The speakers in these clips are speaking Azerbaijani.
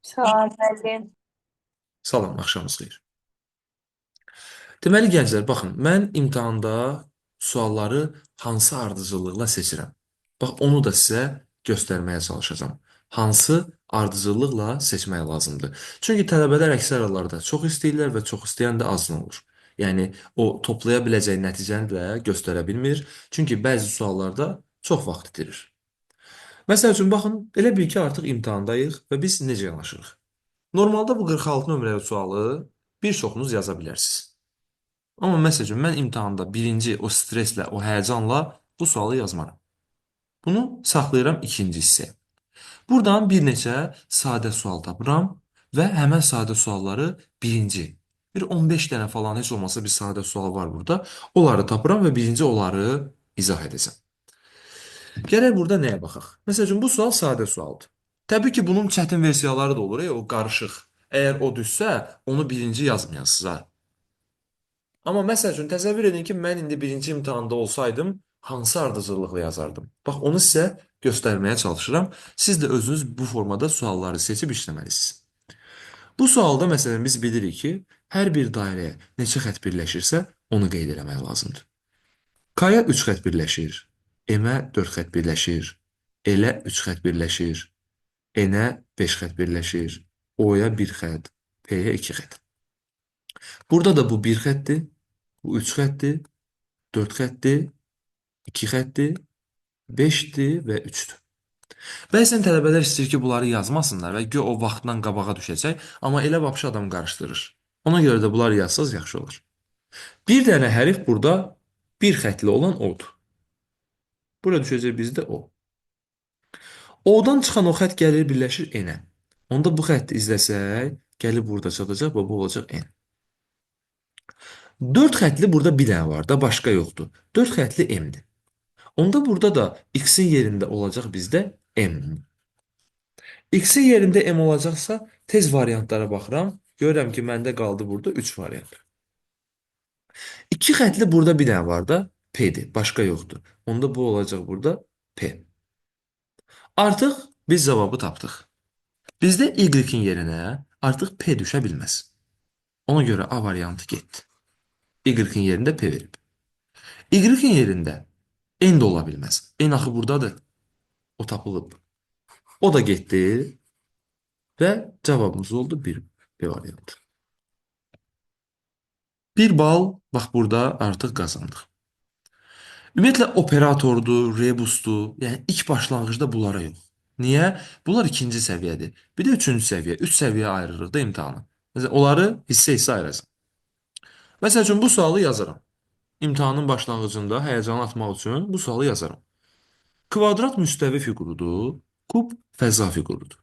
Sağ ol müəllim. Salam, axşamınız xeyir. Deməli gənclər, baxın, mən imtahanda sualları hansı ardıcıllıqla seçirəm? Bax, onu da sizə göstərməyə çalışacağam. Hansı ardıcıllıqla seçmək lazımdır? Çünki tələbələr əksər hallarda çox istəyirlər və çox istəyən də azdan olur. Yəni, o toplaya biləcəyi nəticəni də göstərə bilmir. Çünki bəzi suallarda çox vaxt itirir. Məsəl üçün, baxın, elə bil ki, artıq imtahandayıq və biz necə yanaşırıq? Normalda bu 46 nömrəli sualı bir çoxunuz yaza bilərsiniz. Amma məsəl üçün, mən imtahanda birinci o streslə, o həyəcanla bu sualı yazmaram. Bunu saxlayıram ikinci hissəyə. Buradan bir neçə sadə sual tapıram və həmən sadə sualları birinci, bir 15 dənə falan heç olmasa bir sadə sual var burada. Onları tapıram və birinci onları izah edəcəm. Gələk burada nəyə baxaq? Məsəl üçün, bu sual sadə sualdır. Təbii ki, bunun çətin versiyaları da olur, o qarışıq. Əgər o düşsə, onu birinci yazmayasınız ha. Amma məsəl üçün, təsəvvür edin ki, mən indi birinci imtahanda olsaydım, hansı ardıcıllıqla yazardım? Bax, onu sizə göstərməyə çalışıram. Siz də özünüz bu formada sualları seçib işləməlisiniz. Bu sualda, məsələn, biz bilirik ki, hər bir dairəyə neçə xətt birləşirsə, onu qeyd eləmək lazımdır. K-ya 3 xətt birləşir, M-ə 4 xətt birləşir, L-ə 3 xətt birləşir, N-ə 5 xətt birləşir, O-ya 1 xətt, P-yə 2 xətt. Burada da bu 1 xəttdir, bu 3 xəttdir, 4 xəttdir, 2 xəttdir, 5-dir və 3-dür. Bəzən tələbələr istəyir ki, bunları yazmasınlar və gö o vaxtdan qabağa düşəcək, amma elə vapşı adam qarışdırır. Ona görə də bunları yazsaz yaxşı olur. Bir dənə hərif burada bir xətli olan O-dur. Bura düşəcək bizdə O. O-dan çıxan o xətt gəlir, birləşir N-ə. Onda bu xətti izləsək, gəlib burada çatacaq və bu olacaq N. 4 xətli burada bir dənə var da, başqa yoxdur. 4 xətli M-dir. Onda burada da X-in yerində olacaq bizdə M. X-in yerində M olacaqsa, tez variantlara baxıram. Görürəm ki, məndə qaldı burada 3 variant. 2 xətli burada bir dənə var da, P-dir, başqa yoxdur. Onda bu olacaq burada P. Artıq biz cavabı tapdıq. Bizdə Y-in yerinə artıq P düşə bilməz. Ona görə A variantı getdi. Y-in yerində P verib. Y-in yerində N də ola bilməz. N axı buradadır. O tapılıb. O da getdi və cavabımız oldu 1 B variantı. 1 bal bax burada artıq qazandıq. Ümumiyyətlə operatordur, rebusdur. Yəni ilk başlanğıcda bunlara yox. Niyə? Bunlar ikinci səviyyədir. Bir də üçüncü səviyyə. 3 səviyyə ayırırıq da imtahanı. Məsələn, onları hissə-hissə ayıracaq. Məsəl üçün, bu sualı yazaram. İmtahanın başlanğıcında həyəcanı atmaq üçün bu sualı yazaram. Kvadrat müstəvi fiqurudur, kub fəza fiqurudur.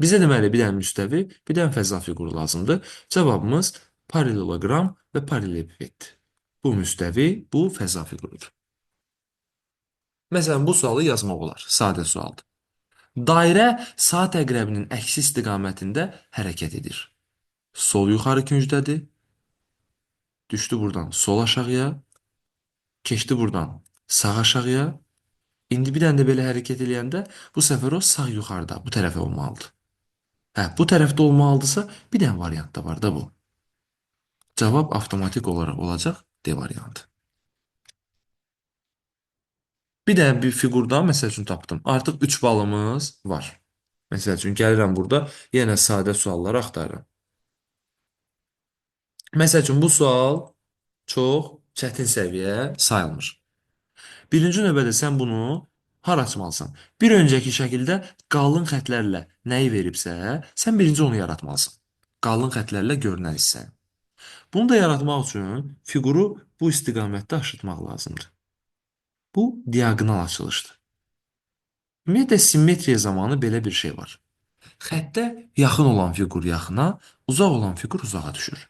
Bizə deməli bir dənə müstəvi, bir dənə fəza fiquru lazımdır. Cavabımız paraleloqram və paralelepipeddir. Bu müstəvi, bu fəza fiqurudur. Məsələn, bu sualı yazmaq olar. Sadə sualdır. Dairə saat əqrəbinin əksi istiqamətində hərəkət edir. Sol yuxarı küncdədir. Düşdü buradan sol aşağıya. Keçdi buradan sağ aşağıya. İndi bir dənə də belə hərəkət eləyəndə bu səfər o sağ yuxarıda, bu tərəfə olmalıdır. Hə, bu tərəfdə olmalıdırsa bir dənə variant da var da bu. Cavab avtomatik olaraq olacaq D variantı. Bir dənə bir fiqurdan məsəl üçün tapdım. Artıq 3 balımız var. Məsəl üçün gəlirəm burada yenə sadə sualları axtarıram. Məsəl üçün bu sual çox çətin səviyyə sayılmır. Birinci növbədə sən bunu hara açmalısan? Bir öncəki şəkildə qalın xətlərlə nəyi veribsə, sən birinci onu yaratmalısan. Qalın xətlərlə görünən hissəni. Bunu da yaratmaq üçün fiquru bu istiqamətdə aşırtmaq lazımdır. Bu diaqonal açılışdır. Ümumiyyətlə simmetriya zamanı belə bir şey var. Xəttə yaxın olan fiqur yaxına, uzaq olan fiqur uzağa düşür.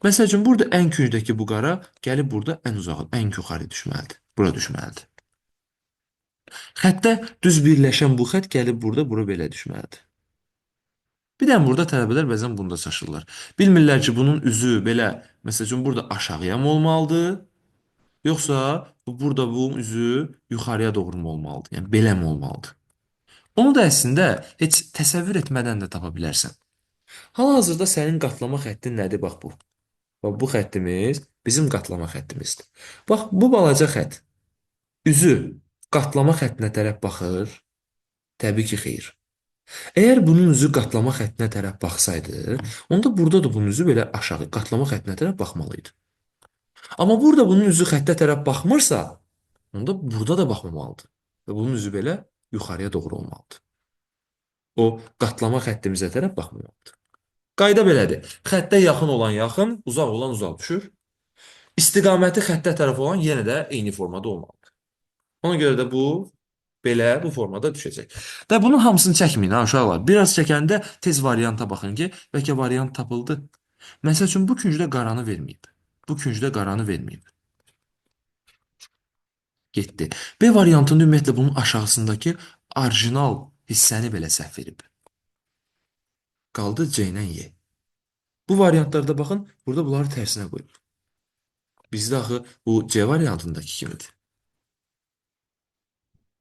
Məsəl üçün, burada ən küncdəki bu qara gəlib burada ən uzağa, ən yuxarı düşməlidir. Bura düşməlidir. Xəttə düz birləşən bu xətt gəlib burada, bura belə düşməlidir. Bir dənə burada tələbələr bəzən bunda çaşırlar. Bilmirlər ki, bunun üzü belə, məsəl üçün, burada aşağıya mı olmalıdır, yoxsa bu burada bu üzü yuxarıya doğru mu olmalıdır? Yəni belə mi olmalıdır? Onu da əslində heç təsəvvür etmədən də tapa bilərsən. Hal-hazırda sənin qatlama xəttin nədir? Bax bu. Bax, bu xəttimiz bizim qatlama xəttimizdir. Bax, bu balaca xətt üzü qatlama xəttinə tərəf baxır. Təbii ki, xeyr. Əgər bunun üzü qatlama xəttinə tərəf baxsaydı, onda burada da bunun üzü belə aşağı qatlama xəttinə tərəf baxmalı idi. Amma burada bunun üzü xəttə tərəf baxmırsa, onda burada da baxmamalıdır. Və bunun üzü belə yuxarıya doğru olmalıdır. O qatlama xəttimizə tərəf baxmamalıdır. Qayda belədir. Xəttə yaxın olan yaxın, uzaq olan uzaq düşür. İstiqaməti xəttə tərəf olan yenə də eyni formada olmalıdır. Ona görə də bu belə bu formada düşəcək. Və bunun hamısını çəkməyin ha uşaqlar. Biraz çəkəndə tez varianta baxın ki, bəlkə variant tapıldı. Məsəl üçün bu küncdə qaranı verməyib. Bu küncdə qaranı verməyib. Getdi. B variantında ümumiyyətlə bunun aşağısındakı orijinal hissəni belə səhv verib. Qaldı C ilə Y. Bu variantlarda baxın, burada bunları tərsinə qoyub. Bizdə axı bu C variantındakı kimidir.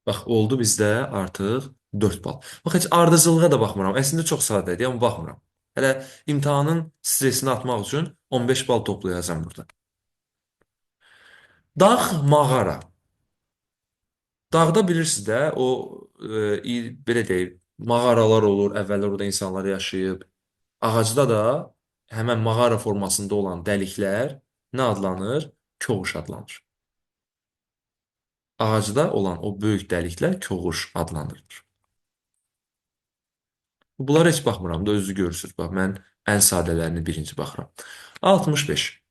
Bax, oldu bizdə artıq 4 bal. Bax, heç ardıcıllığa da baxmıram. Əslində çox sadədir, amma baxmıram. Hələ imtahanın stresini atmaq üçün 15 bal toplayacağam burada. Dağ, mağara. Dağda bilirsiniz də, o belə deyək, mağaralar olur, əvvəllər orada insanlar yaşayıb. Ağacda da həmən mağara formasında olan dəliklər nə adlanır? Koğuş adlanır. Ağacda olan o böyük dəliklər koğuş adlandırılır. Bunlara heç baxmıram da, özünüz görürsünüz. Bax, mən ən sadələrini birinci baxıram. 65.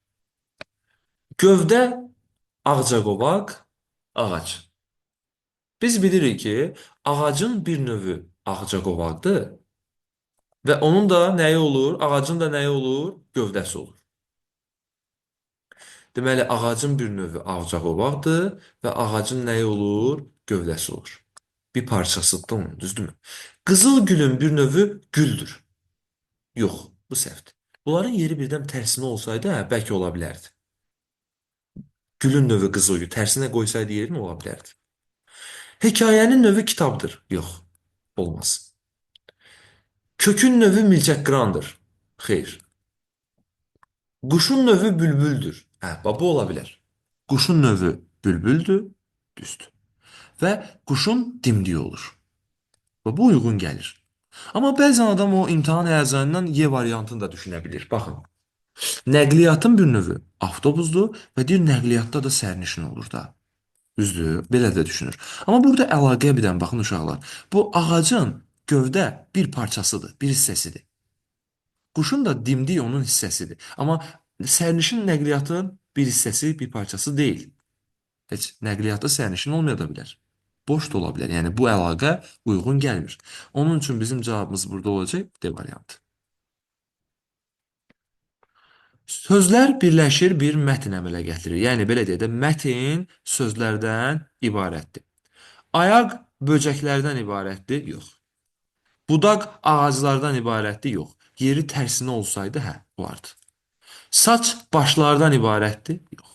Gövdə ağcaqovaq, ağac. Biz bilirik ki, ağacın bir növü ağcaqovaqdır və onun da nəyi olur? Ağacın da nəyi olur? Gövdəsi olur. Deməli, ağacın bir növü ağcaqovaqdır və ağacın nəyi olur? Gövdəsi olur. Bir parçasıdır onun, düzdürmü? Qızıl gülün bir növü güldür. Yox, bu səhvdir. Bunların yeri birdən tərsinə olsaydı, hə, bəlkə ola bilərdi. Gülün növü qızıl gül, tərsinə qoysaydı yerini ola bilərdi. Hekayənin növü kitabdır. Yox, olmaz. Kökün növü milçəkqırandır. Xeyr. Quşun növü bülbüldür. Hə, bax, bu ola bilər. Quşun növü bülbüldür, düzdür. Və quşun dimdiyi olur. Və bu uyğun gəlir. Amma bəzən adam o imtahan həyəcanından Y variantını da düşünə bilir. Baxın, nəqliyyatın bir növü avtobusdur və deyir, nəqliyyatda da sərnişin olur da. Düzdür, belə də düşünür. Amma burada əlaqəyə bir dənə baxın uşaqlar. Bu ağacın gövdə bir parçasıdır, bir hissəsidir. Quşun da dimdiyi onun hissəsidir. Amma sərnişin nəqliyyatın bir hissəsi, bir parçası deyil. Heç nəqliyyatda sərnişin olmaya da bilər. Boş da ola bilər. Yəni bu əlaqə uyğun gəlmir. Onun üçün bizim cavabımız burada olacaq D variantı. Sözlər birləşir bir mətn əmələ gətirir. Yəni belə deyək də, mətn sözlərdən ibarətdir. Ayaq böcəklərdən ibarətdir? Yox. Budaq ağaclardan ibarətdir? Yox. Yeri tərsinə olsaydı, hə, olardı. Saç başlardan ibarətdir? Yox.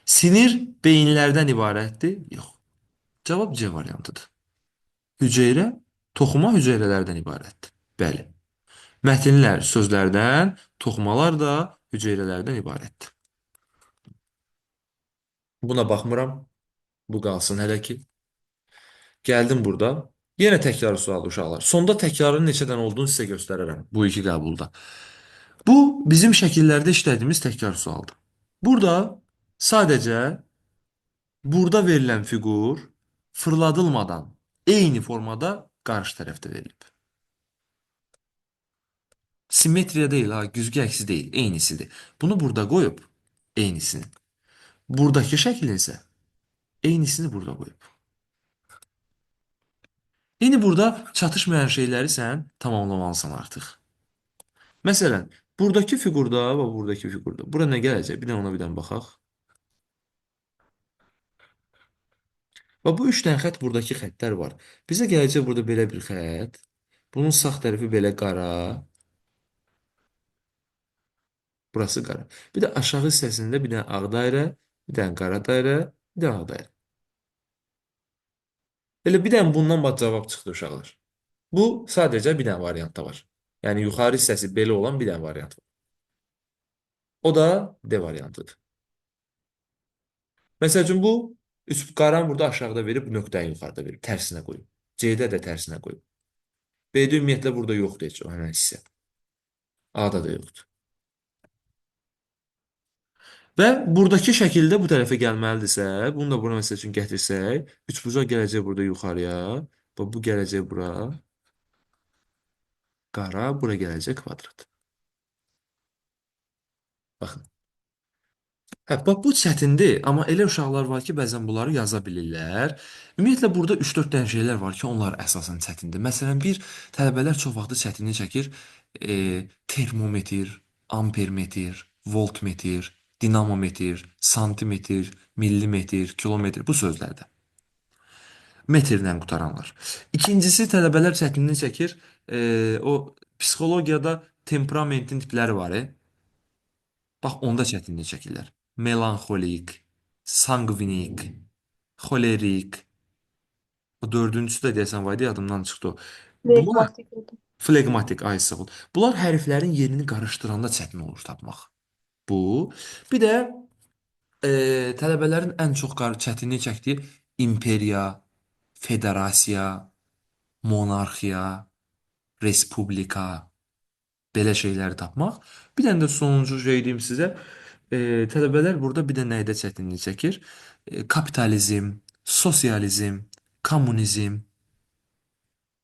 Sinir beyinlərdən ibarətdir? Yox. Cavab C variantıdır. Hüceyrə toxuma hüceyrələrdən ibarətdir. Bəli. Mətnlər sözlərdən, toxumalar da hüceyrələrdən ibarətdir. Buna baxmıram. Bu qalsın hələ ki. Gəldim burada. Yenə təkrar sualı uşaqlar. Sonda təkrarın neçə dənə olduğunu sizə göstərərəm bu iki qəbulda. Bu bizim şəkillərdə işlədiyimiz təkrar sualdır. Burada sadəcə burada verilən fiqur fırladılmadan eyni formada qarşı tərəfdə verilib. Simmetriya deyil, ha, güzgü əksi deyil, eynisidir. Bunu burada qoyub, eynisini. Buradakı şəklin isə eynisini burada qoyub. İndi burada çatışmayan şeyləri sən tamamlamalısan artıq. Məsələn, buradakı fiqurda və buradakı fiqurda. Bura nə gələcək? Bir də ona bir dənə baxaq. Və bu üç dənə xətt buradakı xəttlər var. Bizə gələcək burada belə bir xətt. Bunun sağ tərəfi belə qara. Burası qara. Bir də aşağı hissəsində bir dənə ağ dairə, bir dənə qara dairə, bir dənə ağ dairə. Elə bir dənə bundan bax cavab çıxdı uşaqlar. Bu sadəcə bir dənə variantda var. Yəni yuxarı hissəsi belə olan bir dənə variant var. O da D variantıdır. Məsəl üçün bu üç qaranı burada aşağıda verib, nöqtəni yuxarıda verib, tərsinə qoyub. C-də də tərsinə qoyub. B-də ümumiyyətlə burada yoxdur heç o həmən hissə. A-da da yoxdur. Və buradakı şəkildə bu tərəfə gəlməlidirsə, bunu da bura məsəl üçün gətirsək, üçbucaq gələcək burada yuxarıya, bax bu gələcək bura, qara, bura gələcək kvadrat. Baxın. Hə, bax bu çətindir, amma elə uşaqlar var ki, bəzən bunları yaza bilirlər. Ümumiyyətlə burada 3-4 dənə şeylər var ki, onlar əsasən çətindir. Məsələn, bir tələbələr çox vaxtı çətinlik çəkir. Termometr, ampermetr, voltmetr, dinamometr, santimetr, millimetr, kilometr bu sözlərdə. Metrlə qutaranlar. İkincisi tələbələr çətinlik çəkir. O psixologiyada temperamentin tipləri var. Bax onda çətinlik çəkirlər. Melanxolik, sanqvinik, xolerik. O dördüncüsü də deyəsən var idi, yadımdan çıxdı o. Bunlar Flegmatik oldu. flegmatik, ay sağ ol. Bunlar hərflərin yerini qarışdıranda çətin olur tapmaq. Bu. Bir də tələbələrin ən çox çətinlik çəkdiyi imperiya, federasiya, monarxiya, respublika, belə şeyləri tapmaq. Bir dənə də sonuncu şey deyim sizə. Tələbələr burada bir də nəydə çətinlik çəkir? Kapitalizm, sosializm, kommunizm,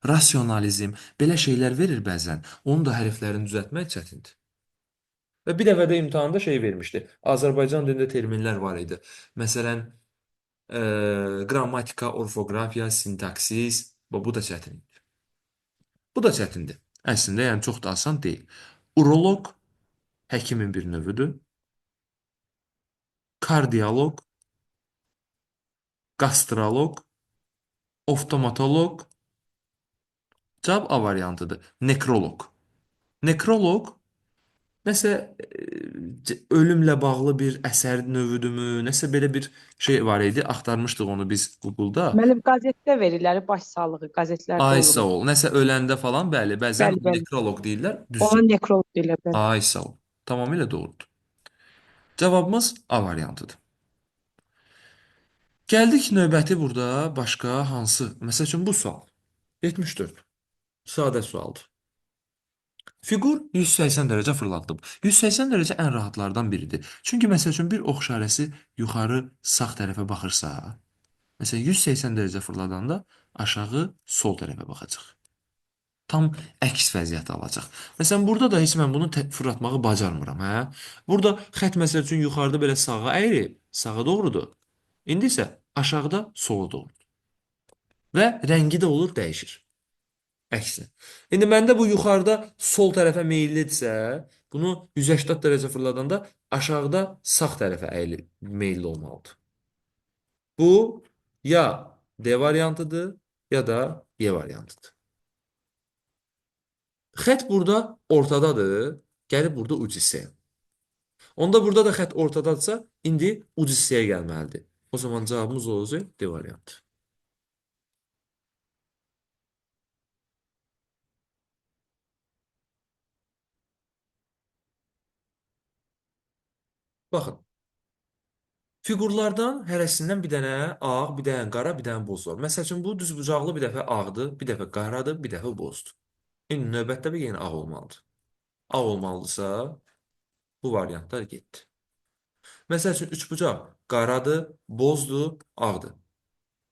rasionalizm, belə şeylər verir bəzən. Onun da hərflərini düzəltmək çətindir. Və bir dəfə də imtahanda şey vermişdi. Azərbaycan dilində terminlər var idi. Məsələn, qrammatika, orfoqrafiya, sintaksis, bu da çətin idi. Bu da çətindir. Əslində, yəni çox da asan deyil. Uroloq həkimin bir növüdür. Kardioloq, qastroloq, oftomatoloq. Cavab A variantıdır. Nekroloq. Nekroloq nəsə ölümlə bağlı bir əsər növüdürmü? Nəsə belə bir şey var idi. Axtarmışdıq onu biz Google-da. Müəllim qəzetdə verirlər, baş sağlığı qəzetlərdə Ay olur. sağ ol. Nəsə öləndə falan, bəli, bəzən Bəli, bəli. nekroloq deyirlər. Ona Düzdür. nekrolog deyirlər, bəli. Ay sağ ol. Tamamilə doğrudur. Cavabımız A variantıdır. Gəldik növbəti burada başqa hansı? Məsəl üçün bu sual. 74. Sadə sualdır. Fiqur 180 dərəcə fırladılıb. 180 dərəcə ən rahatlardan biridir. Çünki məsəl üçün bir ox işarəsi yuxarı sağ tərəfə baxırsa, məsələn 180 dərəcə fırladanda aşağı sol tərəfə baxacaq. Tam əks vəziyyəti alacaq. Məsələn, burada da heç mən bunu fırlatmağı bacarmıram, hə? Burada xətt məsəl üçün yuxarıda belə sağa əyilib, sağa doğrudur. İndi isə aşağıda sola doğrudur. Və rəngi də olur, dəyişir. Əksinə. İndi məndə bu yuxarıda sol tərəfə meyillidirsə, bunu 180 dərəcə fırladanda aşağıda sağ tərəfə əyili, meyilli olmalıdır. Bu ya D variantıdır, ya da Y variantıdır. Xətt burada ortadadır, gəlib burada uc hissəyə. Onda burada da xətt ortadadırsa, indi uc hissəyə gəlməlidir. O zaman cavabımız olacaq D variantı. Baxın, fiqurlardan hərəsindən bir dənə ağ, bir dənə qara, bir dənə boz var. Məsəl üçün, bu düzbucaqlı bir dəfə ağdır, bir dəfə qaradır, bir dəfə bozdur. İndi növbətdə bir yenə ağ olmalıdır. Ağ olmalıdırsa, bu variantlar getdi. Məsəl üçün, üçbucaq qaradır, bozdur, ağdır.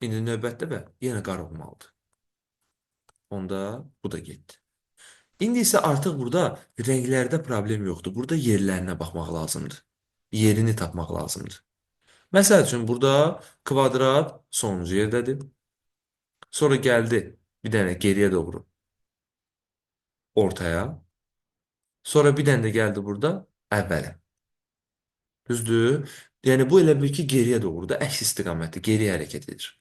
İndi növbətdə və yenə qara olmalıdır. Onda bu da getdi. İndi isə artıq burada rənglərdə problem yoxdur. Burada yerlərinə baxmaq lazımdır. Yerini tapmaq lazımdır. Məsəl üçün, burada kvadrat sonuncu yerdədir. Sonra gəldi bir dənə geriyə doğru ortaya. Sonra bir dənə də gəldi burada əvvələ. Düzdür? Yəni bu elə bil ki, geriyə doğru da əks istiqamətdə geriyə hərəkət edir.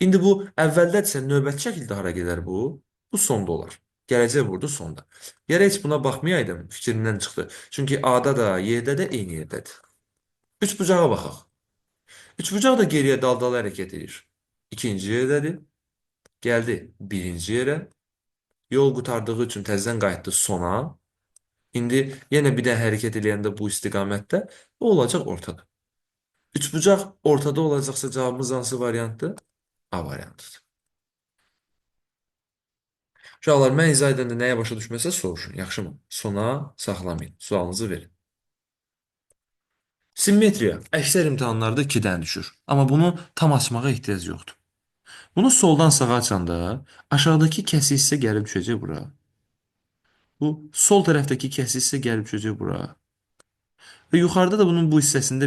İndi bu əvvəldədirsə növbəti şəkildə hara gedər bu? Bu sonda olar. Gələcək burada sonda. Gərək heç buna baxmayaydım, fikrimdən çıxdı. Çünki A-da da, Y-də də eyni yerdədir. Üçbucağa baxaq. Üçbucaq da geriyə dal-dala hərəkət edir. İkinci yerdədir. Gəldi birinci yerə. Yol qurtardığı üçün təzədən qayıtdı sona. İndi yenə bir dənə hərəkət eləyəndə bu istiqamətdə o olacaq ortada. Üçbucaq ortada olacaqsa cavabımız hansı variantdır? A variantıdır. Uşaqlar, mən izah edəndə nəyə başa düşməsə soruşun, yaxşı mı? Sona saxlamayın, sualınızı verin. Simmetriya əksər imtahanlarda 2-dən düşür. Amma bunu tam açmağa ehtiyac yoxdur. Bunu soldan sağa açanda aşağıdakı kəsi hissə gəlib düşəcək bura. Bu sol tərəfdəki kəsi hissə gəlib düşəcək bura. Və yuxarıda da bunun bu hissəsində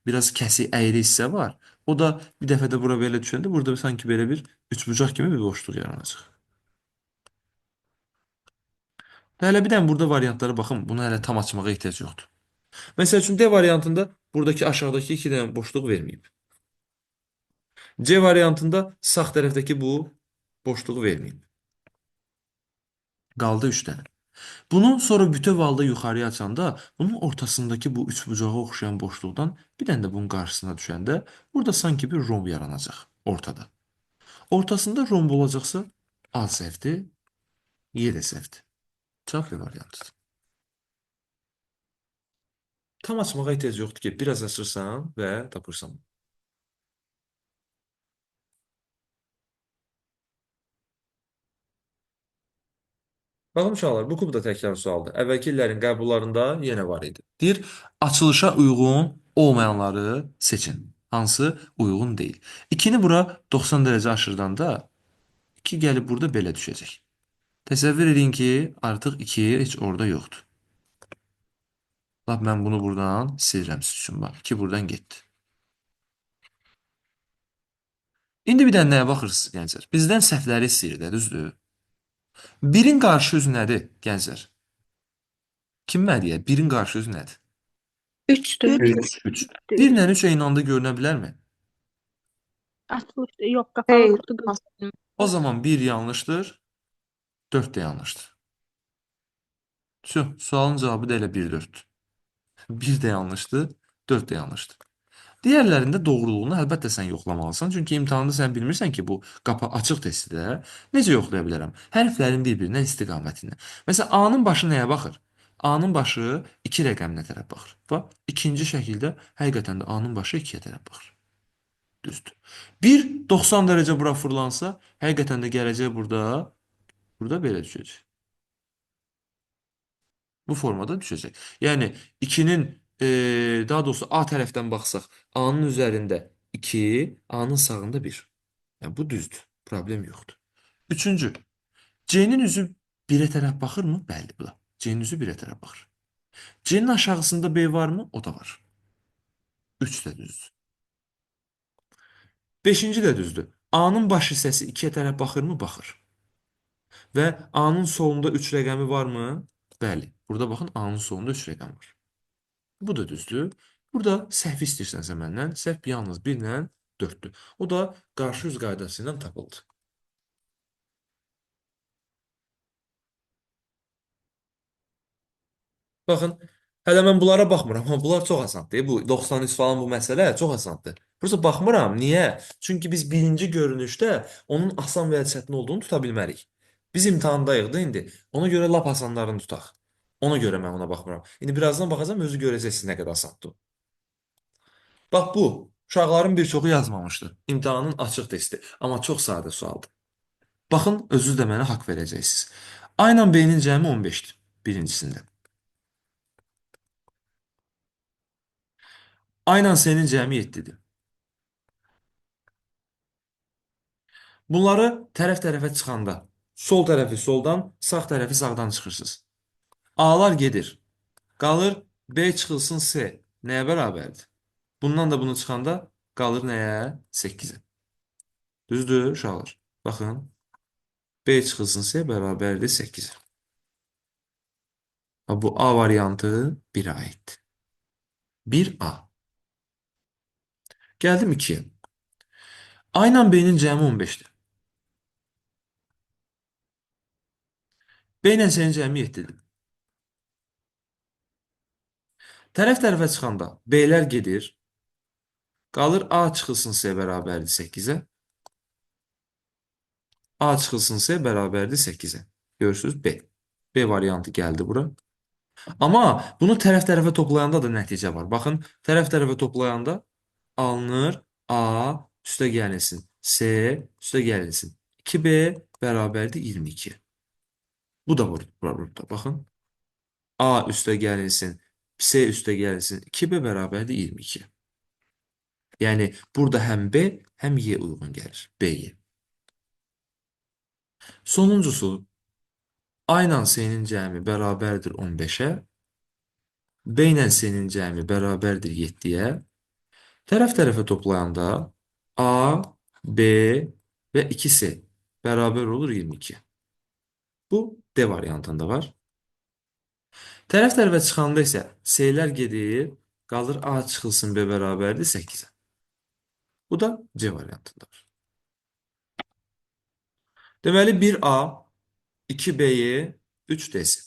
biraz kəsi əyri hissə var. O da bir dəfə də bura belə düşəndə burada sanki belə bir üçbucaq kimi bir boşluq yaranacaq. Hələ bir dənə burada variantlara baxın. Bunu hələ tam açmağa ehtiyac yoxdur. Məsəl üçün D variantında buradakı aşağıdakı 2 dənə boşluq verməyib. C variantında sağ tərəfdəki bu boşluğu verməyib. Qaldı 3 dənə. Bunu sonra bütöv halda yuxarıya açanda bunun ortasındakı bu üçbucağa oxşayan boşluqdan bir dənə də bunun qarşısına düşəndə burada sanki bir romb yaranacaq ortada. Ortasında romb olacaqsa A səhvdir, Y də səhvdir. Cavab B variantıdır. Tam açmağa ehtiyac yoxdur ki, biraz açırsan və tapırsan. Baxın uşaqlar, bu kub da təkrar sualdır. Əvvəlki illərin qəbullarında yenə var idi. Deyir, açılışa uyğun olmayanları seçin. Hansı uyğun deyil. 2-ni bura 90 dərəcə aşırdanda 2 gəlib burada belə düşəcək. Təsəvvür edin ki, artıq 2 heç orada yoxdur. Lap mən bunu buradan silirəm siz üçün. Bax, 2 buradan getdi. İndi bir dənə nəyə baxırsınız, gənclər? Bizdən səhvləri istəyir də, düzdür? Birin qarşı üzü nədir, gənclər? Kim mənə deyər? Birin qarşı üzü nədir? 3-dür. 3. 3. 1 ilə 3 eyni anda görünə bilərmi? Açılış yox, qapalı qutu gözükmür. O zaman 1 yanlışdır, 4 də yanlışdır. Sualın cavabı da elə 1, 4. 1 də yanlışdır, 4 də yanlışdır. Digərlərində doğruluğunu əlbəttə sən yoxlamalısan. Çünki imtahanda sən bilmirsən ki, bu qapa açıq testdir. Necə yoxlaya bilərəm? Hərflərin bir-birindən istiqamətini. Məsələn, A-nın başı nəyə baxır? A-nın başı 2 rəqəminə tərəf baxır. Bax, ikinci şəkildə həqiqətən də A-nın başı 2-yə tərəf baxır. Düzdür. 1 90 dərəcə bura fırlansa, həqiqətən də gələcək burada belə düşəcək. Bu formada düşəcək. Yəni 2-nin daha doğrusu A tərəfdən baxsaq, A-nın üzərində 2, A-nın sağında 1. Yəni bu düzdür. Problem yoxdur. Üçüncü, C-nin üzü 1-ə tərəf baxırmı? Bəli, bu da. C-nin üzü 1-ə tərəf baxır. C-nin aşağısında B varmı? O da var. 3 də düzdür. Beşinci də düzdür. A-nın baş hissəsi 2-yə tərəf baxırmı? Baxır. Və A-nın solunda 3 rəqəmi varmı? Bəli. Burada baxın, A-nın solunda 3 rəqəm var. Bu da düzdür. Burada səhv istəyirsənsə məndən, səhv yalnız 1 ilə 4-dür. O da qarşı üz qaydası ilə tapıldı. Baxın, hələ mən bunlara baxmıram, amma bunlar çox asandır. Bu 93 falan bu məsələ çox asandır. Burası baxmıram. Niyə? Çünki biz birinci görünüşdə onun asan və ya çətin olduğunu tuta bilmərik. Biz imtahandayıq da indi. Ona görə lap asanlarını tutaq. Ona görə mən ona baxmıram. İndi birazdan baxacağam, özü görəcəksiniz nə qədər asandır. Bax bu, uşaqların bir çoxu yazmamışdı. İmtahanın açıq testi. Amma çox sadə sualdır. Baxın, özünüz də mənə haqq verəcəksiniz. A ilə B-nin cəmi 15-dir birincisində. A ilə C-nin cəmi 7-dir. Bunları tərəf-tərəfə çıxanda sol tərəfi soldan, sağ tərəfi sağdan çıxırsınız. A'lar gedir. Qalır B çıxılsın C. Nəyə bərabərdir? Bundan da bunu çıxanda qalır nəyə? 8-ə. Düzdür, uşaqlar? Baxın. B çıxılsın C bərabərdir 8-ə. Bu A variantı 1-ə aiddir. 1A. Gəldim 2-yə. A ilə B-nin cəmi 15-dir. B ilə C-nin cəmi 7-dir. Tərəf tərəfə çıxanda B-lər gedir. Qalır A çıxılsın C bərabərdir 8-ə. A çıxılsın C bərabərdir 8-ə. Görürsünüz B. B variantı gəldi bura. Amma bunu tərəf-tərəfə toplayanda da nəticə var. Baxın, tərəf-tərəfə toplayanda alınır A üstə gəlinsin, C üstə gəlinsin. 2B bərabərdir 22. Bu da burada. Baxın. A üstə gəlinsin, C üstə gəlinsin. 2B bərabərdir 22. Yəni burada həm B, həm Y uyğun gəlir. B-y. Sonuncusu A ilə C-nin cəmi bərabərdir 15-ə. B ilə C-nin cəmi bərabərdir 7-yə. Tərəf-tərəfə toplayanda A, B və 2C bərabər olur 22. Bu D variantında var. Tərəf-tərəfə çıxanda isə C-lər gedir, qalır A çıxılsın B bərabərdir 8-ə. Bu da C variantında var. Deməli 1A, 2B'yi, 3D'si.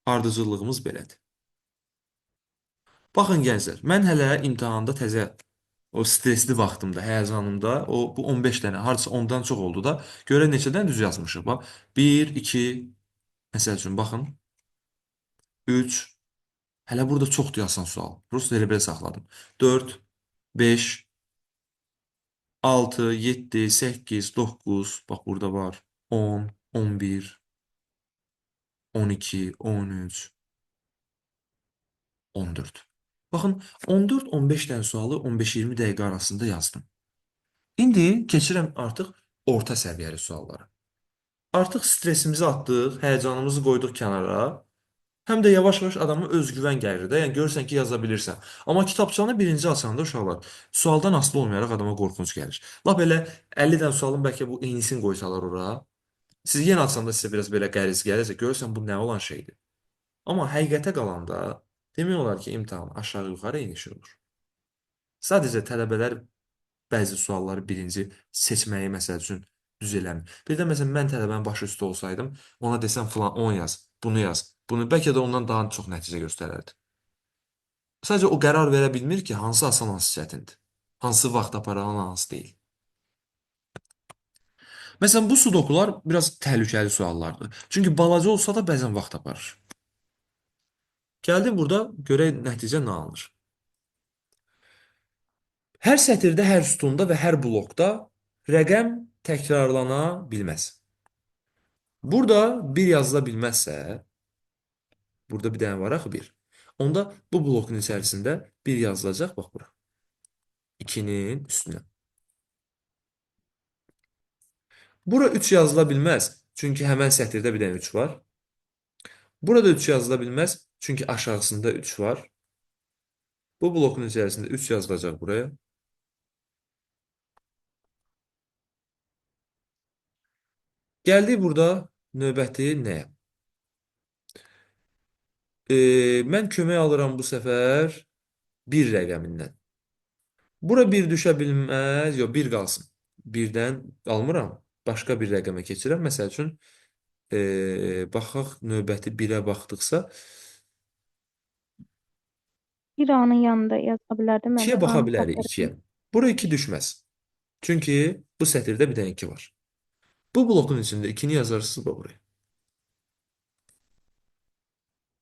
Ardıcıllığımız belədir. Baxın gənclər, mən hələ imtahanda təzə o stresli vaxtımda, həyəcanımda o bu 15 dənə, hardasa ondan çox oldu da. Görək neçədən düz yazmışıq. Bax, 1, 2, məsəl üçün baxın. 3. Hələ burada çoxdur asan sual. Prosto elə belə saxladım. 4, 5, 6, 7, 8, 9, bax burada var. 10, 11, 12, 13, 14. Baxın, 14-15 dənə sualı 15-20 dəqiqə arasında yazdım. İndi keçirəm artıq orta səviyyəli suallara. Artıq stresimizi atdıq, həyəcanımızı qoyduq kənara. Həm də yavaş-yavaş adama özgüvən gəlir də. Yəni görürsən ki, yaza bilirsən. Amma kitabçanı birinci açanda uşaqlar sualdan asılı olmayaraq adama qorxunc gəlir. Lap elə 50 dənə sualın bəlkə bu eynisini qoysalar ora. Siz yenə açanda sizə biraz belə qəliz gəlirsə, görürsən bu nə olan şeydir. Amma həqiqətə qalanda demək olar ki, imtahan aşağı-yuxarı eyni şey olur. Sadəcə tələbələr bəzi sualları birinci seçməyi məsəl üçün düz eləmir. Bir də məsələn mən tələbənin başı üstə olsaydım, ona desəm filan onu yaz, bunu yaz, bunu bəlkə də ondan daha çox nəticə göstərərdi. Sadəcə o qərar verə bilmir ki, hansı asan, hansı çətindir. Hansı vaxt aparan, hansı deyil. Məsələn, bu sudokular biraz təhlükəli suallardır. Çünki balaca olsa da bəzən vaxt aparır. Gəldim burada görək nəticə nə alınır. Hər sətirdə, hər sütunda və hər blokda rəqəm təkrarlana bilməz. Burada bir yazıla bilməzsə, burada bir dənə var axı bir. Onda bu blokun içərisində bir yazılacaq, bax bura. 2-nin üstünə. Bura 3 yazıla bilməz. Çünki həmən sətirdə bir dənə 3 var. Burada 3 yazıla bilməz. Çünki aşağısında 3 var. Bu blokun içərisində 3 yazılacaq buraya. Gəldik burada növbəti nəyə? Mən kömək alıram bu səfər 1 rəqəmindən. Bura 1 düşə bilməz. Yox, 1 qalsın. 1-dən almıram. Başqa bir rəqəmə keçirəm. Məsəl üçün, baxaq növbəti 1-ə baxdıqsa, Bir A-nın yanında yaza bilərdim. 2-yə Məncə baxa A-nın bilərik, xəttləri. 2-yə. Bura 2 düşməz. Çünki bu sətirdə bir dənə 2 var. Bu blokun içində 2-ni yazarsınız bax buraya.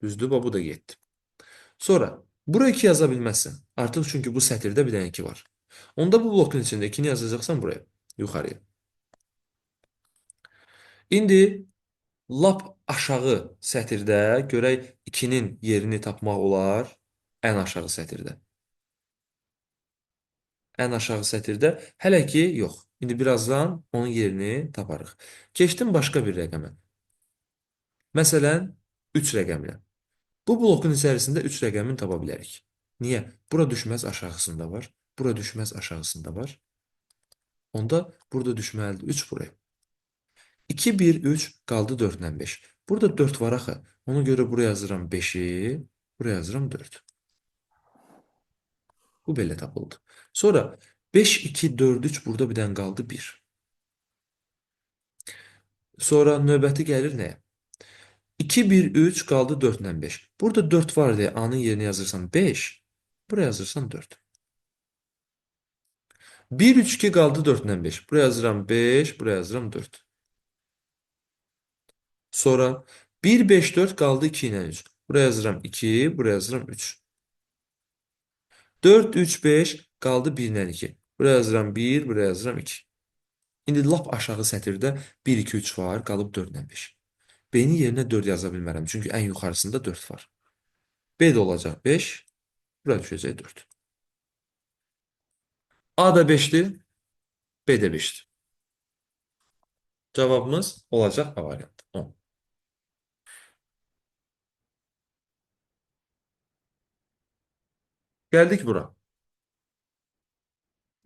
Düzdür, bax bu da getdi. Sonra bura 2 yaza bilməzsən. Artıq çünki bu sətirdə bir dənə 2 var. Onda bu blokun içində 2-ni yazacaqsan buraya, yuxarıya. İndi lap aşağı sətirdə görək 2-nin yerini tapmaq olar ən aşağı sətirdə. Ən aşağı sətirdə hələ ki yox. İndi birazdan onun yerini taparıq. Keçdim başqa bir rəqəmə. Məsələn, 3 rəqəminə. Bu blokun içərisində 3 rəqəmini tapa bilərik. Niyə? Bura düşməz aşağısında var. Bura düşməz aşağısında var. Onda burada düşməlidir 3 buraya. 2, 1, 3 qaldı 4 ilə 5. Burada 4 var axı. Ona görə buraya yazıram 5-i, buraya yazıram 4. Bu belə tapıldı. Sonra 5, 2, 4, 3 burada bir dənə qaldı 1. Sonra növbəti gəlir nəyə? 2, 1, 3 qaldı 4 ilə 5. Burada 4 var deyə A-nın yerinə yazırsan 5, buraya yazırsan 4. 1, 3, 2 qaldı 4 ilə 5. Buraya yazıram 5, buraya yazıram 4. Sonra 1, 5, 4 qaldı 2 ilə 3. Buraya yazıram 2, buraya yazıram 3. 4, 3, 5 qaldı 1 ilə 2. Buraya yazıram 1, buraya yazıram 2. İndi lap aşağı sətirdə 1, 2, 3 var, qalıb 4 ilə 5. B-nin yerinə 4 yaza bilmərəm, çünki ən yuxarısında 4 var. B də olacaq 5, bura düşəcək 4. A da 5-dir, B də 5-dir. Cavabımız olacaq A variantı. 10. Gəldik bura.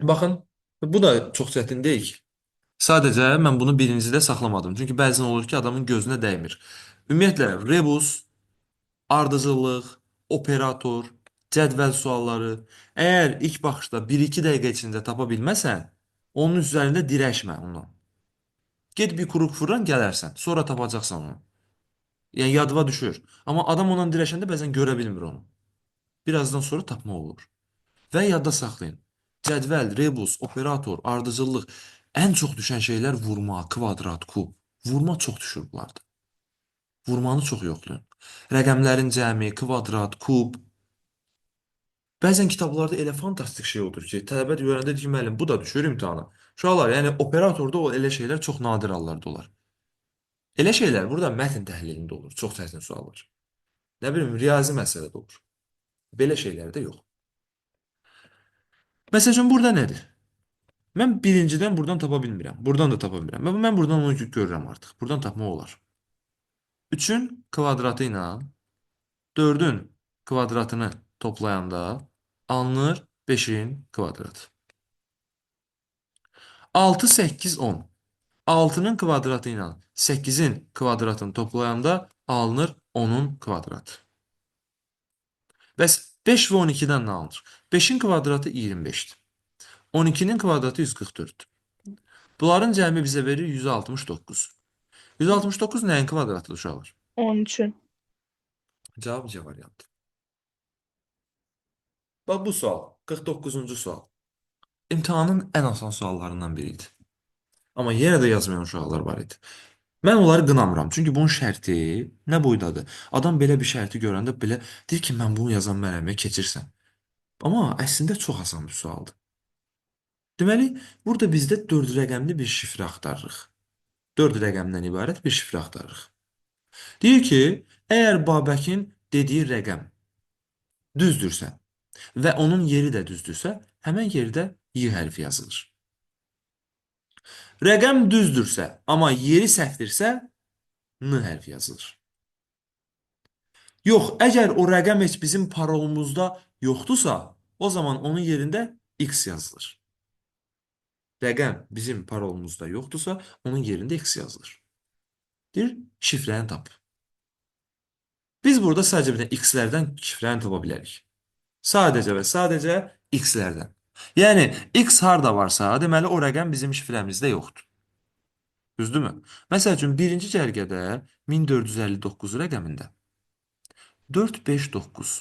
Baxın, bu da çox çətin deyil ki. Sadəcə mən bunu birincidə saxlamadım. Çünki bəzən olur ki, adamın gözünə dəymir. Ümumiyyətlə, rebus, ardıcıllıq, operator, cədvəl sualları, əgər ilk baxışda 1-2 dəqiqə içində tapa bilməsən, onun üzərində dirəşmə ondan. Get bir quruq fırlan gələrsən, sonra tapacaqsan onu. Yəni yadıva düşür. Amma adam ondan dirəşəndə bəzən görə bilmir onu. Birazdan sonra tapmaq olur. Və yadda saxlayın. Cədvəl, rebus, operator, ardıcıllıq ən çox düşən şeylər vurma, kvadrat, kub. Vurma çox düşür bunlarda. Vurmanı çox yoxlayın. Rəqəmlərin cəmi, kvadrat, kub. Bəzən kitablarda elə fantastik şey olur ki, tələbə görəndə deyir ki, müəllim, bu da düşür imtahana. Uşaqlar, yəni operatorda o elə şeylər çox nadir hallarda olar. Elə şeylər burada mətn təhlilində olur. Çox çətin suallar. Nə bilim, riyazi məsələ də olur. Belə şeylər də yox. Məsəl üçün, burada nədir? Mən birincidən buradan tapa bilmirəm. Buradan da tapa bilmirəm. Mən buradan onu görürəm artıq. Buradan tapmaq olar. 3-ün kvadratı ilə 4-ün kvadratını toplayanda alınır 5-in kvadratı. 6, 8, 10. 6-nın kvadratı ilə 8-in kvadratını toplayanda alınır 10-un kvadratı. Bəs 5 və 12-dən nə alınır? 5-in kvadratı 25-dir. 12-nin kvadratı 144-dür. Bunların cəmi bizə verir 169. 169 nəyin kvadratıdır uşaqlar? 13'ün. Cavab C variantı. Bax bu sual, 49-cu sual. İmtahanın ən asan suallarından biri idi. Amma yenə də yazmayan uşaqlar var idi. Mən onları qınamıram. Çünki bunun şərti nə boydadır? Adam belə bir şərti görəndə belə deyir ki, mən bunu yazan mənəm, keçirsən. Amma əslində çox asan bir sualdır. Deməli, burada bizdə 4 rəqəmli bir şifrə axtarırıq. 4 rəqəmdən ibarət bir şifrə axtarırıq. Deyir ki, əgər Babəkin dediyi rəqəm düzdürsə və onun yeri də düzdürsə, həmən yerdə Y hərfi yazılır. Rəqəm düzdürsə, amma yeri səhvdirsə, N hərfi yazılır. Yox, əgər o rəqəm heç bizim parolumuzda yoxdursa, o zaman onun yerində X yazılır. Rəqəm bizim parolumuzda yoxdursa, onun yerində X yazılır. Deyir, şifrəni tap. Biz burada sadəcə bir də X-lərdən şifrəni tapa bilərik. Sadəcə və sadəcə X-lərdən. Yəni, X harda varsa, deməli o rəqəm bizim şifrəmizdə yoxdur. Düzdürmü? Məsəl üçün, birinci cərgədə 1459 rəqəmində 4, 5, 9.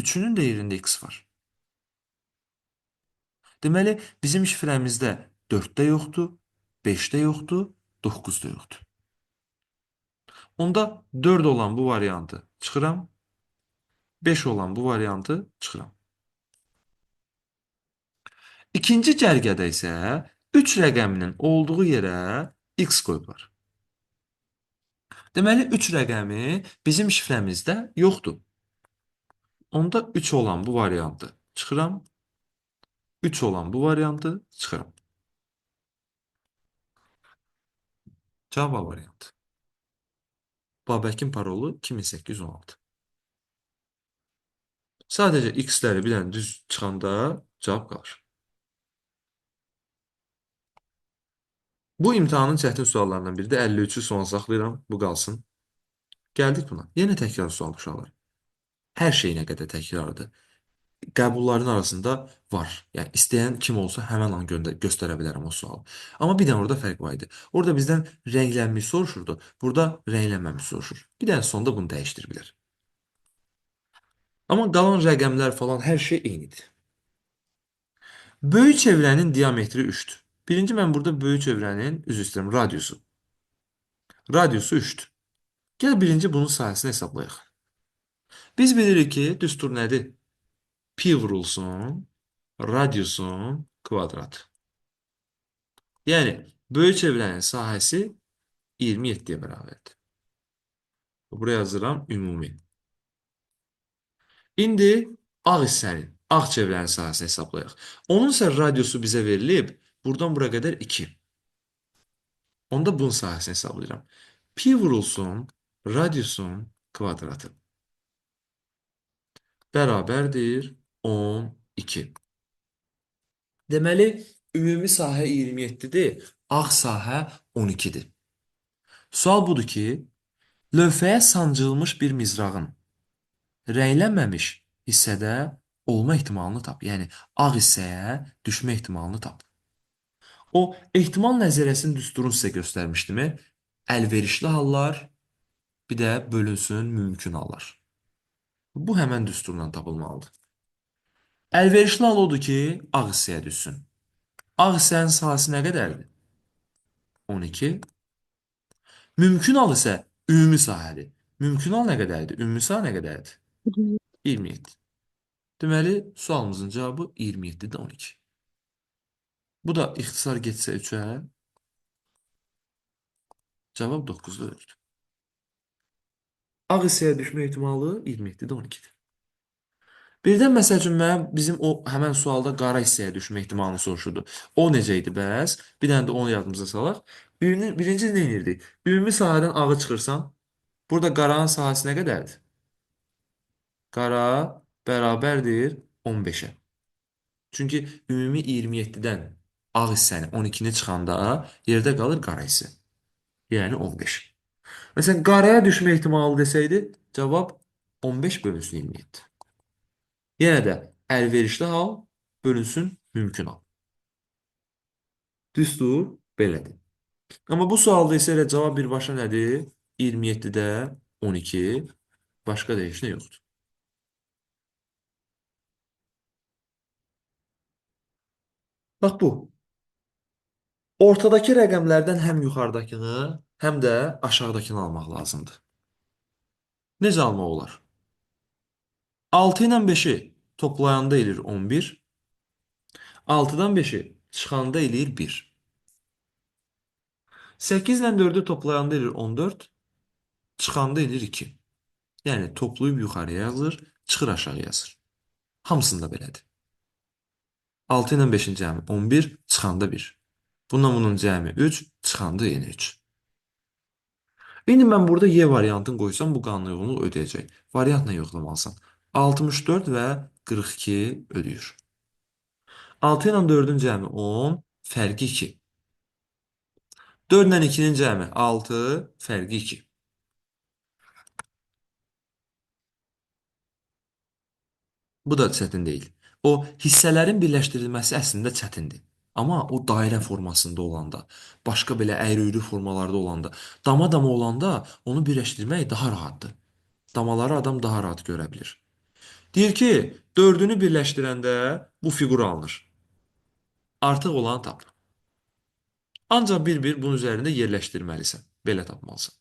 Üçünün də yerində X var. Deməli, bizim şifrəmizdə 4 də yoxdur, 5 də yoxdur, 9 da yoxdur. Onda 4 olan bu variantı çıxıram, 5 olan bu variantı çıxıram. İkinci cərgədə isə 3 rəqəminin olduğu yerə X qoyublar. Deməli, 3 rəqəmi bizim şifrəmizdə yoxdur. Onda 3 olan bu variantı çıxıram. 3 olan bu variantı çıxıram. Cavab A variantı. Babəkin parolu 2816. Sadəcə X-ləri bir dənə düz çıxanda cavab qalır. Bu imtahanın çətin suallarından biridir. 53-ü sona saxlayıram. Bu qalsın. Gəldik buna. Yenə təkrar sual uşaqlar. Hər şey nə qədər təkrardır. Qəbulların arasında var. Yəni istəyən kim olsa həmən an göstərə bilərəm o sualı. Amma bir dənə orada fərq var idi. Orada bizdən rənglənmiş soruşurdu. Burada rənglənməmiş soruşur. Bir dənə sonda bunu dəyişdirə bilər. Amma qalan rəqəmlər falan hər şey eynidir. Böyük çevrənin diametri 3-dür. Birinci mən burada böyük çevrənin, üzr istəyirəm, radiusu. Radiusu 3-dür. Gəl birinci bunun sahəsini hesablayaq. Biz bilirik ki, düstur nədir? Pi vurulsun radiusun kvadratı. Yəni, böyük çevrənin sahəsi 27-yə bərabərdir. Buraya yazıram ümumi. İndi ağ hissənin, ağ çevrənin sahəsini hesablayaq. Onun isə radiusu bizə verilib, buradan bura qədər 2. Onda bunun sahəsini hesablayıram. Pi vurulsun radiusun kvadratı. Bərabərdir 12. Deməli, ümumi sahə 27-dir, ağ sahə 12-dir. Sual budur ki, lövhəyə sancılmış bir mizrağın rənglənməmiş hissədə olma ehtimalını tap. Yəni, ağ hissəyə düşmə ehtimalını tap. O ehtimal nəzəriyyəsinin düsturunu sizə göstərmişdim. Əlverişli hallar, bir də bölünsün mümkün hallar. Bu həmən düsturla tapılmalıdır. Əlverişli hal odur ki, ağ hissəyə düşsün. Ağ hissənin sahəsi nə qədərdir? 12. Mümkün hal isə ümumi sahədir. Mümkün hal nə qədərdir? Ümumi sahə nə qədərdir? 27. Deməli, sualımızın cavabı 27-də 12. Bu da ixtisar getsə 3-ə, cavab 9-da 4. Ağ hissəyə düşmə ehtimalı 27-də 12-dir. Birdən məsəl üçün mənə bizim o həmən sualda qara hissəyə düşmə ehtimalını soruşurdu. O necə idi bəs? Bir dənə də onu yadımıza salaq. Birinci nə edirdik? Ümumi sahədən ağı çıxırsan, burada qaranın sahəsi nə qədərdir? Qara bərabərdir 15-ə. Çünki ümumi 27-dən ağ hissəni 12-ni çıxanda yerdə qalır qara hissə. Yəni 15. Məsələn, qaraya düşmə ehtimalı desəydi, cavab 15 bölünsün 27. Yenə də əlverişli hal bölünsün mümkün hal. Düstur belədir. Amma bu sualda isə elə cavab birbaşa nədir? 27-də 12. Başqa da heç nə yoxdur. Bax bu. Ortadakı rəqəmlərdən həm yuxarıdakını, həm də aşağıdakını almaq lazımdır. Necə almaq olar? 6 ilə 5-i toplayanda eləyir 11. 6-dan 5-i çıxanda eləyir 1. 8 ilə 4-ü toplayanda eləyir 14. Çıxanda eləyir 2. Yəni toplayıb yuxarıya yazır, çıxır aşağı yazır. Hamısında belədir. 6 ilə 5-in cəmi 11, çıxanda 1. Bununla bunun cəmi 3, çıxanda yenə 3. İndi mən burada Y variantını qoysam bu qanuna uyğunluq ödəyəcək. Variantla yoxlamalısan. 64 və 42 ödəyir. 6 ilə 4-ün cəmi 10, fərqi 2. 4 ilə 2-nin cəmi 6, fərqi 2. Bu da çətin deyil. O hissələrin birləşdirilməsi əslində çətindir. Amma o dairə formasında olanda, başqa belə əyri-üyrü formalarda olanda, dama-dama olanda onu birləşdirmək daha rahatdır. Damaları adam daha rahat görə bilir. Deyir ki, dördünü birləşdirəndə bu fiqur alınır. Artıq olanı tap. Ancaq bir-bir bunun üzərində yerləşdirməlisən. Belə tapmalısan.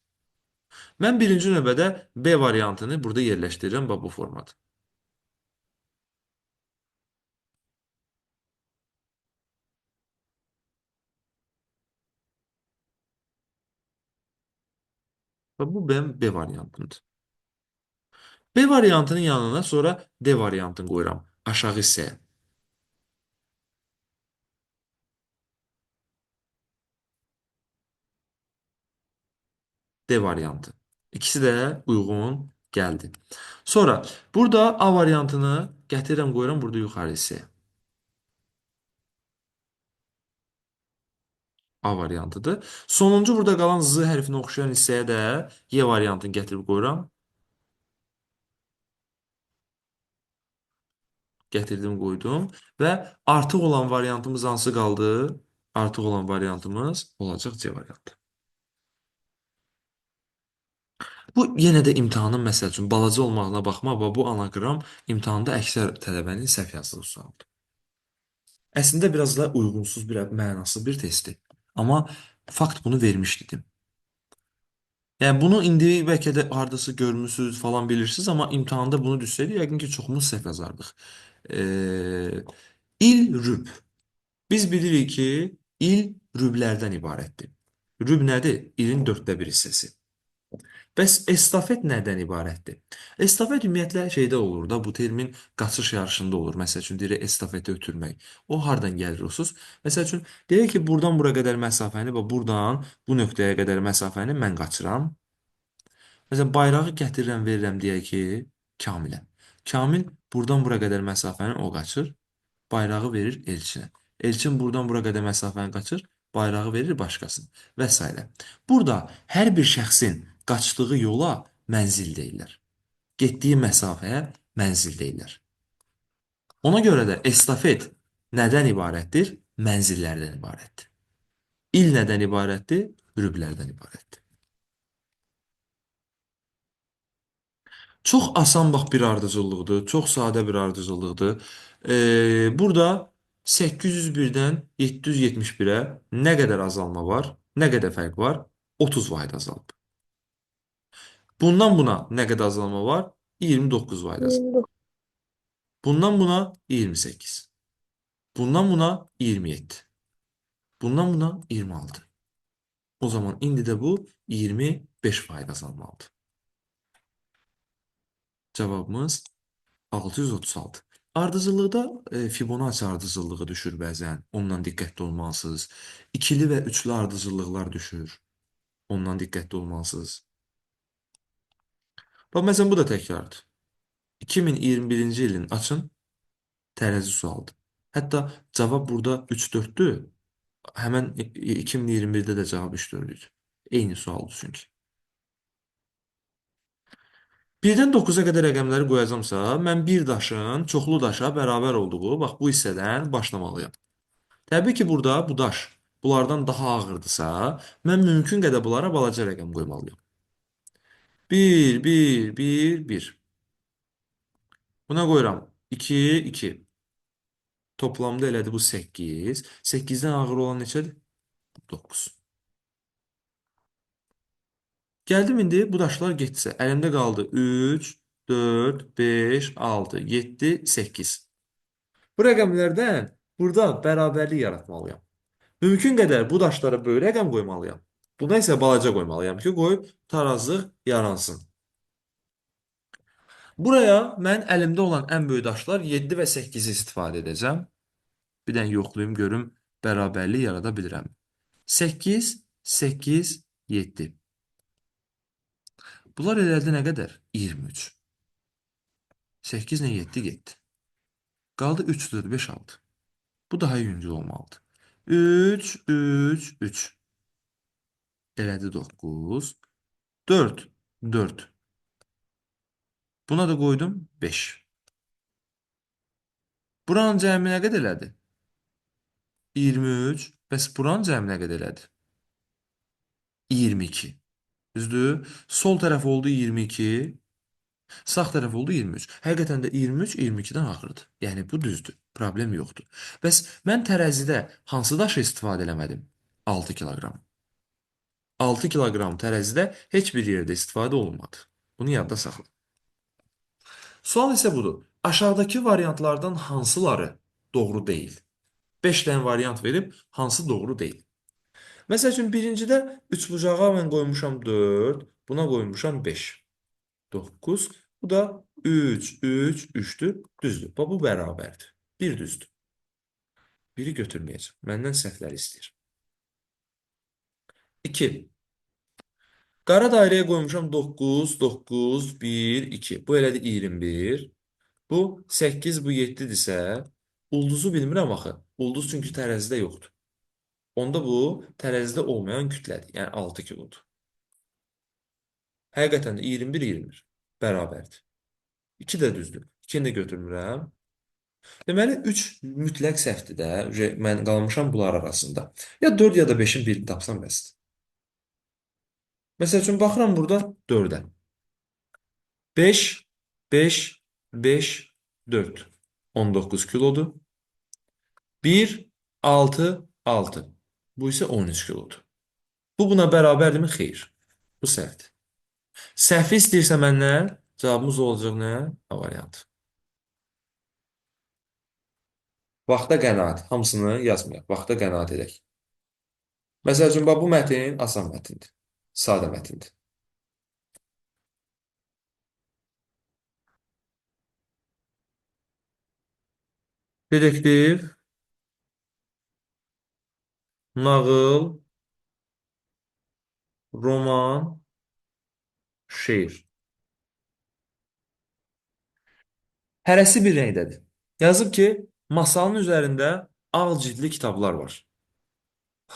Mən birinci növbədə B variantını burada yerləşdirirəm, bax bu formada. Və bu mənim B variantımdır. B variantının yanına sonra D variantını qoyuram aşağı hissəyə. D variantı. İkisi də uyğun gəldi. Sonra burada A variantını gətirirəm, qoyuram burada yuxarı hissəyə. A variantıdır. Sonuncu burada qalan Z hərfinə oxşayan hissəyə də Y variantını gətirib qoyuram. Gətirdim, qoydum. Və artıq olan variantımız hansı qaldı? Artıq olan variantımız olacaq C variantı. Bu yenə də imtahanın məsəl üçün balaca olmağına baxma, bu anaqram imtahanda əksər tələbənin səhv yazdığı sualdır. Əslində biraz da uyğunsuz bir mənasız bir testdir. Amma fakt bunu vermiş dedim. Yəni bunu indi bəlkə də hardasa görmüsünüz falan bilirsiniz, amma imtahanda bunu düşsəydi yəqin ki çoxumuz səhv yazardıq. İl rüb. Biz bilirik ki, il rüblərdən ibarətdir. Rüb nədir? İlin 1/4 hissəsi. Bəs estafet nədən ibarətdir? Estafet ümumiyyətlə şeydə olur da, bu termin qaçış yarışında olur. Məsəl üçün deyirək estafeti ötürmək. O hardan gəlir onsuz? Məsəl üçün deyək ki, buradan bura qədər məsafəni və buradan bu nöqtəyə qədər məsafəni mən qaçıram. Məsələn, bayrağı gətirirəm, verirəm deyək ki, Kamilə. Kamil buradan bura qədər məsafəni o qaçır, bayrağı verir Elçinə. Elçin buradan bura qədər məsafəni qaçır, bayrağı verir başqasına və s. Burada hər bir şəxsin qaçdığı yola mənzil deyirlər. Getdiyi məsafəyə mənzil deyirlər. Ona görə də estafet nədən ibarətdir? Mənzillərdən ibarətdir. İl nədən ibarətdir? Rüblərdən ibarətdir. Çox asan bax bir ardıcıllıqdır. Çox sadə bir ardıcıllıqdır. Burada 801-dən 771-ə nə qədər azalma var? Nə qədər fərq var? 30 vahid azalıb. Bundan buna nə qədər azalma var? 29 vahid azalıb. Bundan buna 28. Bundan buna 27. Bundan buna 26. O zaman indi də bu 25 vahid azalmalıdır. Cavabımız 636. Ardıcıllıqda Fibonacci ardıcıllığı düşür bəzən. Ondan diqqətli olmalısınız. İkili və üçlü ardıcıllıqlar düşür. Ondan diqqətli olmalısınız. Bax, məsələn, bu da təkrardır. 2021-ci ilin açın tərəzi sualıdır. Hətta cavab burada 3-4-dür. Həmən 2021-də də cavab 3-4 idi. Eyni sualdır çünki. 1-dən 9-a qədər rəqəmləri qoyacamsa, mən bir daşın çoxlu daşa bərabər olduğu, bax bu hissədən başlamalıyam. Təbii ki, burada bu daş bunlardan daha ağırdısa, mən mümkün qədər bunlara balaca rəqəm qoymalıyam. 1, 1, 1, 1. Buna qoyuram 2, 2. Toplamda elədi bu 8. 8-dən ağır olan neçədir? 9. Gəldim indi bu daşlar getsə. Əlimdə qaldı 3, 4, 5, 6, 7, 8. Bu rəqəmlərdən burada bərabərlik yaratmalıyam. Mümkün qədər bu daşlara böyük rəqəm qoymalıyam. Buna isə balaca qoymalıyam ki, qoyub tarazlıq yaransın. Buraya mən əlimdə olan ən böyük daşlar 7 və 8-i istifadə edəcəm. Bir dənə yoxlayım, görüm bərabərlik yarada bilirəm. 8, 8, 7. Bunlar elədi nə qədər? 23. 8 ilə 7 getdi. Qaldı 3, 4, 5, 6. Bu daha yüngül olmalıdır. 3, 3, 3. Elədi 9. 4, 4. Buna da qoydum 5. Buranın cəmi nə qədər elədi? 23. Bəs buranın cəmi nə qədər elədi? 22. Düzdür? Sol tərəf oldu 22. Sağ tərəf oldu 23. Həqiqətən də 23 22-dən ağırdır. Yəni bu düzdür. Problem yoxdur. Bəs mən tərəzidə hansı daşı istifadə eləmədim? 6 kiloqram. 6 kiloqram tərəzidə heç bir yerdə istifadə olunmadı. Bunu yadda saxla. Sual isə budur. Aşağıdakı variantlardan hansıları doğru deyil? 5 dənə variant verib, hansı doğru deyil? Məsəl üçün, birincidə üçbucağa mən qoymuşam 4, buna qoymuşam 5. 9, bu da 3, 3, 3-dür, düzdür. Bax, bu bərabərdir. Bir düzdür. Biri götürməyəcəm. Məndən səhvləri istəyir. 2. Qara dairəyə qoymuşam 9, 9, 1, 2. Bu elədi 21. Bu 8, bu 7-dirsə, ulduzu bilmirəm axı. Ulduz çünki tərəzidə yoxdur. Onda bu tərəzidə olmayan kütlədir. Yəni 6 kilodur. Həqiqətən də 21, 21 bərabərdir. 2 də düzdür. 2-ni də götürmürəm. Deməli 3 mütləq səhvdir də. Mən qalmışam bunlar arasında. Ya 4 ya da 5-in birini tapsam bəsdir. Məsəl üçün baxıram burada 4-ə. 5, 5, 5, 4. 19 kilodur. 1, 6, 6. Bu isə 13 kilodur. Bu buna bərabərdirmi? Xeyr. Bu səhvdir. Səhvi istəyirsə məndən, cavabımız olacaq nə? A variantı. Vaxta qənaət. Hamısını yazmayaq. Vaxta qənaət edək. Məsəl üçün, bax, bu mətin asan mətindir. Sadə mətindir. Dedektiv, nağıl, roman, şeir. Hərəsi bir rəngdədir. Yazıb ki, masanın üzərində ağ cildli kitablar var.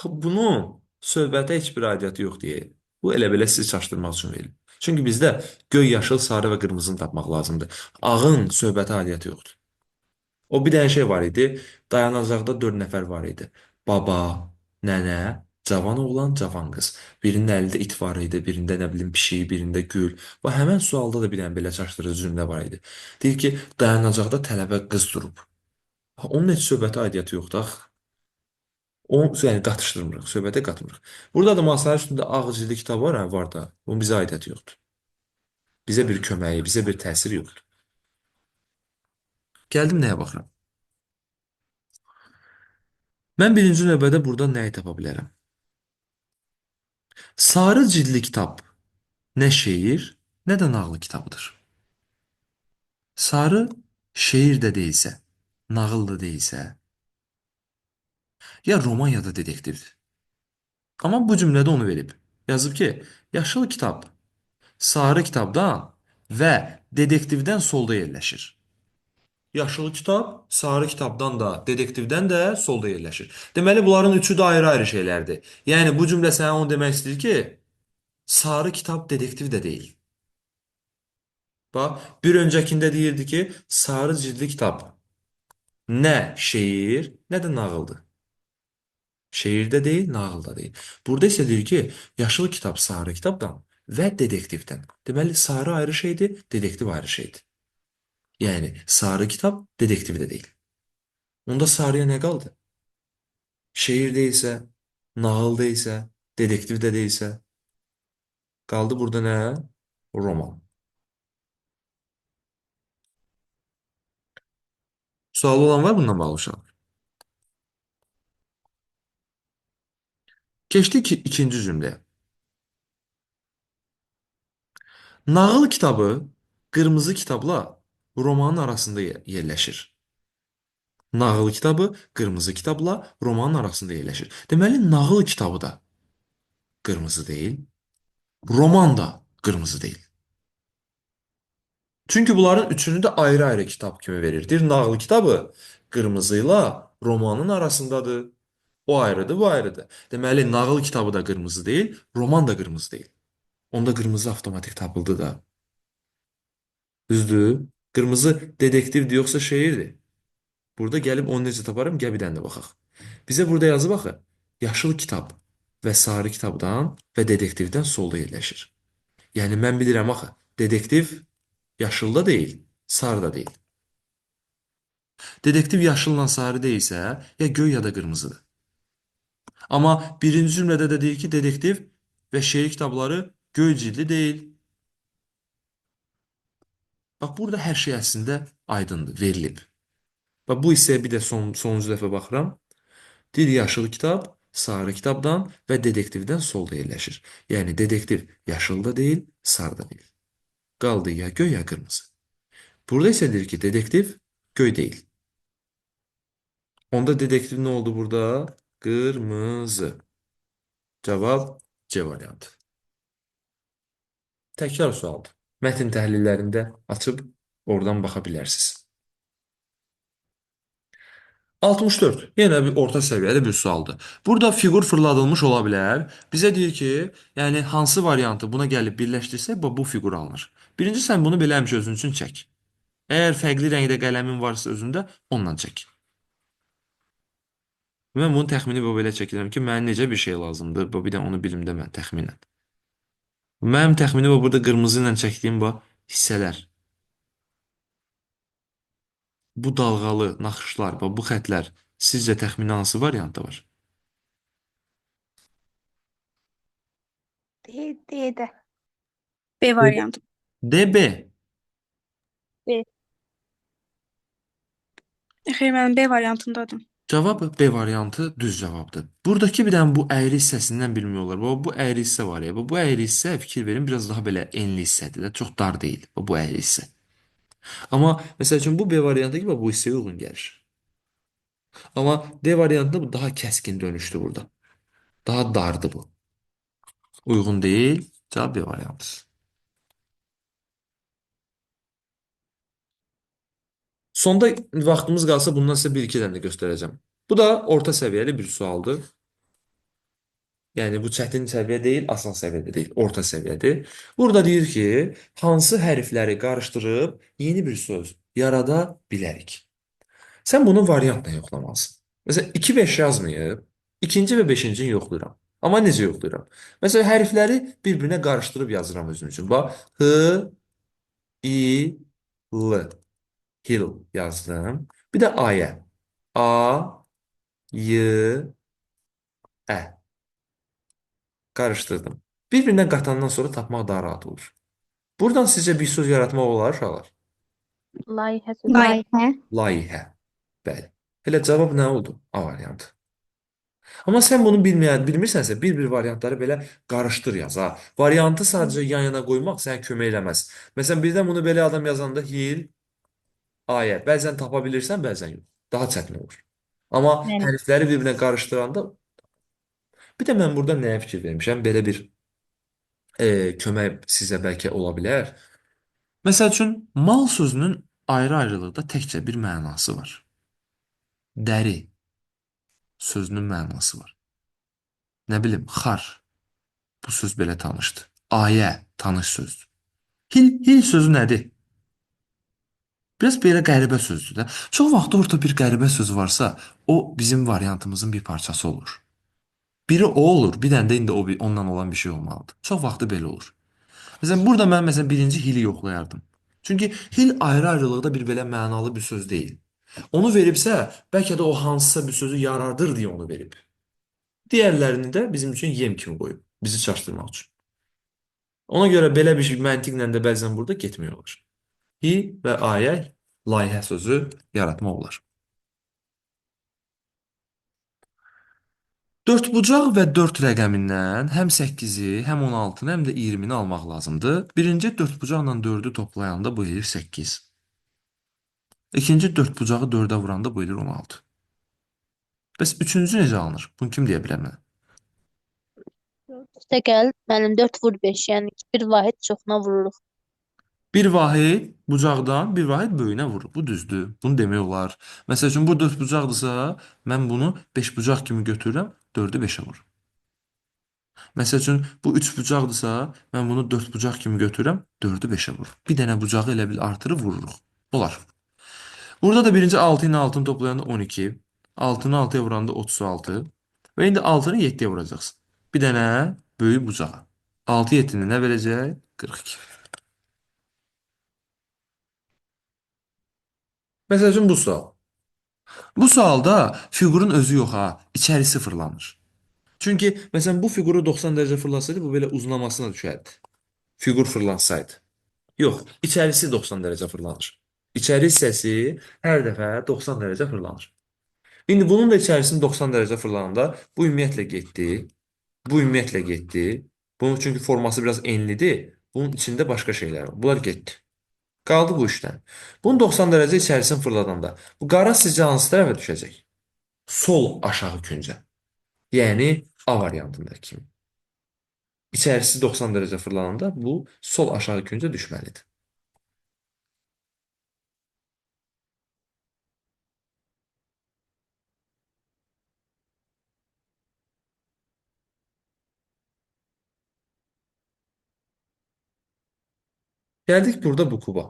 Bunun söhbətə heç bir aidiyyatı yox deyə. Bu elə belə sizi çaşdırmaq üçün verilib. Çünki bizdə göy, yaşıl, sarı və qırmızını tapmaq lazımdır. Ağın söhbətə aidiyyatı yoxdur. O bir dənə şey var idi. Dayanacaqda 4 nəfər var idi. Baba, nənə, cavan oğlan, cavan qız. Birinin əlində it var idi, birində nə bilim pişik, birində gül. Və həmən sualda da bir dənə belə çaşdırıcı cümlə var idi. Deyir ki, dayanacaqda tələbə qız durub. Onun heç söhbətə aidiyyatı yoxdur axı. Onu yəni qatışdırmırıq, söhbətə qatmırıq. Burada da masanın üstündə ağ cildli kitab var, hə, var da. Bunun bizə aidiyyatı yoxdur. Bizə bir köməyi, bizə bir təsiri yoxdur. Gəldim nəyə baxıram? Mən birinci növbədə burada nəyi tapa bilərəm? Sarı cildli kitab nə şeir, nə də nağıl kitabıdır. Sarı şeir də deyilsə, nağıl da deyilsə, ya roman ya da dedektivdir. Amma bu cümlədə onu verib. Yazıb ki, yaşıl kitab sarı kitabdan və dedektivdən solda yerləşir. Yaşıl kitab sarı kitabdan da, dedektivdən də solda yerləşir. Deməli, bunların üçü də ayrı-ayrı şeylərdir. Yəni, bu cümlə sənə onu demək istəyir ki, sarı kitab dedektiv də deyil. Bax, bir öncəkində deyirdi ki, sarı cildli kitab nə şeir, nə də nağıldır. Şeir də deyil, nağıl da deyil. Burada isə deyir ki, yaşıl kitab sarı kitabdan və dedektivdən. Deməli, sarı ayrı şeydir, dedektiv ayrı şeydir. Yəni, sarı kitab dedektiv də deyil. Onda sarıya nə qaldı? Şeir deyilsə, nağıl deyilsə, dedektiv də deyilsə, qaldı burada nə? Roman. Sualı olan var bundan bağlı uşaqlar? Keçdik ikinci cümləyə. Nağıl kitabı qırmızı kitabla romanın arasında yerləşir. Nağıl kitabı qırmızı kitabla romanın arasında yerləşir. Deməli, nağıl kitabı da qırmızı deyil, roman da qırmızı deyil. Çünki bunların üçünü də ayrı-ayrı kitab kimi verir. Deyir, nağıl kitabı qırmızıyla romanın arasındadır. O ayrıdır, bu ayrıdır. Deməli, nağıl kitabı da qırmızı deyil, roman da qırmızı deyil. Onda qırmızı avtomatik tapıldı da. Düzdür? Qırmızı dedektivdir, yoxsa şeirdir? Burada gəlib onu necə taparım? Gəl bir dənə də baxaq. Bizə burada yazıb axı, yaşıl kitab və sarı kitabdan və dedektivdən solda yerləşir. Yəni, mən bilirəm axı, dedektiv yaşılda deyil, sarı da deyil. Dedektiv yaşılla sarı deyilsə, ya göy ya da qırmızıdır. Amma birinci cümlədə də deyir ki, dedektiv və şeir kitabları göy cildli deyil. Bax, burada hər şey əslində aydındır, verilib. Bax, bu hissəyə bir də sonuncu dəfə baxıram. Deyir, yaşıl kitab sarı kitabdan və dedektivdən solda yerləşir. Yəni, dedektiv yaşıl da deyil, sarı da deyil. Qaldı ya göy, ya qırmızı. Burada isə deyir ki, dedektiv göy deyil. Onda dedektiv nə oldu burada? Qırmızı. Cavab C variantı. Təkrar sualdır. Mətn təhlillərində açıb oradan baxa bilərsiniz. 64. Yenə bir orta səviyyədə bir sualdır. Burada fiqur fırladılmış ola bilər. Bizə deyir ki, yəni hansı variantı buna gəlib birləşdirsək, bu fiqur alınır. Birinci, sən bunu belə həmişə özün üçün çək. Əgər fərqli rəngdə qələmin varsa özündə, ondan çək. Mən bunu təxmini belə çəkirəm ki, mənə necə bir şey lazımdır? Bu, bir də onu bilim də mən təxminən. Mənim təxmini burada qırmızı ilə çəkdiyim bu hissələr. Bu dalğalı naxışlar, bu xətlər Sizcə təxmini hansı variantda var? D, D-də. B variantı. D, B. B. Xeyr, mənim B variantındadır. Cavab B variantı düz cavabdır. Buradakı bir dənə bu əyri hissəsindən bilmək olar. Bax, bu əyri hissə var ya. Bu əyri hissə fikir verin biraz daha belə enli hissədir də. Çox dar deyil bu əyri hissə. Amma məsəl üçün bu B variantı ki, bu hissəyə uyğun gəlir. Amma D variantında bu daha kəskin dönüşdür burada. Daha dardır bu. Uyğun deyil. Cavab B variantı. Sonda vaxtımız qalsa bundan sizə bir-iki dənə də göstərəcəm. Bu da orta səviyyəli bir sualdır. Yəni bu çətin səviyyə deyil, asan səviyyədə deyil, orta səviyyədir. Burada deyir ki, hansı hərfləri qarışdırıb yeni bir söz yarada bilərik. Sən bunu variantla yoxlamalısan. Məsələn, 2-5 yazmayıb, ikinci və beşincini yoxlayıram. Amma necə yoxlayıram? Məsələn, hərfləri bir-birinə qarışdırıb yazıram özüm üçün. Bax, H, I, L. Hill yazdım. Bir də A-ya. A, Y, Ə. Qarışdırdım. Bir-birinə qatandan sonra tapmaq daha rahat olur. Buradan sizcə bir söz yaratmaq olar uşaqlar? Layihə sözü. Layihə. Layihə. Bəli. Elə cavab nə oldu? A variantı. Amma sən bunu bilmirsənsə, bir-bir variantları belə qarışdır yaz ha. Variantı sadəcə yan-yana qoymaq sənə kömək eləməz. Məsələn, birdən bunu belə adam yazanda hil, ayə. Bəzən tapa bilirsən, bəzən yox. Daha çətin olur. Amma Bəli. hərfləri bir-birinə qarışdıranda bir də mən burada nəyə fikir vermişəm? Belə bir kömək sizə bəlkə ola bilər. Məsəl üçün, mal sözünün ayrı-ayrılıqda təkcə bir mənası var. Dəri sözünün mənası var. Nə bilim, xar. Bu söz belə tanışdır. Ayə tanış sözdür. Hil, hil sözü nədir? Biraz belə qəribə sözdür də. Çox vaxt orada bir qəribə söz varsa, o bizim variantımızın bir parçası olur. Biri o olur, bir dənə də indi o ondan olan bir şey olmalıdır. Çox vaxtı belə olur. Məsələn, burada mən məsələn birinci hili yoxlayardım. Çünki hil ayrı-ayrılıqda bir belə mənalı bir söz deyil. Onu veribsə, bəlkə də o hansısa bir sözü yaradır deyə onu verib. Digərlərini də bizim üçün yem kimi qoyub, bizi çaşdırmaq üçün. Ona görə belə bir şey məntiqlə də bəzən burada getmək olar. Hi və ayə layihə sözü yaratmaq olar. Dördbucaq və 4 rəqəmindən həm 8-i, həm 16-nı, həm də 20-ni almaq lazımdır. Birinci dördbucaqla 4-ü toplayanda bu eləyir 8. İkinci dördbucağı 4-ə vuranda bu eləyir 16. Bəs üçüncü necə alınır? Bunu kim deyə bilər mənə? Üstə gəl, mənim 4 vur 5, yəni bir vahid çoxuna vururuq. Bir vahid bucaqdan bir vahid böyüyünə vurur. Bu düzdür. Bunu demək olar. Məsəl üçün bu dörd bucaqdırsa, mən bunu beş bucaq kimi götürürəm, 4-ü 5-ə vururum. Məsəl üçün bu üç bucaqdırsa, mən bunu dörd bucaq kimi götürürəm, 4-ü 5-ə vururum. Bir dənə bucağı elə bil artırıb vururuq. Olar. Burada da birinci 6 ilə 6-nı toplayanda 12, 6-nı 6-ya vuranda 36 və indi 6-nı 7-yə vuracaqsın. Bir dənə böyük bucağa. 6 7-ni nə verəcək? 42. Məsəl üçün bu sual. Bu sualda fiqurun özü yox ha, içərisi fırlanır. Çünki məsələn bu fiquru 90 dərəcə fırlasaydı bu belə uzunlamasına düşərdi. Fiqur fırlansaydı. Yox, içərisi 90 dərəcə fırlanır. İçəri hissəsi hər dəfə 90 dərəcə fırlanır. İndi bunun da içərisini 90 dərəcə fırlananda bu ümumiyyətlə getdi. Bu ümumiyyətlə getdi. Bunun çünki forması biraz enlidir. Bunun içində başqa şeylər var. Bunlar getdi. Qaldı bu üçdən. Bunu 90 dərəcə içərisini fırladanda bu qara sizcə hansı tərəfə düşəcək? Sol aşağı küncə. Yəni A variantındakı kimi. İçərisi 90 dərəcə fırlananda bu sol aşağı küncə düşməlidir. Gəldik burada bu kuba.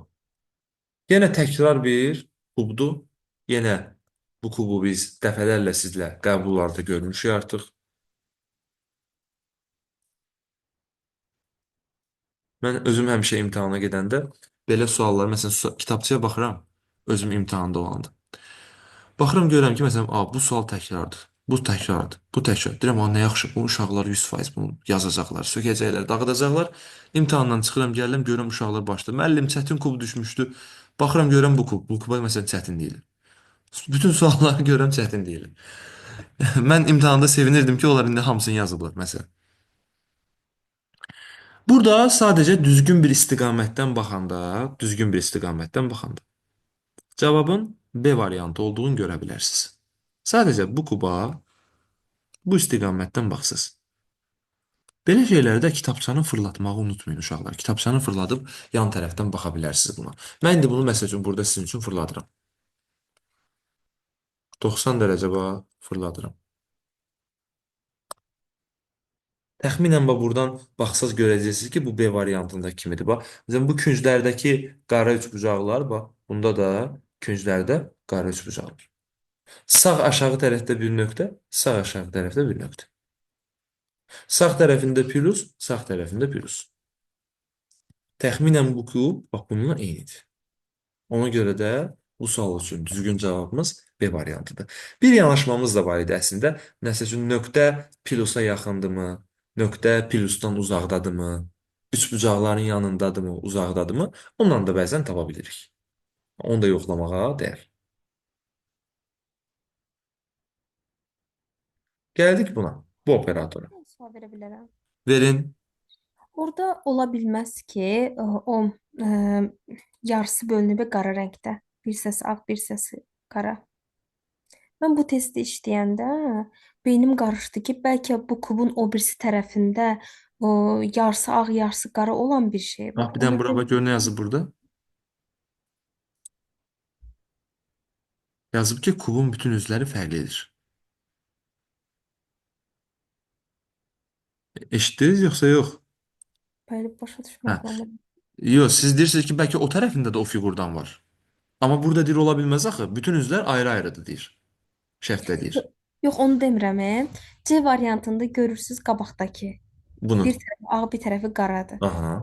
Yenə təkrar bir kubdur. Yenə bu kubu biz dəfələrlə sizlə qəbullarda görmüşük artıq. Mən özüm həmişə imtahana gedəndə belə suallar, məsələn, kitabçaya baxıram, özüm imtahanda olanda. Baxıram görürəm ki, məsələn, bu sual təkrardır. Bu təkrardır. Bu təkrar. Deyirəm, nə yaxşı, bu uşaqlar 100% bunu yazacaqlar, sökəcəklər, dağıdacaqlar. İmtahandan çıxıram, gəlirəm, görürəm uşaqlar başladı. Müəllim, çətin kub düşmüşdü. Baxıram, görürəm bu kub. Bu kuba məsələn çətin deyil. Bütün sualları görürəm çətin deyil. Mən imtahanda sevinirdim ki, onlar indi hamısını yazıblar məsələn. Burada sadəcə düzgün bir istiqamətdən baxanda, cavabın B variantı olduğunu görə bilərsiniz. Sadəcə bu kuba bu istiqamətdən baxsız. Belə şeylərdə kitabçanı fırlatmağı unutmayın uşaqlar. Kitabçanı fırladıb yan tərəfdən baxa bilərsiniz buna. Mən indi bunu məsəl üçün burada sizin üçün fırladıram. 90 dərəcə bax fırladıram. Təxminən bax buradan baxsaz görəcəksiniz ki, bu B variantında kimidir. Bax, məsələn, bu künclərdəki qara üçbucaqlar, bax, bunda da künclərdə qara üçbucaqlar. Sağ aşağı tərəfdə bir nöqtə, sağ aşağı tərəfdə bir nöqtə. Sağ tərəfində plus, sağ tərəfində plus. Təxminən bu kub, bax, bununla eynidir. Ona görə də bu sual üçün düzgün cavabımız B variantıdır. Bir yanaşmamız da var idi əslində. Məsəl üçün, nöqtə plusa yaxındırmı? Nöqtə plusdan uzaqdadırmı? Üçbucaqların yanındadırmı, uzaqdadırmı? Ondan da bəzən tapa bilirik. Onu da yoxlamağa dəyər. Gəldik buna, bu operatora. Sual verə bilərəm. Verin. Orada ola bilməz ki, o yarısı bölünüb qara rəngdə. Bir hissəsi ağ, bir hissəsi qara. Mən bu testi işləyəndə beynim qarışdı ki, bəlkə bu kubun o birisi tərəfində o yarısı ağ, yarısı qara olan bir şey Bax, var. bir dənə Ona bura görə bax, gör nə yazıb burada. Yazıb ki, kubun bütün üzləri fərqlidir. Eşitdiniz yoxsa yox? Bəli, başa Hə. düşmədim amma. Yox, siz deyirsiniz ki, bəlkə o tərəfində də o fiqurdan var. Amma burada deyir ola bilməz axı. Bütün üzlər ayrı-ayrıdır deyir. Şərtdə deyir. Yox, onu demirəm. C variantında görürsüz qabaqdakı. Bunu. Bir tərəfi ağ, bir tərəfi qaradır. Aha.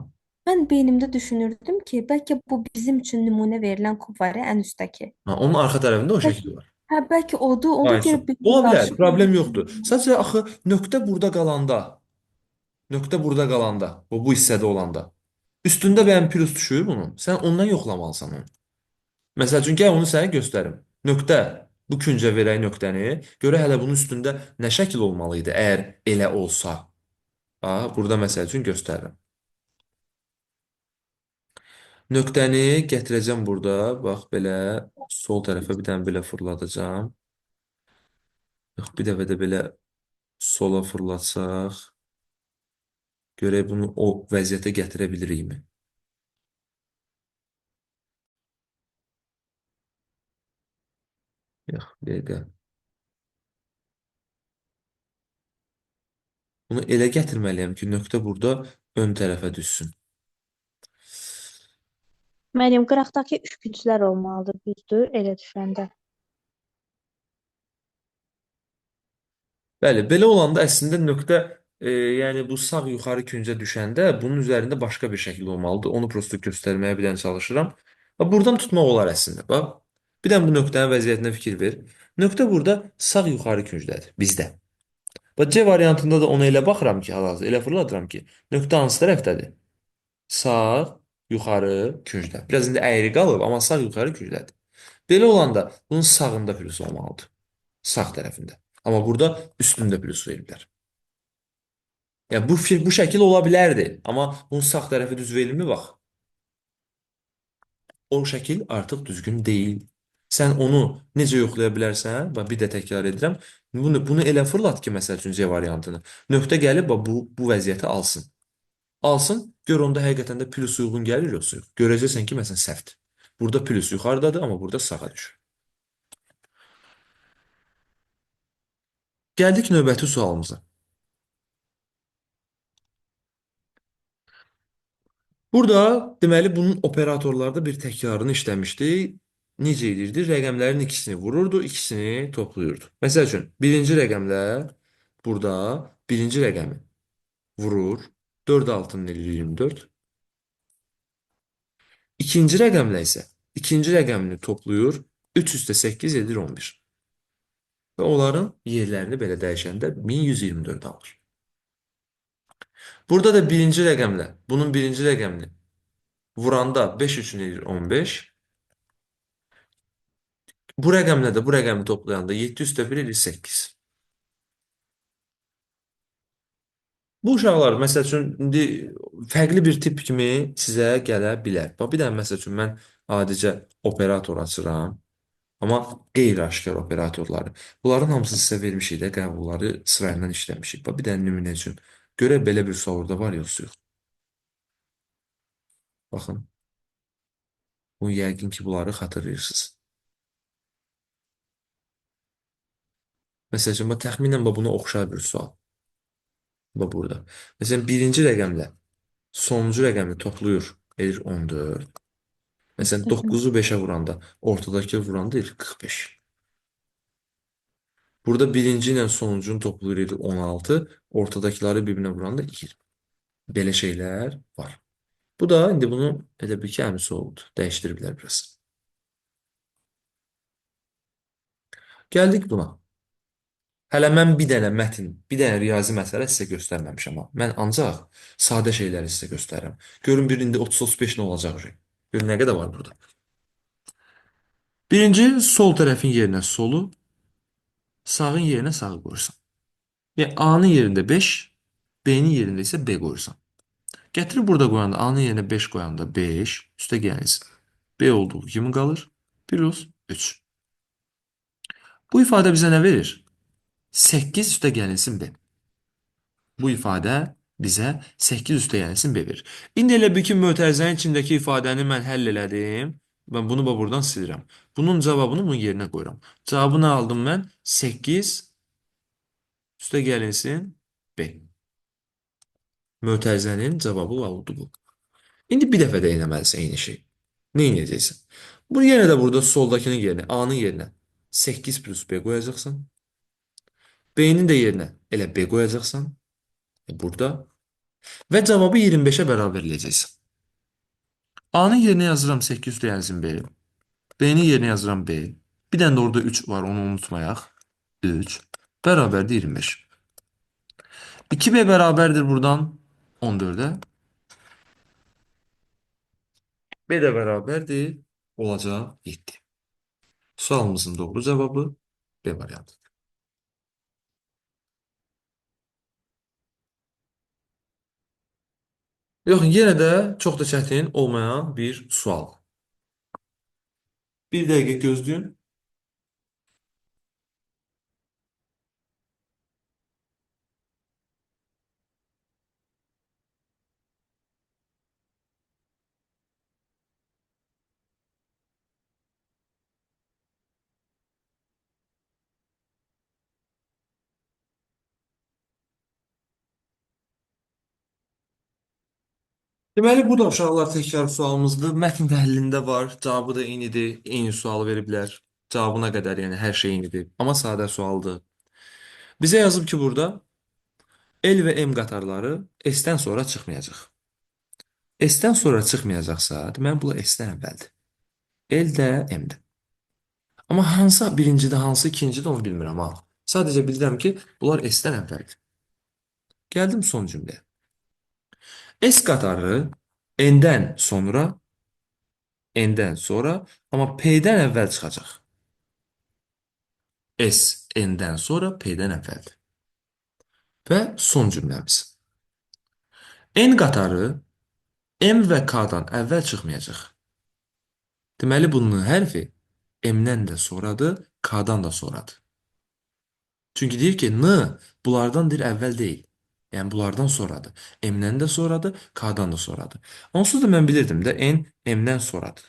Mən beynimdə düşünürdüm ki, bəlkə bu bizim üçün nümunə verilən kub var ya, ən üstdəki. Ha, onun arxa tərəfində o Bəlkə, şəkil var. hə, bəlkə odur. Ona Aynısı. görə beynim Ola bilər, qarışıq problem oldu. yoxdur. Sadəcə axı nöqtə burada qalanda, bu hissədə olanda, üstündə bəyən plus düşür bunun. Sən ondan yoxlamalısan onu. Məsəl üçün, gəl onu sənə göstərim. Nöqtə, bu küncə verək nöqtəni. Görək hələ bunun üstündə nə şəkil olmalı idi, əgər elə olsa. Ha, burada məsəl üçün göstərirəm. Nöqtəni gətirəcəm burada. Bax, belə sol tərəfə bir dənə belə fırladacağam. Yox, bir dəfə də belə sola fırlatsaq. Görək bunu o vəziyyətə gətirə bilirikmi? Yox, bir dəqiqə. Bunu elə gətirməliyəm ki, nöqtə burada ön tərəfə düşsün. Müəllim, qıraqdakı üçkünclər olmalıdır, düzdür? Elə düşəndə. Bəli, belə olanda əslində nöqtə, yəni bu sağ yuxarı küncə düşəndə bunun üzərində başqa bir şəkil olmalıdır. Onu prosto göstərməyə bir dənə çalışıram. Bax, buradan tutmaq olar əslində. Bax, bir dənə bu nöqtənin vəziyyətinə fikir ver. Nöqtə burada sağ yuxarı küncdədir bizdə. Bax, C variantında da ona elə baxıram ki, hal-hazırda elə fırladıram ki, nöqtə hansı tərəfdədir? Sağ yuxarı küncdə. Biraz indi əyri qalıb, amma sağ yuxarı küncdədir. Belə olanda bunun sağında plus olmalıdır. Sağ tərəfində. Amma burada üstündə plus veriblər. Yəni bu şəkil ola bilərdi, amma bunun sağ tərəfi düz verilmi bax. O şəkil artıq düzgün deyil. Sən onu necə yoxlaya bilərsən? Bax, bir də təkrar edirəm. Bunu elə fırlat ki, məsəl üçün C variantını. Nöqtə gəlib bax, bu vəziyyəti alsın. Alsın, gör onda həqiqətən də plus uyğun gəlir yoxsa yox. Görəcəksən ki, məsələn, səhvdir. Burada plus yuxarıdadır, amma burada sağa düşür. Gəldik növbəti sualımıza. Burada deməli bunun operatorlarda bir təkrarını işləmişdik. Necə edirdi? Rəqəmlərin ikisini vururdu, ikisini toplayırdı. Məsəl üçün, birinci rəqəmlə burada birinci rəqəmi vurur. 4 altını eləyir 24. İkinci rəqəmlə isə ikinci rəqəmini toplayır. 3 üstə 8 edir 11. Və onların yerlərini belə dəyişəndə 1124 alır. Burada da birinci rəqəmlə, bunun birinci rəqəmini vuranda 5 üçün edir 15. Bu rəqəmlə də bu rəqəmi toplayanda 7 üstə 1 edir 8. Bu uşaqlar, məsəl üçün, indi fərqli bir tip kimi sizə gələ bilər. Bax, bir dənə məsəl üçün mən adicə operator açıram. Amma qeyri-aşkar operatorları. Bunların hamısını sizə vermişik də, qəbulları sırayla işləmişik. Bax, bir dənə nümunə üçün. Görək belə bir sual orada var yoxsa yox. Baxın. Bunu yəqin ki, bunları xatırlayırsınız. Məsəl üçün, bax, təxminən bax, buna oxşar bir sual. Bax, burada. Məsələn, birinci rəqəmlə sonuncu rəqəmi toplayır, edir 14. Məsələn, 9-u 5-ə vuranda, ortadakı vuranda edir 45. Burada birinci ilə sonuncunu toplayır, edir 16. Ortadakıları bir-birinə vuranda 20. Belə şeylər var. Bu da indi bunu elə bil ki, əmisi oldu. Dəyişdiriblər biraz. Gəldik buna. Hələ mən bir dənə mətn, bir dənə riyazi məsələ sizə göstərməmişəm. Ha. Mən ancaq sadə şeyləri sizə göstərirəm. Görün bir indi 30-35 nə olacaq? Görün nə qədər var burada. Birinci, sol tərəfin yerinə solu, sağın yerinə sağı qoyursan. Yəni A-nın yerində 5, B-nin yerində isə B qoyursan. Gətirib burada qoyanda A-nın yerinə 5 qoyanda 5, üstə gəlsin. B olduğu kimi qalır. Plus 3. Bu ifadə bizə nə verir? 8 üstə gəlinsin B. Bu ifadə bizə 8 üstə gəlinsin B verir. İndi elə bil ki, mötərizənin içindəki ifadəni mən həll elədim. Mən bunu bax buradan silirəm. Bunun cavabını bunun yerinə qoyuram. Cavabı nə aldım mən? 8 üstə gəlinsin B. Mötərizənin cavabı oldu bu. İndi bir dəfə də eləməlisən eyni şey. Nə edəcəksən? Bu yenə də burada soldakının yerinə, A-nın yerinə 8 plus B qoyacaqsan. B-nin də yerinə elə B qoyacaqsan. Burada. Və cavabı 25-ə bərabər eləyəcəksən. A-nın yerinə yazıram 8 üstə gəlsin B. B-nin yerinə yazıram B. Bir dənə də orada 3 var, onu unutmayaq. 3 bərabərdir 25. 2B bərabərdir buradan 14'e. B də bərabərdir, olacaq 7. Sualımızın doğru cavabı B variantıdır. Yox, yenə də çox da çətin olmayan bir sual. Bir dəqiqə gözləyin. Deməli, bu da uşaqlar təkrar sualımızdır. Mətn təhlilində var, cavabı da eynidir. Eyni sualı veriblər. Cavabına qədər, yəni hər şey eynidir. Amma sadə sualdır. Bizə yazıb ki, burada L və M qatarları S-dən sonra çıxmayacaq. S-dən sonra çıxmayacaqsa, deməli, bu S-dən əvvəldir. L də M-də. Amma hansı birincidə, hansı ikincidə onu bilmirəm ha. Sadəcə bilirəm ki, bunlar S-dən əvvəldir. Gəldim son cümləyə. S qatarı N-dən sonra, N-dən sonra, amma P-dən əvvəl çıxacaq. S N-dən sonra P-dən əvvəldir. Və son cümləmiz. N qatarı M və K-dan əvvəl çıxmayacaq. Deməli, bunun hərfi M-dən də sonradır, K-dan da sonradır. Çünki deyir ki, N bunlardan deyir əvvəl deyil. Yəni bunlardan sonradır. M-dən də sonradır, K-dan da sonradır. Onsuz da mən bilirdim də N M-dən sonradır.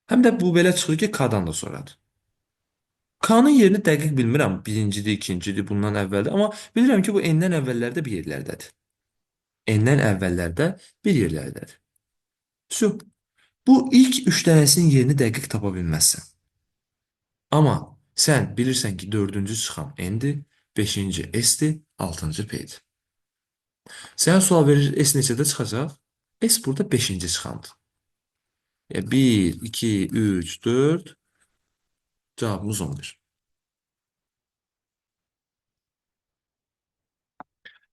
Həm də bu belə çıxır ki, K-dan da sonradır. K-nın yerini dəqiq bilmirəm. Birincidir, ikincidir, bundan əvvəldir. Amma bilirəm ki, bu N-dən əvvəllərdə bir yerlərdədir. N-dən əvvəllərdə bir yerlərdədir. Şu, bu ilk üç dənəsinin yerini dəqiq tapa bilməzsən. Amma sən bilirsən ki, dördüncü çıxan N-dir, beşinci S-dir, altıncı P-dir. Sənə sual verir, S neçədə çıxacaq? S burada beşinci çıxandır. Yəni 1, 2, 3, 4, cavabımız 11.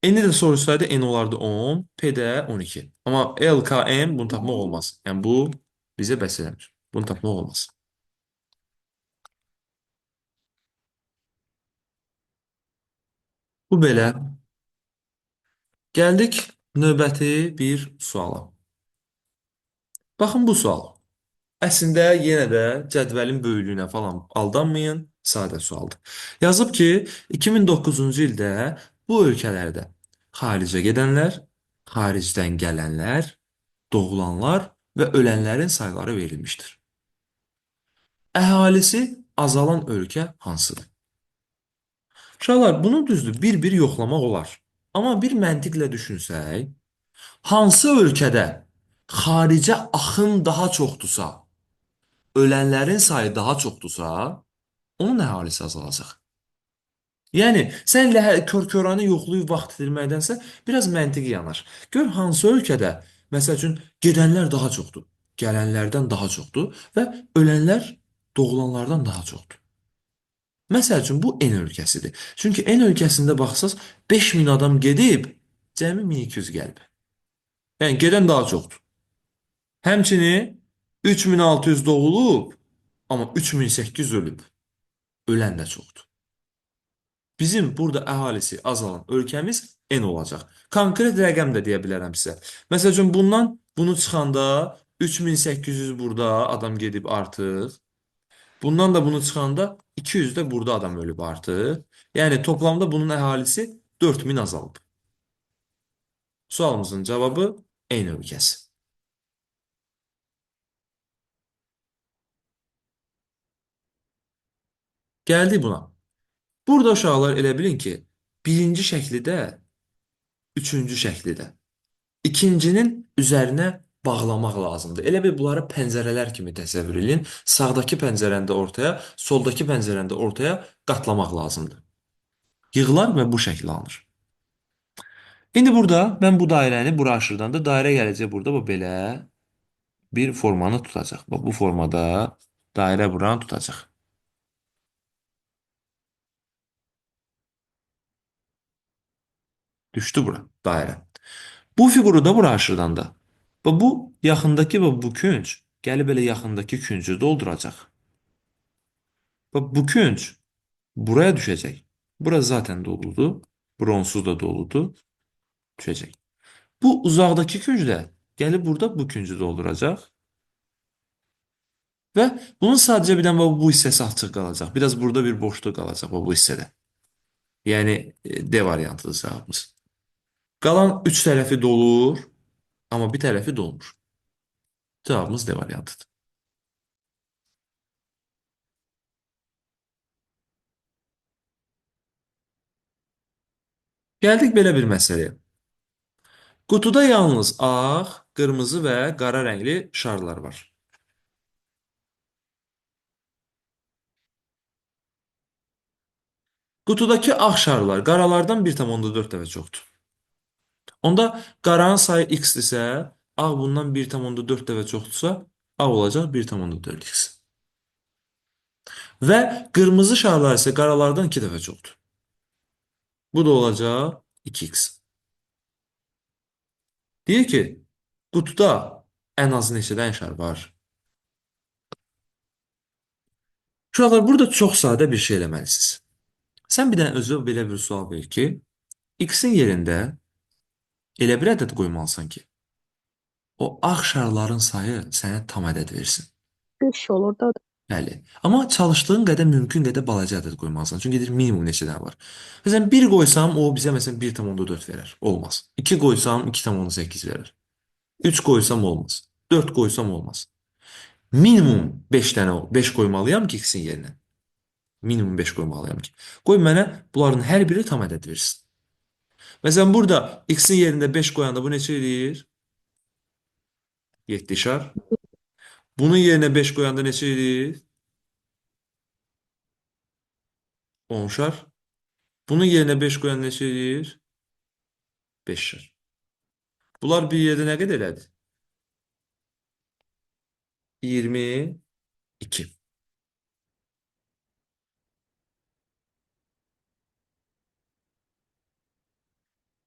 N-i də soruşsaydı N olardı 10, P də 12. Amma L, K, M bunu tapmaq olmaz. Yəni bu bizə bəs eləmir. Bunu tapmaq olmaz. Bu belə. Gəldik növbəti bir suala. Baxın bu sual. Əslində yenə də cədvəlin böyüklüyünə falan aldanmayın. Sadə sualdır. Yazıb ki, 2009-cu ildə bu ölkələrdə xaricə gedənlər, xaricdən gələnlər, doğulanlar və ölənlərin sayları verilmişdir. Əhalisi azalan ölkə hansıdır? Uşaqlar, bunu düzdür, bir-bir yoxlamaq olar. Amma bir məntiqlə düşünsək, hansı ölkədə xaricə axın daha çoxdursa, ölənlərin sayı daha çoxdursa, onun əhalisi azalacaq. Yəni, sən elə kör-köranə yoxlayıb vaxt itirməkdənsə, biraz məntiqi yanaş. Gör hansı ölkədə, məsəl üçün, gedənlər daha çoxdur, gələnlərdən daha çoxdur və ölənlər doğulanlardan daha çoxdur. Məsəl üçün, bu N ölkəsidir. Çünki N ölkəsində baxsaz, 5000 adam gedib, cəmi 1200 gəlib. Yəni, gedən daha çoxdur. Həmçinin 3600 doğulub, amma 3800 ölüb. Ölən də çoxdur. Bizim burada əhalisi azalan ölkəmiz N olacaq. Konkret rəqəm də deyə bilərəm sizə. Məsəl üçün, bundan bunu çıxanda 3800 burada adam gedib artıq. Bundan da bunu çıxanda 200 də burada adam ölüb artıq. Yəni toplamda bunun əhalisi 4000 azalıb. Sualımızın cavabı N ölkəsi. Gəldik buna. Burada uşaqlar elə bilin ki, birinci şəkli də, üçüncü şəkli də ikincinin üzərinə bağlamaq lazımdır. Elə bil bunları pəncərələr kimi təsəvvür edin. Sağdakı pəncərəni də ortaya, soldakı pəncərəni də ortaya qatlamaq lazımdır. Yığılar və bu şəkil alınır. İndi burada mən bu dairəni bura aşırdanda dairə gələcək burada bu belə bir formanı tutacaq. Bax, bu formada dairə buranı tutacaq. Düşdü bura dairə. Bu fiquru da bura aşırdanda. Bax, bu yaxındakı və bu künc gəlib elə yaxındakı küncü dolduracaq. Bax, bu künc buraya düşəcək. Bura zaten doludur. Bura onsuz da doludur. Düşəcək. Bu uzaqdakı künc də gəlib burada bu küncü dolduracaq. Və bunun sadəcə bir dənə bu hissəsi açıq qalacaq. Biraz burada bir boşluq qalacaq bu hissədə. Yəni D variantıdır cavabımız. Qalan üç tərəfi dolur, amma bir tərəfi dolmur. Cavabımız D variantıdır. Gəldik belə bir məsələyə. Qutuda yalnız ağ, qırmızı və qara rəngli şarlar var. Qutudakı ağ şarlar qaralardan 1,4 dəfə çoxdur. Onda qaranın sayı x-dirsə, ağ bundan 1,4 dəfə çoxdursa, ağ olacaq 1,4x. Və qırmızı şarlar isə qaralardan 2 dəfə çoxdur. Bu da olacaq 2x. Deyir ki, qutuda ən az neçədən şar var? Uşaqlar, burada çox sadə bir şey eləməlisiniz. Sən bir dənə özünə belə bir sual ver ki, x-in yerində elə bir ədəd qoymalısan ki, o ağ şarların sayı sənə tam ədəd versin. 5 olur da. Bəli. Amma çalışdığın qədər mümkün qədər balaca ədəd qoymalısan. Çünki gedir minimum neçə dənə var. Məsələn, 1 qoysam, o bizə məsələn 1,4 verər. Olmaz. 2 qoysam, 2,8 verər. 3 qoysam olmaz. 4 qoysam olmaz. Minimum 5 dənə 5 qoymalıyam ki, x-in yerinə. Minimum 5 qoymalıyam ki. Qoy mənə bunların hər biri tam ədəd versin. Məsələn, burada x-in yerində 5 qoyanda bu neçə eləyir? 7 şar. Bunun yerinə 5 qoyanda neçə eləyir? 10 şar. Bunun yerinə 5 qoyanda neçə eləyir? 5 şar. Bunlar bir yerdə nə qədər elədi? 22.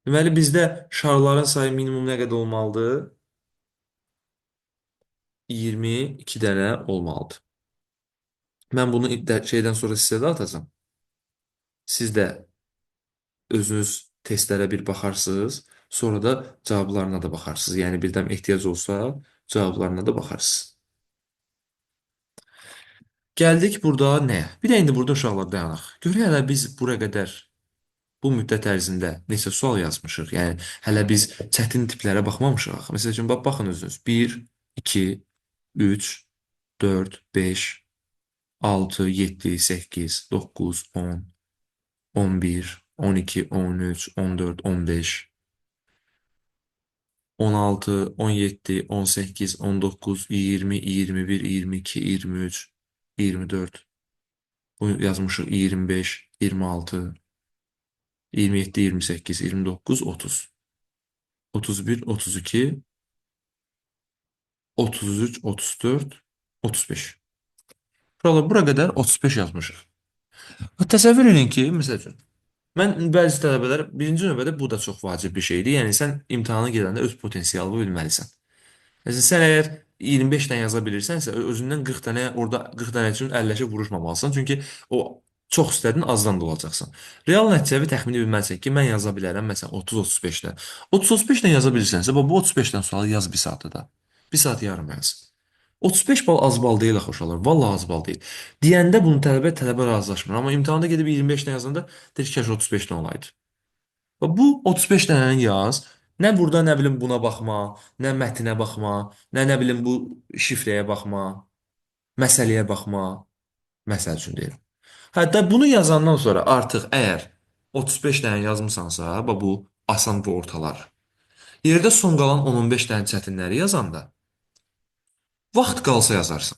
Deməli, bizdə şarların sayı minimum nə qədər olmalıdır? 22 dənə olmalıdır. Mən bunu şeydən sonra sizə də atacağam. Siz də özünüz testlərə bir baxarsınız, sonra da cavablarına da baxarsınız. Yəni birdən ehtiyac olsa cavablarına da baxarsınız. Gəldik burada nəyə? Bir də indi burada uşaqlar dayanaq. Görək hələ biz bura qədər bu müddət ərzində neçə sual yazmışıq. Yəni hələ biz çətin tiplərə baxmamışıq axı. Məsəl üçün bax baxın özünüz. 1, 2, 3, 4, 5, 6, 7, 8, 9, 10, 11, 12, 13, 14, 15, 16, 17, 18, 19, 20, 21, 22, 23, 24. Bunu yazmışıq 25, 26, 27, 28, 29, 30. 31, 32, 33, 34, 35. Uşaqlar, bura qədər 35 yazmışıq. Təsəvvür edin ki, məsəl üçün, mən bəzi tələbələr, birinci növbədə bu da çox vacib bir şeydir. Yəni, sən imtahana gedəndə öz potensialını bilməlisən. Məsələn, sən əgər 25 dənə yaza bilirsənsə, özündən 40 dənə, orada 40 dənə üçün əlləşib vuruşmamalısan. Çünki o çox istədin, azdan da olacaqsan. Real nəticəvi təxmini bilməlisən ki, mən yaza bilərəm, məsələn, 30-35 dənə. 30-35 dənə yaza bilirsənsə, bax, bu 35 dənə sualı yaz bir saatda da. Bir saat yarım yaz. 35 bal az bal deyil axı uşaqlar. Vallahi az bal deyil. Deyəndə bunu tələbə razılaşmır. Amma imtahanda gedib 25 dənə yazanda deyir ki, kaş 35 dənə olaydı. Bax, bu 35 dənəni yaz. Nə burada nə bilim buna baxma, nə mətinə baxma, nə bilim bu şifrəyə baxma, məsələyə baxma. Məsəl üçün deyirəm. Hətta bunu yazandan sonra artıq əgər 35 dənə yazmısansa, bax bu asan bu ortalar. Yerdə son qalan 10-15 dənə çətinləri yazanda vaxt qalsa yazarsan.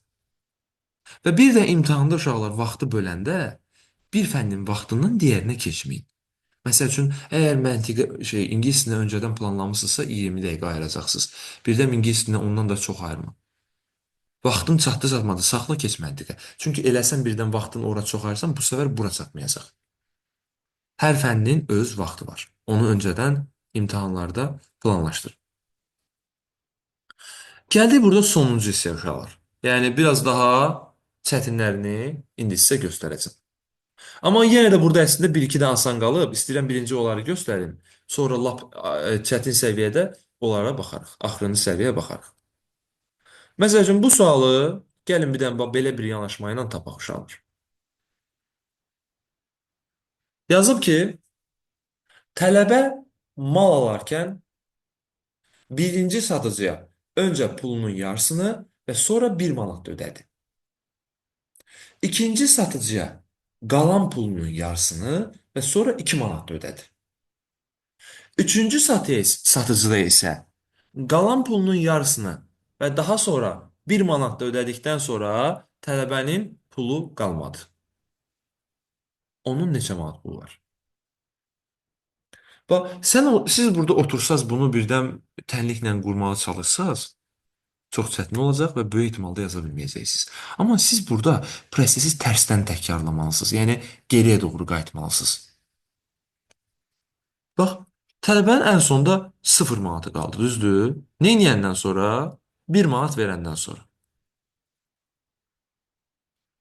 Və bir də imtahanda uşaqlar vaxtı böləndə bir fənnin vaxtından digərinə keçməyin. Məsəl üçün, əgər məntiqə ingilis dilinə öncədən planlamışsınızsa 20 dəqiqə ayıracaqsınız. Birdən ingilis dilinə ondan da çox ayırma. Vaxtın çatdı çatmadı, saxla keç məntiqə. Çünki eləsən birdən vaxtın ora çox ayırsan, bu səfər bura çatmayacaq. Hər fənnin öz vaxtı var. Onu öncədən imtahanlarda planlaşdır. Gəldik burada sonuncu hissəyə uşaqlar. Yəni biraz daha çətinlərini indi sizə göstərəcəm. Amma yenə də burada əslində bir-iki də asan qalıb. İstəyirəm birinci onları göstərim. Sonra lap çətin səviyyədə onlara baxarıq. Axırıncı səviyyəyə baxarıq. Məsəl üçün bu sualı gəlin bir dənə belə bir yanaşma ilə tapaq uşaqlar. Yazıb ki, tələbə mal alarkən birinci satıcıya öncə pulunun yarısını və sonra 1 manat ödədi. İkinci satıcıya qalan pulunun yarısını və sonra 2 manat ödədi. Üçüncü satıcıda isə qalan pulunun yarısını və daha sonra 1 manat da ödədikdən sonra tələbənin pulu qalmadı. Onun neçə manat pulu var? Bax, siz burada otursaz bunu birdən tənliklə qurmağa çalışsaz, çox çətin olacaq və böyük ehtimalda yaza bilməyəcəksiniz. Amma siz burada prosesi tərsdən təkrarlamalısınız. Yəni geriyə doğru qayıtmalısınız. Bax, tələbənin ən sonda 0 manatı qaldı, düzdür? Nə eləyəndən sonra? 1 manat verəndən sonra.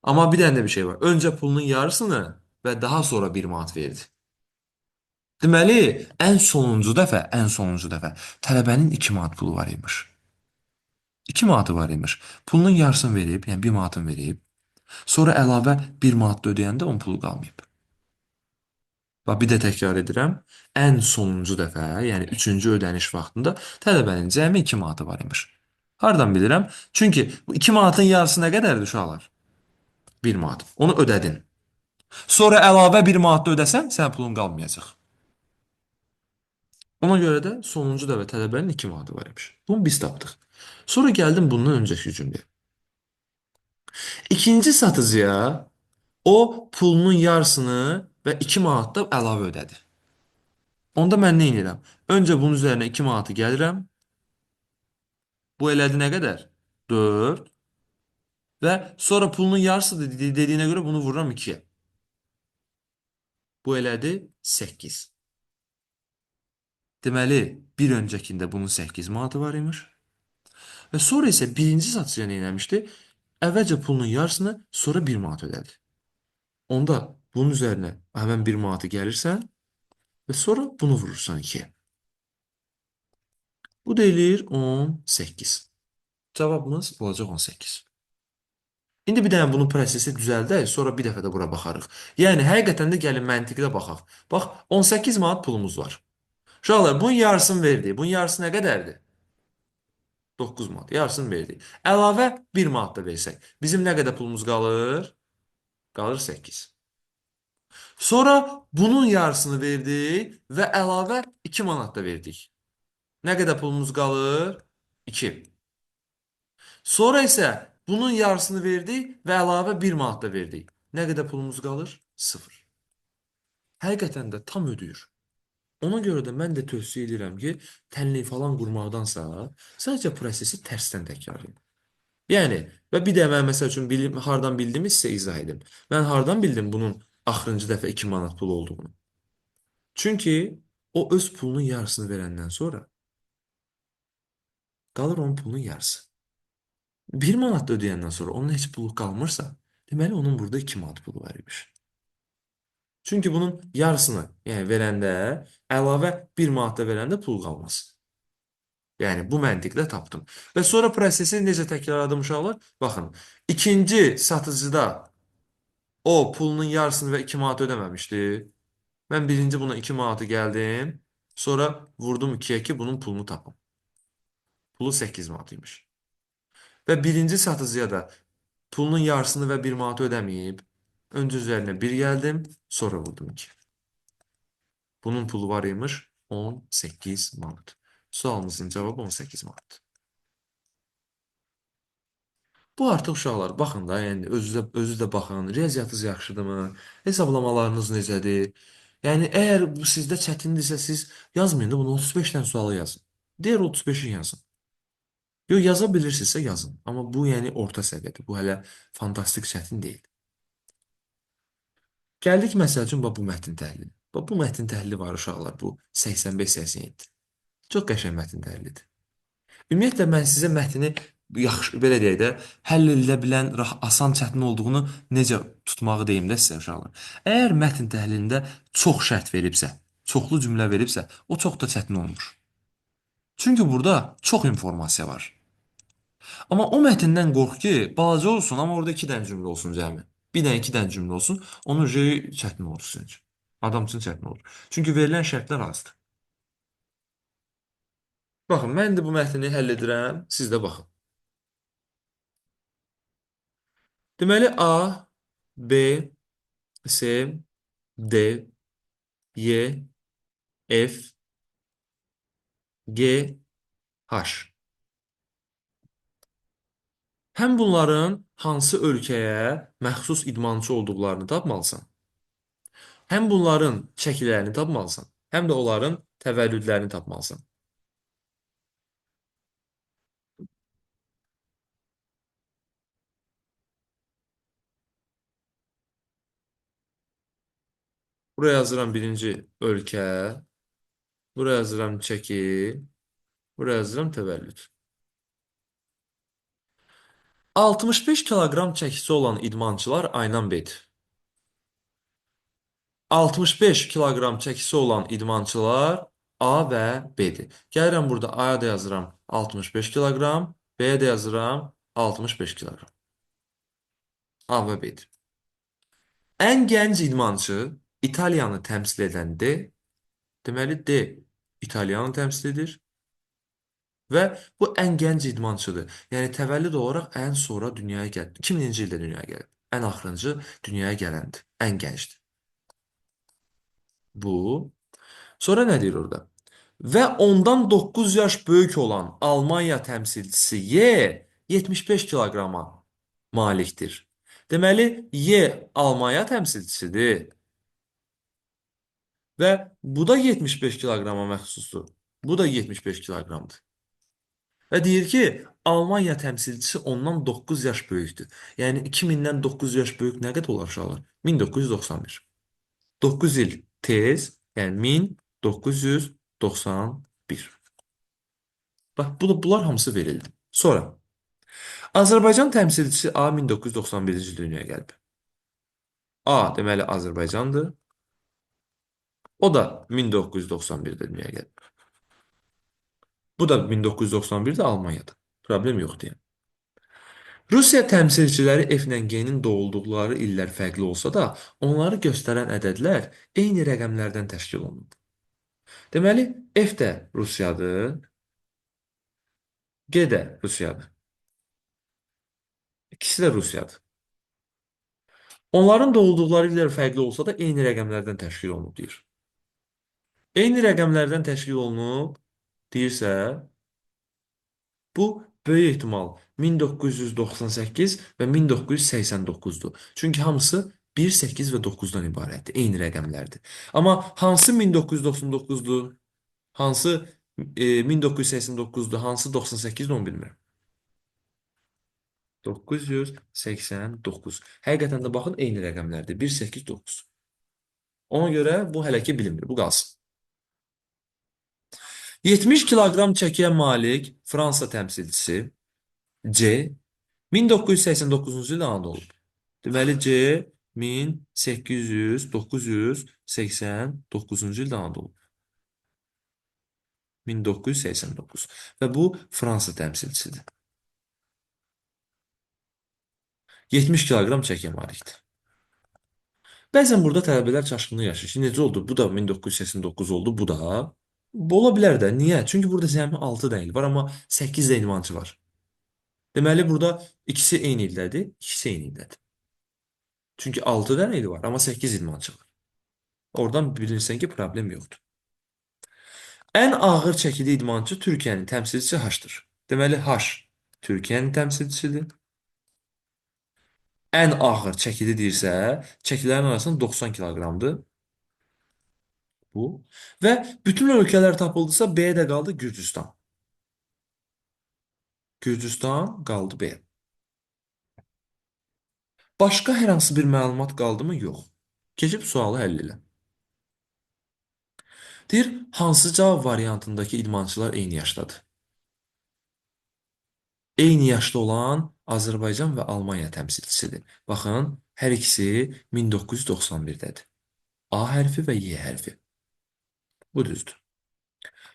Amma bir dənə də bir şey var. Öncə pulunun yarısını və daha sonra 1 manat verdi. Deməli, ən sonuncu dəfə tələbənin 2 manat pulu var imiş. 2 manatı var imiş. Pulunun yarısını verib, yəni 1 manatını verib. Sonra əlavə 1 manat da ödəyəndə onun pulu qalmayıb. Bax, bir də təkrar edirəm. Ən sonuncu dəfə, yəni 3-cü ödəniş vaxtında tələbənin cəmi 2 manatı var imiş. Hardan bilirəm? Çünki bu 2 manatın yarısı nə qədərdir uşaqlar? 1 manat. Onu ödədin. Sonra əlavə 1 manat da ödəsən, sənin pulun qalmayacaq. Ona görə də sonuncu dəfə tələbənin 2 manatı var imiş. Bunu biz tapdıq. Sonra gəldim bundan öncəki cümləyə. İkinci satıcıya o pulunun yarısını və 2 manat da əlavə ödədi. Onda mən nə edirəm? Öncə bunun üzərinə 2 manatı gəlirəm. Bu elədi nə qədər? 4. Və sonra pulunun yarısı dediyinə görə bunu vururam 2-yə. Bu elədi 8. Deməli, bir öncəkində bunun 8 manatı var imiş. Və sonra isə birinci satıcıya nə eləmişdi? Əvvəlcə pulunun yarısını, sonra 1 manat ödədi. Onda bunun üzərinə həmən 1 manatı gəlirsən və sonra bunu vurursan 2-yə. Bu da eləyir 18. Cavabımız olacaq 18. İndi bir dənə bunun prosesi düzəldək, sonra bir dəfə də bura baxarıq. Yəni, həqiqətən də gəlin məntiqdə baxaq. Bax, 18 manat pulumuz var. Uşaqlar, bunun yarısını verdik. Bunun yarısı nə qədərdir? 9 manat. Yarısını verdik. Əlavə 1 manat da versək. Bizim nə qədər pulumuz qalır? Qalır 8. Sonra bunun yarısını verdik və əlavə 2 manat da verdik. Nə qədər pulumuz qalır? 2. Sonra isə bunun yarısını verdik və əlavə 1 manat da verdik. Nə qədər pulumuz qalır? 0. Həqiqətən də tam ödəyir. Ona görə də mən də tövsiyə edirəm ki, tənlik falan qurmaqdansa, sadəcə prosesi tərsdən təkrarlayın. Yəni, və bir də mən məsəl üçün bilim, hardan bildimi sizə izah edim. Mən hardan bildim bunun axırıncı dəfə 2 manat pul olduğunu? Çünki o öz pulunun yarısını verəndən sonra qalır onun pulunun yarısı. 1 manat da ödəyəndən sonra onun heç pulu qalmırsa, deməli onun burada 2 manat pulu var imiş. Çünki bunun yarısını, yəni verəndə, əlavə 1 manat da verəndə pul qalmaz. Yəni bu məntiqlə tapdım. Və sonra prosesi necə təkrarladım uşaqlar? Baxın, ikinci satıcıda o pulunun yarısını və 2 manat ödəməmişdi. Mən birinci buna 2 manatı gəldim. Sonra vurdum 2-yə ki, bunun pulunu tapım. Pulu 8 manat imiş. Və birinci satıcıya da pulunun yarısını və 1 manatı ödəməyib. Öncə üzərinə 1 gəldim, sonra vurdum 2. Bunun pulu var imiş 18 manat. Sualımızın cavabı 18 manat. Bu artıq uşaqlar, baxın da, yəni özünüz də baxın, riyaziyyatınız yaxşıdırmı, hesablamalarınız necədir? Yəni əgər bu sizdə çətindirsə siz yazmayın da bunu 35 dənə sualı yazın. Digər 35-i yazın. Yox, yaza bilirsinizsə yazın. Amma bu yəni orta səviyyədir. Bu hələ fantastik çətin deyil. Gəldik məsəl üçün bax bu mətn təhlili. Bax bu mətn təhlili var uşaqlar, bu 85-87. Çox qəşəng mətn təhlilidir. Ümumiyyətlə mən sizə mətni yaxşı belə deyək də, həll edilə bilən, asan, çətin olduğunu necə tutmağı deyim də sizə uşaqlar. Əgər mətn təhlilində çox şərt veribsə, çoxlu cümlə veribsə, o çox da çətin olmur. Çünki burada çox informasiya var. Amma o mətndən qorx ki, balaca olsun, amma orada 2 dənə cümlə olsun cəmi. Bir dənə, 2 dənə cümlə olsun, onun çətin olur sizin üçün. Adam üçün çətin olur. Çünki verilən şərtlər azdır. Baxın, mən də bu mətni həll edirəm, siz də baxın. Deməli, A, B, C, D, Y, F, G, H. Həm bunların hansı ölkəyə məxsus idmançı olduqlarını tapmalısan, həm bunların çəkilərini tapmalısan, həm də onların təvəllüdlərini tapmalısan. Buraya yazıram birinci ölkə, buraya yazıram çəki, buraya yazıram təvəllüd. 65 kiloqram çəkisi olan idmançılar aynan B-dir. 65 kiloqram çəkisi olan idmançılar A və B-dir. Gəlirəm burada A-ya da yazıram 65 kiloqram, B-yə də yazıram 65 kiloqram. A və B-dir. Ən gənc idmançı İtaliyanı təmsil edən D, deməli D İtaliyanı təmsil edir. Və bu ən gənc idmançıdır. Yəni təvəllüd olaraq ən sonra dünyaya gəlib. 2000-ci ildə dünyaya gəlib. Ən axırıncı dünyaya gələndir. Ən gəncdir. Bu. Sonra nə deyir orada? Və ondan 9 yaş böyük olan Almanya təmsilçisi Y 75 kiloqrama malikdir. Deməli, Y Almanya təmsilçisidir. Və bu da 75 kiloqrama məxsusdur. Bu da 75 kiloqramdır. Və deyir ki, Almanya təmsilçisi ondan 9 yaş böyükdür. Yəni 2000-dən 9 yaş böyük nə qədər olar uşaqlar? 1991. 9 il tez, yəni 19 1991. Bax, bunlar hamısı verildi. Sonra, Azərbaycan təmsilçisi A 1991-ci ildə dünyaya gəlib. A deməli Azərbaycandır. O da 1991-də dünyaya gəlib. Bu da 1991-də Almaniyada. Problem yoxdur yəni. Rusiya təmsilçiləri F ilə G-nin doğulduqları illər fərqli olsa da, onları göstərən ədədlər eyni rəqəmlərdən təşkil olunub. Deməli, F də Rusiyadır, G də Rusiyadır. İkisi də Rusiyadır. Onların doğulduqları illər fərqli olsa da eyni rəqəmlərdən təşkil olunub deyir. Eyni rəqəmlərdən təşkil olunub deyirsə, bu böyük ehtimal 1998 və 1989-dur. Çünki hamısı 1, 8 və 9-dan ibarətdir. Eyni rəqəmlərdir. Amma hansı 1999-dur, hansı 1989-dur, hansı 98-dir onu bilmirəm. 989. Həqiqətən də baxın eyni rəqəmlərdir. 1, 8, 9. Ona görə bu hələ ki bilinmir. Bu qalsın. 70 kiloqram çəkiyə malik Fransa təmsilçisi C 1989-cu ildə anadan olub. Deməli C 1800-989-cu ildə anadan olub. 1989 və bu Fransa təmsilçisidir. 70 kiloqram çəkiyə malikdir. Bəzən burada tələbələr çaşqınlıq yaşayır. Şimdi necə oldu? Bu da 1989 oldu, bu da. Bu ola bilər də. Niyə? Çünki burada cəmi 6 dənə il var, amma 8 də idmançı var. Deməli, burada ikisi eyni ildədir, ikisi eyni ildədir. Çünki 6 dənə il var, amma 8 idmançı var. Oradan bilirsən ki, problem yoxdur. Ən ağır çəkili idmançı Türkiyənin təmsilçisi H-dır. Deməli, H Türkiyənin təmsilçisidir. Ən ağır çəkili deyirsə, çəkilərin arasında 90 kiloqramdır. Bu. Və bütün ölkələr tapıldısa B-də qaldı Gürcüstan. Gürcüstan qaldı B. Başqa hər hansı bir məlumat qaldı mı? Yox. Keçib sualı həll elə. Deyir, hansı cavab variantındakı idmançılar eyni yaşdadır? Eyni yaşda olan Azərbaycan və Almaniya təmsilçisidir. Baxın, hər ikisi 1991-dədir. A hərfi və Y hərfi. Bu düzdür.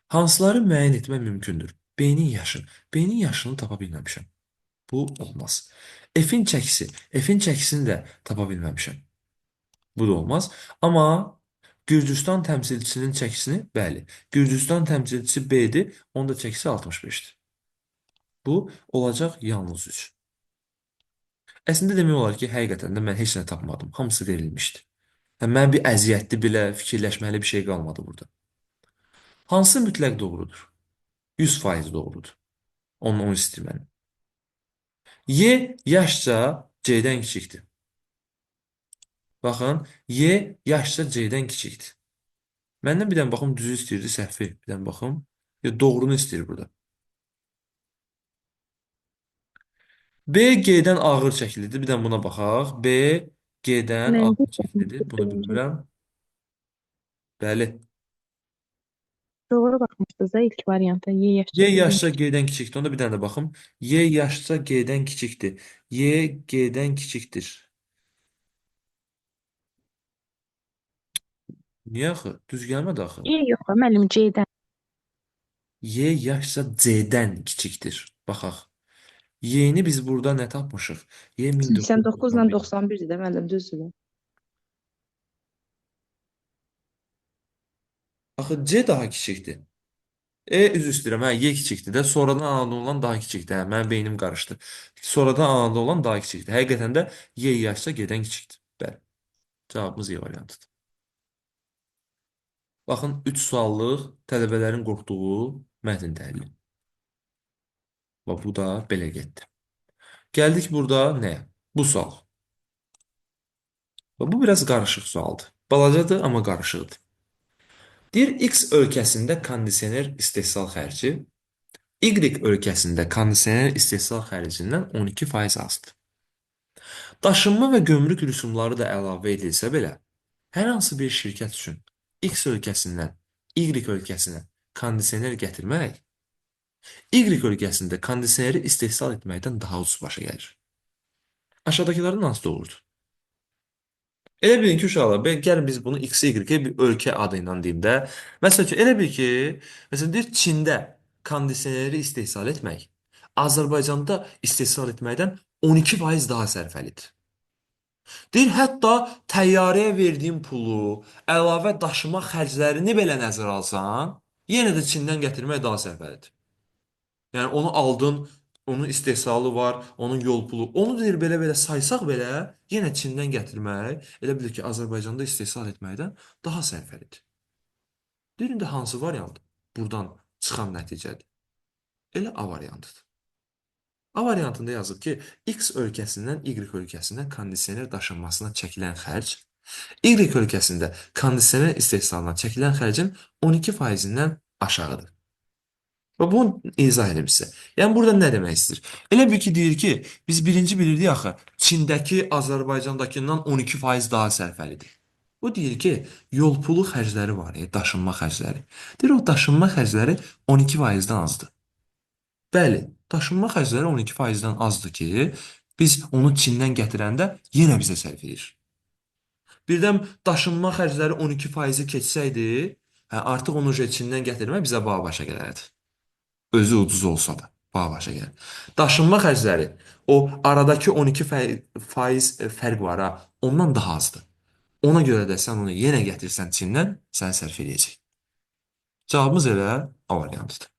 Hansıları müəyyən etmək mümkündür? B-nin yaşı. B-nin yaşını tapa bilməmişəm. Bu olmaz. F-in çəkisi. F-in çəkisini də tapa bilməmişəm. Bu da olmaz. Amma Gürcüstan təmsilçisinin çəkisini, bəli. Gürcüstan təmsilçisi B-dir. Onun da çəkisi 65-dir. Bu olacaq yalnız 3. Əslində demək olar ki, həqiqətən də mən heç nə tapmadım. Hamısı verilmişdi. Yəni, mən bir əziyyətli belə fikirləşməli bir şey qalmadı burada. Hansı mütləq doğrudur? 100% doğrudur. Onu istəyir mənim. Y yaşca C-dən kiçikdir. Baxın, Y yaşca C-dən kiçikdir. Məndən bir dənə baxım düzü istəyirdi, səhvi. Bir dənə baxım. Ya, doğrunu istəyir burada. B G-dən ağır çəkilidir. Bir dənə buna baxaq. B G-dən ağır çəkilidir. Bunu bilmirəm. Bəli. Doğru baxmışdınız da ilk varianta. Y yaşca Y G-dən yaşca G-dən kiçikdir. Onda bir dənə də baxım. Y yaşca G-dən kiçikdir. Y G-dən kiçikdir. Niyə axı? Düz gəlmədi axı. Y yox, müəllim C-dən. Y yaşca C-dən kiçikdir. Baxaq. Y-ni biz burada nə tapmışıq? Y 89 ilə 1991. 91-dir də müəllim, düzdür də. Axı C daha kiçikdir. E üzr istəyirəm, hə, Y kiçikdir də. Sonradan anadan olan daha kiçikdir. Hə, mənim beynim qarışdı. Sonradan anadan olan daha kiçikdir. Həqiqətən də Y yaşca G-dən kiçikdir. Bəli. Cavabımız Y variantıdır. Baxın, 3 suallıq tələbələrin qorxduğu mətn təhlili. Bax, bu da belə getdi. Gəldik burada nəyə? Bu sual. Bax, bu biraz qarışıq sualdır. Balacadır, amma qarışıqdır. Deyir, X ölkəsində kondisioner istehsal xərci Y ölkəsində kondisioner istehsal xərcindən 12% azdır. Daşınma və gömrük rüsumları da əlavə edilsə belə, hər hansı bir şirkət üçün X ölkəsindən Y ölkəsinə kondisioner gətirmək Y ölkəsində kondisioneri istehsal etməkdən daha ucuz başa gəlir. Aşağıdakılardan hansı doğrudur? Elə bilin ki, uşaqlar, gəlin biz bunu X, Y bir ölkə adı ilə deyim də. Məsəl üçün, elə bil ki, məsələn, deyir Çində kondisioneri istehsal etmək Azərbaycanda istehsal etməkdən 12% daha sərfəlidir. Deyir, hətta təyyarəyə verdiyin pulu, əlavə daşıma xərclərini belə nəzərə alsan, yenə də Çindən gətirmək daha sərfəlidir. Yəni onu aldın, onun istehsalı var, onun yol pulu. Onu deyir belə-belə saysaq belə, yenə Çindən gətirmək, elə bilir ki, Azərbaycanda istehsal etməkdən daha sərfəlidir. Deyir, indi hansı variant buradan çıxan nəticədir? Elə A variantıdır. A variantında yazıb ki, X ölkəsindən Y ölkəsinə kondisioner daşınmasına çəkilən xərc, Y ölkəsində kondisioner istehsalına çəkilən xərcin 12%-dən aşağıdır. Və bunu izah edim sizə. Yəni burada nə demək istəyir? Elə bil ki, deyir ki, biz birinci bilirdik axı, Çindəki Azərbaycandakından 12% daha sərfəlidir. Bu deyir ki, yol pulu xərcləri var, daşınma xərcləri. Deyir, o daşınma xərcləri 12%-dən azdır. Bəli, daşınma xərcləri 12%-dən azdır ki, biz onu Çindən gətirəndə yenə bizə sərf edir. Birdən daşınma xərcləri 12%-i keçsəydi, artıq onu Çindən gətirmək bizə baha başa gələrdi. Özü ucuz olsa da baha başa gəlir. Daşınma xərcləri o aradakı 12% fərq var ha, ondan daha azdır. Ona görə də sən onu yenə gətirsən Çindən, səni sərf eləyəcək. Cavabımız elə A variantıdır.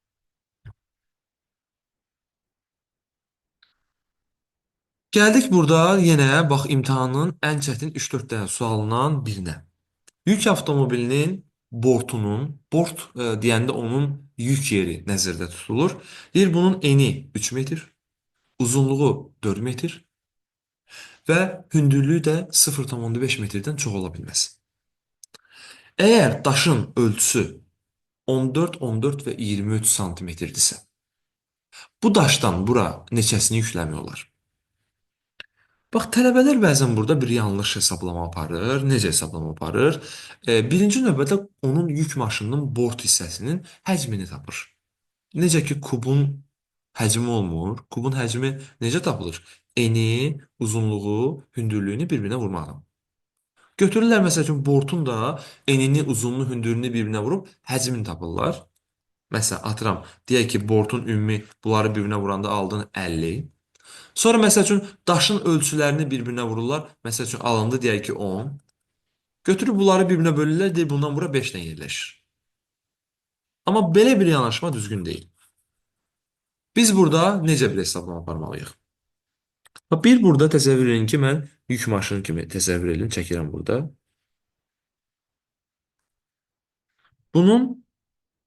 Gəldik burada yenə bax imtahanın ən çətin 3-4 dənə sualından birinə. Yük avtomobilinin bortunun, bort deyəndə onun yük yeri nəzərdə tutulur. Deyir bunun eni 3 metr, uzunluğu 4 metr və hündürlüyü də 0,5 metrdən çox ola bilməz. Əgər daşın ölçüsü 14, 14 və 23 santimetrdirsə, bu daşdan bura neçəsini yükləmək olar? Bax, tələbələr bəzən burada bir yanlış hesablama aparır. Necə hesablama aparır? Birinci növbədə onun yük maşınının bort hissəsinin həcmini tapır. Necə ki, kubun həcmi olmur. Kubun həcmi necə tapılır? Eni, uzunluğu, hündürlüyünü bir-birinə vurmaqla. Götürürlər, məsəl üçün, bortun da enini, uzunluğunu, hündürlüyünü bir-birinə vurub həcmini tapırlar. Məsələn, atıram, deyək ki, bortun ümumi bunları bir-birinə vuranda aldın 50. Sonra məsəl üçün daşın ölçülərini bir-birinə vururlar. Məsəl üçün alındı deyək ki 10. Götürüb bunları bir-birinə bölürlər, deyir bundan bura 5 dənə yerləşir. Amma belə bir yanaşma düzgün deyil. Biz burada necə bir hesablama aparmalıyıq? Bir burada təsəvvür edin ki, mən yük maşını kimi təsəvvür edin, çəkirəm burada. Bunun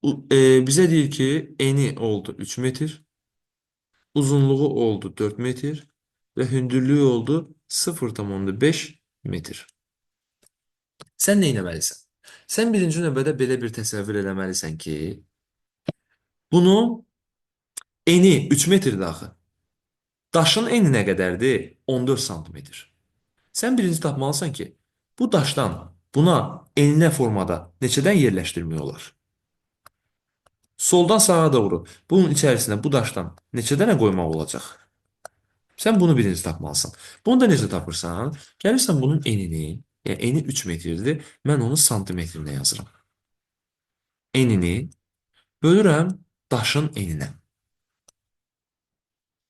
bizə deyir ki, eni oldu 3 metr. Uzunluğu oldu 4 metr və hündürlüyü oldu 0,5 metr. Sən nə etməlisən? Sən birinci növbədə belə bir təsəvvür eləməlisən ki, bunu eni 3 metrdir axı. Daşın eni nə qədərdir? 14 santimetr. Sən birinci tapmalısan ki, bu daşdan buna eninə formada neçədən yerləşdirmək olar? Soldan sağa doğru bunun içərisinə bu daşdan neçə dənə qoymaq olacaq? Sən bunu birinci tapmalısan. Bunu da necə tapırsan? Gəlirsən bunun enini, yəni eni 3 metrdir. Mən onu santimetrinə yazıram. Enini bölürəm daşın eninə.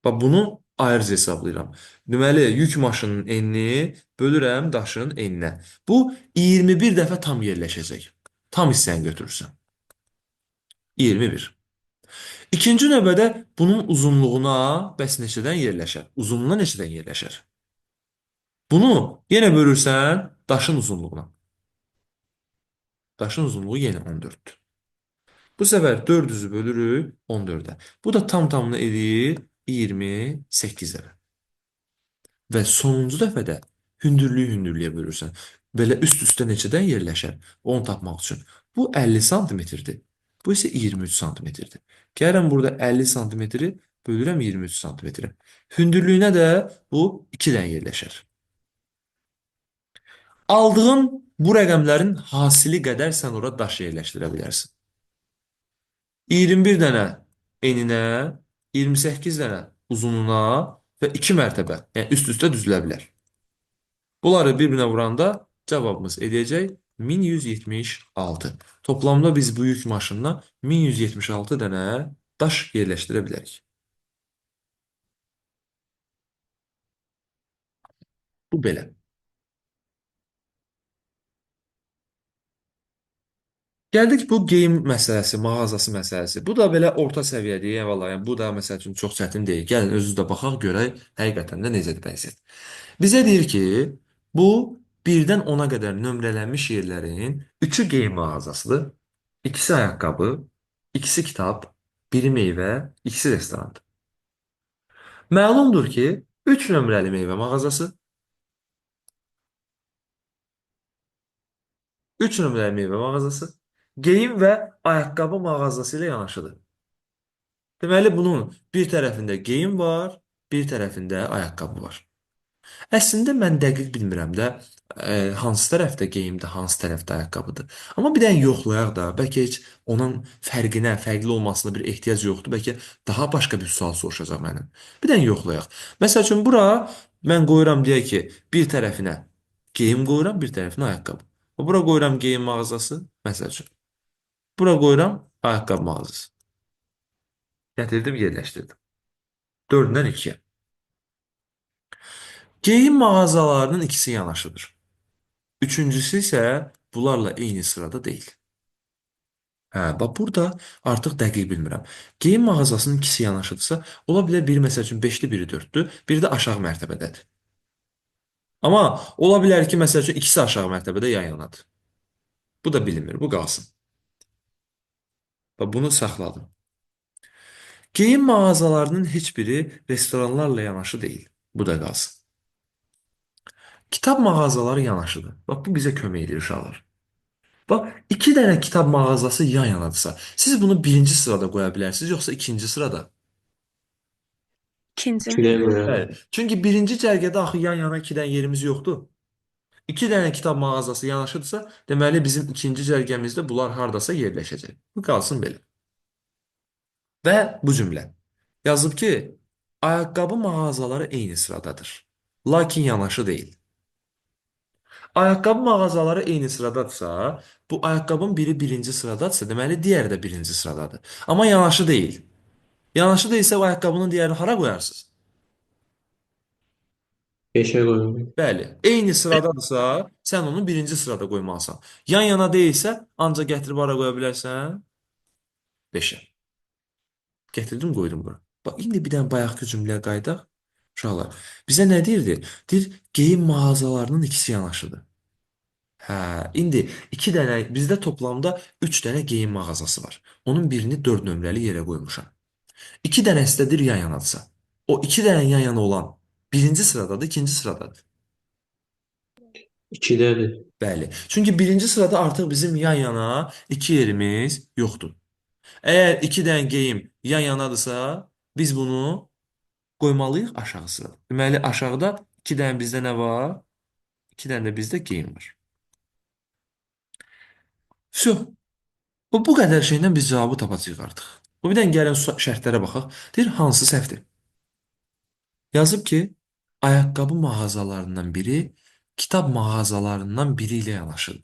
Bax, bunu ayrıca hesablayıram. Deməli, yük maşınının enini bölürəm daşın eninə. Bu 21 dəfə tam yerləşəcək. Tam hissəni götürürsən. 21. İkinci növbədə bunun uzunluğuna bəs neçədən yerləşər? Uzunluğuna neçədən yerləşər? Bunu yenə bölürsən daşın uzunluğuna. Daşın uzunluğu yenə 14-dür. Bu səfər 400-ü bölürük 14-ə. Bu da tam tamına eləyir 28 dəfə. Və sonuncu dəfədə hündürlüyü hündürlüyə bölürsən. Belə üst-üstə neçədən yerləşər? Onu tapmaq üçün. Bu 50 santimetrdir. Bu isə 23 santimetrdir. Gəlirəm burada 50 santimetri bölürəm 23 santimetrə. Hündürlüyünə də bu 2 dənə yerləşər. Aldığın bu rəqəmlərin hasili qədər sən ora daş yerləşdirə bilərsən. 21 dənə eninə, 28 dənə uzununa və 2 mərtəbə, yəni üst-üstə düzülə bilər. Bunları bir-birinə vuranda cavabımız edəcək 1176. Toplamda biz bu yük maşınına 1176 dənə daş yerləşdirə bilərik. Bu belə. Gəldik bu geyim məsələsi, mağazası məsələsi. Bu da belə orta səviyyədir. Yəni, vallahi, yəni, bu da məsəl üçün çox çətin deyil. Gəlin özünüz də baxaq, görək həqiqətən də necədir vəziyyət. Bizə deyir ki, bu 1-dən 10-a qədər nömrələnmiş yerlərin 3-ü geyim mağazasıdır, ikisi ayaqqabı, ikisi kitab, biri meyvə, ikisi restorandır. Məlumdur ki, 3 nömrəli meyvə mağazası, 3 nömrəli meyvə mağazası, geyim və ayaqqabı mağazası ilə yanaşıdır. Deməli, bunun bir tərəfində geyim var, bir tərəfində ayaqqabı var. Əslində, mən dəqiq bilmirəm də hansı tərəfdə geyimdir, hansı tərəfdə ayaqqabıdır. Amma bir dənə yoxlayaq da, bəlkə heç onun fərqinə, fərqli olmasına bir ehtiyac yoxdur. Bəlkə daha başqa bir sual soruşacaq mənim. Bir dənə yoxlayaq. Məsəl üçün, bura mən qoyuram deyək ki, bir tərəfinə geyim qoyuram, bir tərəfinə ayaqqabı. Bura qoyuram geyim mağazası, məsəl üçün. Bura qoyuram ayaqqabı mağazası. Gətirdim, yerləşdirdim. 4-dən 2-yə. Geyim mağazalarının ikisi yanaşıdır. Üçüncüsü isə bunlarla eyni sırada deyil. Hə, bax burada artıq dəqiq bilmirəm. Geyim mağazasının ikisi yanaşıdırsa, ola bilər biri məsəl üçün 5-dir, biri 4-dür, biri də aşağı mərtəbədədir. Amma ola bilər ki, məsəl üçün ikisi aşağı mərtəbədə yan yanadır. Bu da bilinmir, bu qalsın. Bax, bunu saxladım. Geyim mağazalarının heç biri restoranlarla yanaşı deyil. Bu da qalsın. Kitab mağazaları yanaşıdır. Bax, bu bizə kömək edir uşaqlar. Bax, 2 dənə kitab mağazası yan yanadırsa, siz bunu birinci sırada qoya bilərsiniz, yoxsa ikinci sırada? İkinci. 2-də qoyarıq. Bəli. Çünki birinci cərgədə axı yan yana 2 dənə yerimiz yoxdur. 2 dənə kitab mağazası yanaşıdırsa, deməli bizim ikinci cərgəmizdə bunlar hardasa yerləşəcək. Bu qalsın belə. Və bu cümlə. Yazıb ki, ayaqqabı mağazaları eyni sıradadır. Lakin yanaşı deyil. Ayaqqabı mağazaları eyni sıradadırsa, bu ayaqqabının biri birinci sıradadırsa, deməli digəri də birinci sıradadır. Amma yanaşı deyil. Yanaşı deyilsə, o ayaqqabının digərini hara qoyarsınız? 5-ə qoyuruq. Bəli, eyni sıradadırsa, sən onu birinci sırada qoymalısan. Yan yana deyilsə, ancaq gətirib hara qoya bilərsən? 5-ə. Gətirdim, qoydum bura. Bax, indi bir dənə bayaqki cümləyə qayıdaq. Uşaqlar, bizə nə deyirdi? Deyir, geyim mağazalarının ikisi yanaşıdır. Hə, indi 2 dənə, bizdə toplamda 3 dənə geyim mağazası var. Onun birini 4 nömrəli yerə qoymuşam. 2 dənəsi də deyir yan yanadırsa. O 2 dənə yan yana olan birinci sıradadır, ikinci sıradadır. 2-dədir. Bəli. Çünki birinci sırada artıq bizim yan yana 2 yerimiz yoxdur. Əgər 2 dənə geyim yan yanadırsa, biz bunu qoymalıyıq aşağı sırada. Deməli, aşağıda 2 dənə bizdə nə var? 2 dənə də bizdə geyim var. Vəsə. Bu qədər şeylə biz cavabı tapacağıq artıq. Bu bir dənə gəlin şərtlərə baxaq. Deyir, hansı səhvdir? Yazıb ki, ayaqqabı mağazalarından biri kitab mağazalarından biri ilə yanaşıdır.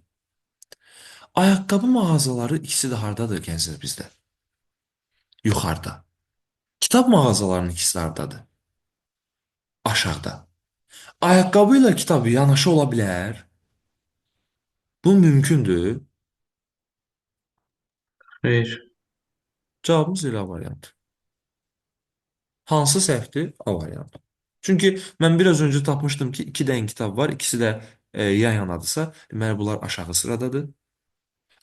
Ayaqqabı mağazaları ikisi də hardadır gənclər bizdə? Yuxarıda. Kitab mağazalarının ikisi də hardadır? Aşağıda. Ayaqqabı ilə kitab yanaşı ola bilər. Bu mümkündür. Xeyr. Cavabımız elə A variantı. Hansı səhvdir? A variantı. Çünki mən biraz öncə tapmışdım ki, 2 dənə kitab var, ikisi də yan yanadırsa, deməli bunlar aşağı sıradadır.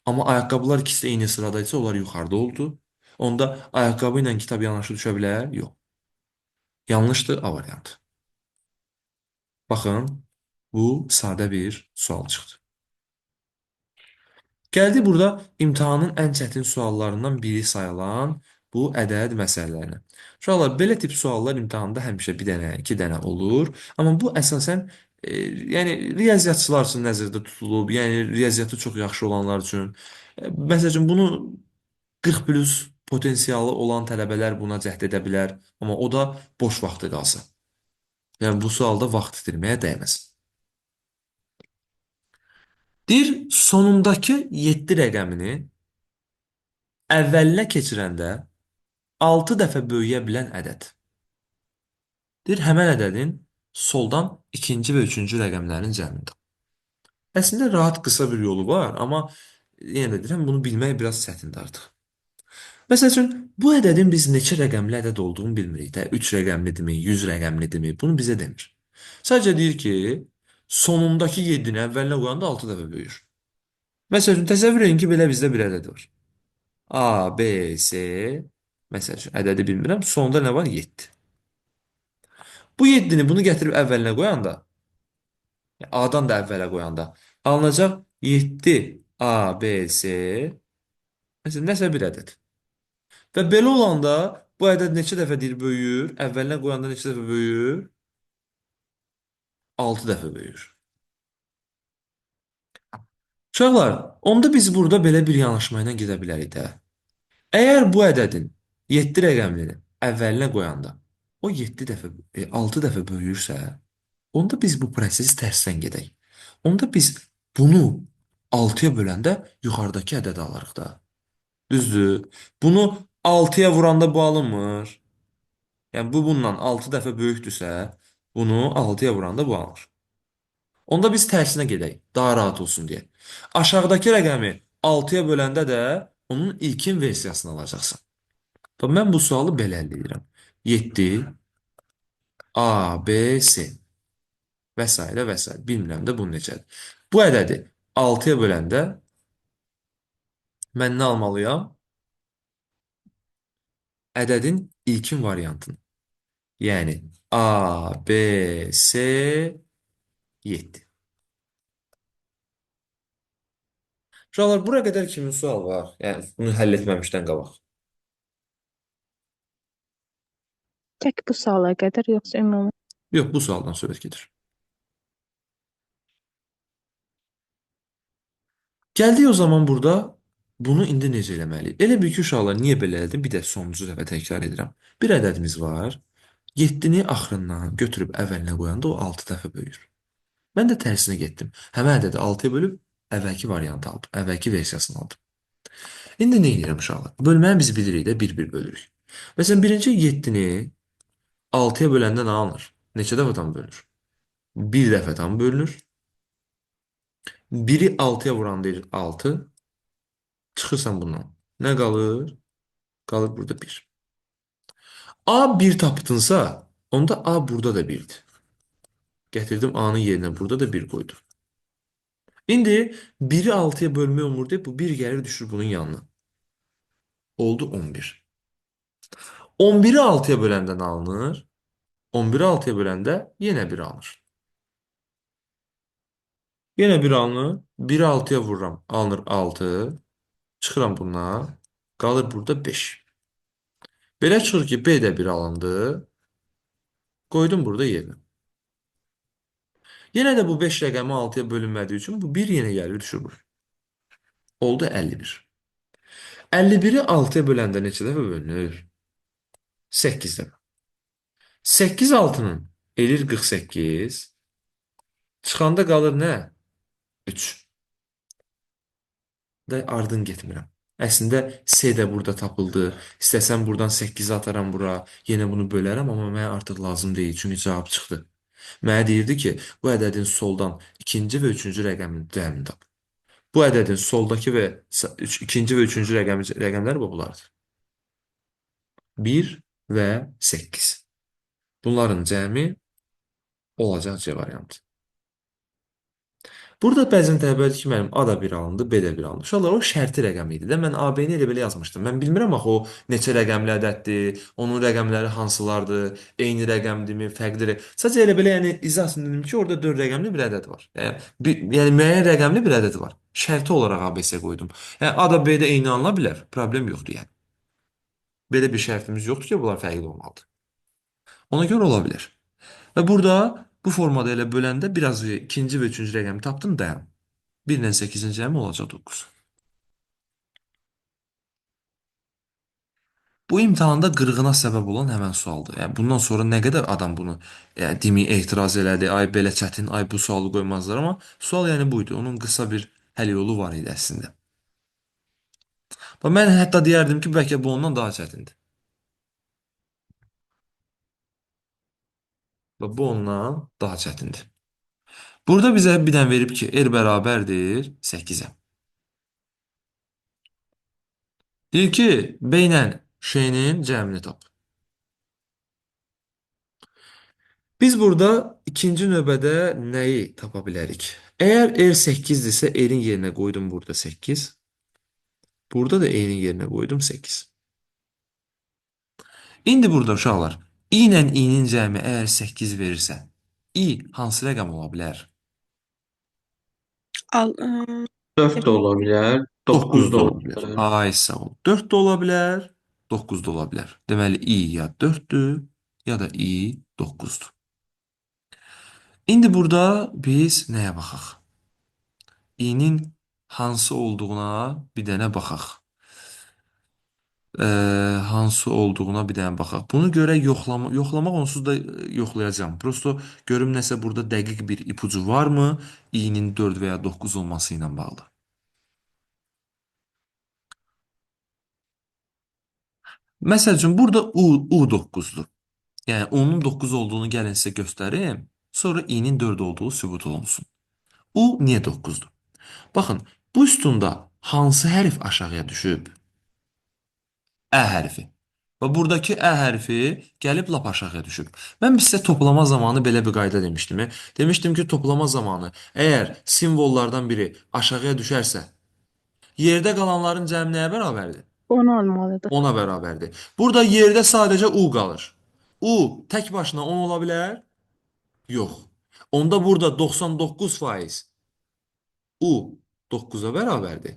Amma ayaqqabılar ikisi də eyni sıradaysa, onlar yuxarıda oldu. Onda ayaqqabı ilə kitab yanaşı düşə bilər? Yox. Yanlışdır A variantı. Baxın, bu sadə bir sual çıxdı. Gəldi burada imtahanın ən çətin suallarından biri sayılan bu ədəd məsələlərinə. Uşaqlar, belə tip suallar imtahanda həmişə bir dənə, iki dənə olur. Amma bu əsasən yəni riyaziyyatçılar üçün nəzərdə tutulub, yəni riyaziyyatı çox yaxşı olanlar üçün. Məsəl üçün bunu 40 plus Potensialı olan tələbələr buna cəhd edə bilər, amma o da boş vaxtı qalsa. Yəni bu sualda vaxt itirməyə dəyməz. Deyir, sonundakı 7 rəqəmini əvvəlinə keçirəndə 6 dəfə böyüyə bilən ədəd. Deyir, həmən ədədin soldan ikinci və üçüncü rəqəmlərin cəmini tap. Əslində rahat qısa bir yolu var, amma yenə də deyirəm, bunu bilmək biraz çətindir artıq. Məsəl üçün, bu ədədin biz neçə rəqəmli ədəd olduğunu bilmirik də. 3 rəqəmlidirmi, 100 rəqəmlidirmi, bunu bizə demir. Sadəcə deyir ki, sonundakı 7-ni əvvəlinə qoyanda 6 dəfə böyüyür. Məsəl üçün, təsəvvür edin ki, belə bizdə bir ədəd var. A, B, C, məsəl üçün, ədədi bilmirəm, sonda nə var? 7. Bu 7-ni bunu gətirib əvvəlinə qoyanda, yəni A-dan da əvvələ qoyanda, alınacaq 7 A, B, C, məsələn, nəsə bir ədəd. Və belə olanda bu ədəd neçə dəfə deyir böyüyür? Əvvəlinə qoyanda neçə dəfə böyüyür? 6 dəfə böyüyür. Uşaqlar, onda biz burada belə bir yanaşma ilə gedə bilərik də. Əgər bu ədədin 7 rəqəmlini əvvəlinə qoyanda o 7 dəfə, 6 dəfə böyüyürsə, onda biz bu prosesi tərsdən gedək. Onda biz bunu 6-ya böləndə yuxarıdakı ədədi alırıq da. Düzdür. Bunu 6-ya vuranda bu alınmır. Yəni bu bundan 6 dəfə böyükdürsə, bunu 6-ya vuranda bu alınır. Onda biz tərsinə gedək, daha rahat olsun deyə. Aşağıdakı rəqəmi 6-ya böləndə də onun ilkin versiyasını alacaqsan. Bax, mən bu sualı belə əldə edirəm. 7, A, B, C və s. və s. Bilmirəm də bu necədir. Bu ədədi 6-ya böləndə mən nə almalıyam? Ədədin ilkin variantını. Yəni A, B, C, 7. Uşaqlar, bura qədər kimin sual var? Yəni bunu həll etməmişdən qabaq. Tək bu suala qədər yoxsa ümumi? Yox, bu sualdan söhbət gedir. Gəldik o zaman burada bunu indi necə eləməliyik? Elə bil ki, uşaqlar, niyə belə elədim? Bir də sonuncu dəfə təkrar edirəm. Bir ədədimiz var. 7-ni axırından götürüb əvvəlinə qoyanda o 6 dəfə böyüyür. Mən də tərsinə getdim. Həmən ədədi 6-ya bölüb əvvəlki variantı aldım. Əvvəlki versiyasını aldım. İndi nə edirəm uşaqlar? Bölməni biz bilirik də, bir-bir bölürük. Məsələn, birinci 7-ni 6-ya böləndə nə alınır? Neçə dəfə tam bölünür? Bir dəfə tam bölünür. 1-i 6-ya vuran deyir 6. Çıxırsan bundan. Nə qalır? Qalır burada 1. A 1 tapdınsa, onda A burada da 1-dir. Gətirdim A-nın yerinə burada da 1 qoydum. İndi 1-i 6-ya bölmək olmur deyə bu 1 gəlir düşür bunun yanına. Oldu 11. 11-i 6-ya böləndə nə alınır? 11-i 6-ya böləndə yenə 1 alınır. Yenə 1 alınır. 1-i 6-ya vururam. Alınır 6. Çıxıram bundan. Qalır burada 5. Belə çıxır ki, B də 1 alındı. Qoydum burada yerinə. Yenə də bu 5 rəqəmi 6-ya bölünmədiyi üçün bu 1 yenə gəlir düşür buraya. Oldu 51. 51-i 6-ya böləndə neçə dəfə bölünür? 8 dəfə. 8 6-nın eləyir 48. Çıxanda qalır nə? 3. Da ardın getmirəm. Əslində C də burada tapıldı. İstəsəm buradan 8 ataram bura. Yenə bunu bölərəm, amma mənə artıq lazım deyil. Çünki cavab çıxdı. Mənə deyirdi ki, bu ədədin soldan ikinci və üçüncü rəqəmini cəmini tap. Bu ədədin soldakı və ikinci və üçüncü rəqəmləri bunlardır. 1 və 8. Bunların cəmi olacaq C variantı. Burada bəzən tələbədir ki, mənim A da 1 alındı, B də 1 alındı. Uşaqlar, o şərti rəqəmi idi də. Mən A, B-ni elə belə yazmışdım. Mən bilmirəm axı o neçə rəqəmli ədəddir, onun rəqəmləri hansılardır, eyni rəqəmdirmi, fərqli rəqəm. Sadəcə elə belə yəni izah üçün dedim ki, orada 4 rəqəmli bir ədəd var. Yəni, müəyyən rəqəmli bir ədəd var. Şərti olaraq A, B, C qoydum. Yəni A da B də eyni alına bilər. Problem yoxdur yəni. Belə bir şərtimiz yoxdur ki, bunlar fərqli olmalıdır. Ona görə ola bilər. Və burada bu formada elə böləndə biraz ikinci və üçüncü rəqəmi tapdım, dayan. 1 ilə 8-in cəmi olacaq 9. Bu imtahanda qırğına səbəb olan həmən sualdır. Yəni bundan sonra nə qədər adam bunu demək etiraz elədi, ay belə çətin, ay bu sualı qoymazlar, amma sual yəni bu idi. Onun qısa bir həll yolu var idi əslində. Bax, mən hətta deyərdim ki, bəlkə bu ondan daha çətindir. Bax, bu ondan daha çətindir. Burada bizə bir dənə verib ki, R bərabərdir 8-ə. Deyir ki, B ilə Ş-nin cəmini tap. Biz burada ikinci növbədə nəyi tapa bilərik? Əgər R 8-dirsə, R-in yerinə qoydum burada 8. Burada da R-in yerinə qoydum 8. İndi burada uşaqlar, I ilə I-nin cəmi əgər 8 verirsə, I hansı rəqəm ola bilər? 4 də ola bilər, 9 9 da da ola ola bilər. bilər. Ay, sağ ol. 4 də ola bilər, 9 da ola bilər. Deməli, I ya 4-dür, ya da I 9-dur. İndi burada biz nəyə baxaq? I-nin hansı olduğuna bir dənə baxaq. Hansı olduğuna bir dənə baxaq. Bunu görə yoxlamaq onsuz da yoxlayacağam. Prosto görüm nəsə burada dəqiq bir ipucu varmı? I-nin 4 və ya 9 olması ilə bağlı. Məsəl üçün, burada U 9-dur. Yəni, onun 9 olduğunu gəlin sizə göstərim. Sonra I-nin 4 olduğu sübut olunsun. U niyə 9-dur? Baxın, bu sütunda hansı hərf aşağıya düşüb? Ə hərfi. Və buradakı Ə hərfi gəlib lap aşağıya düşüb. Mən sizə toplama zamanı belə bir qayda demişdim. Demişdim ki, toplama zamanı əgər simvollardan biri aşağıya düşərsə, yerdə qalanların cəmi nəyə bərabərdir? 10 olmalıdır. 10-a bərabərdir. Burada yerdə sadəcə U qalır. U tək başına 10 ola bilər? Yox. Onda burada 99% U 9-a bərabərdir.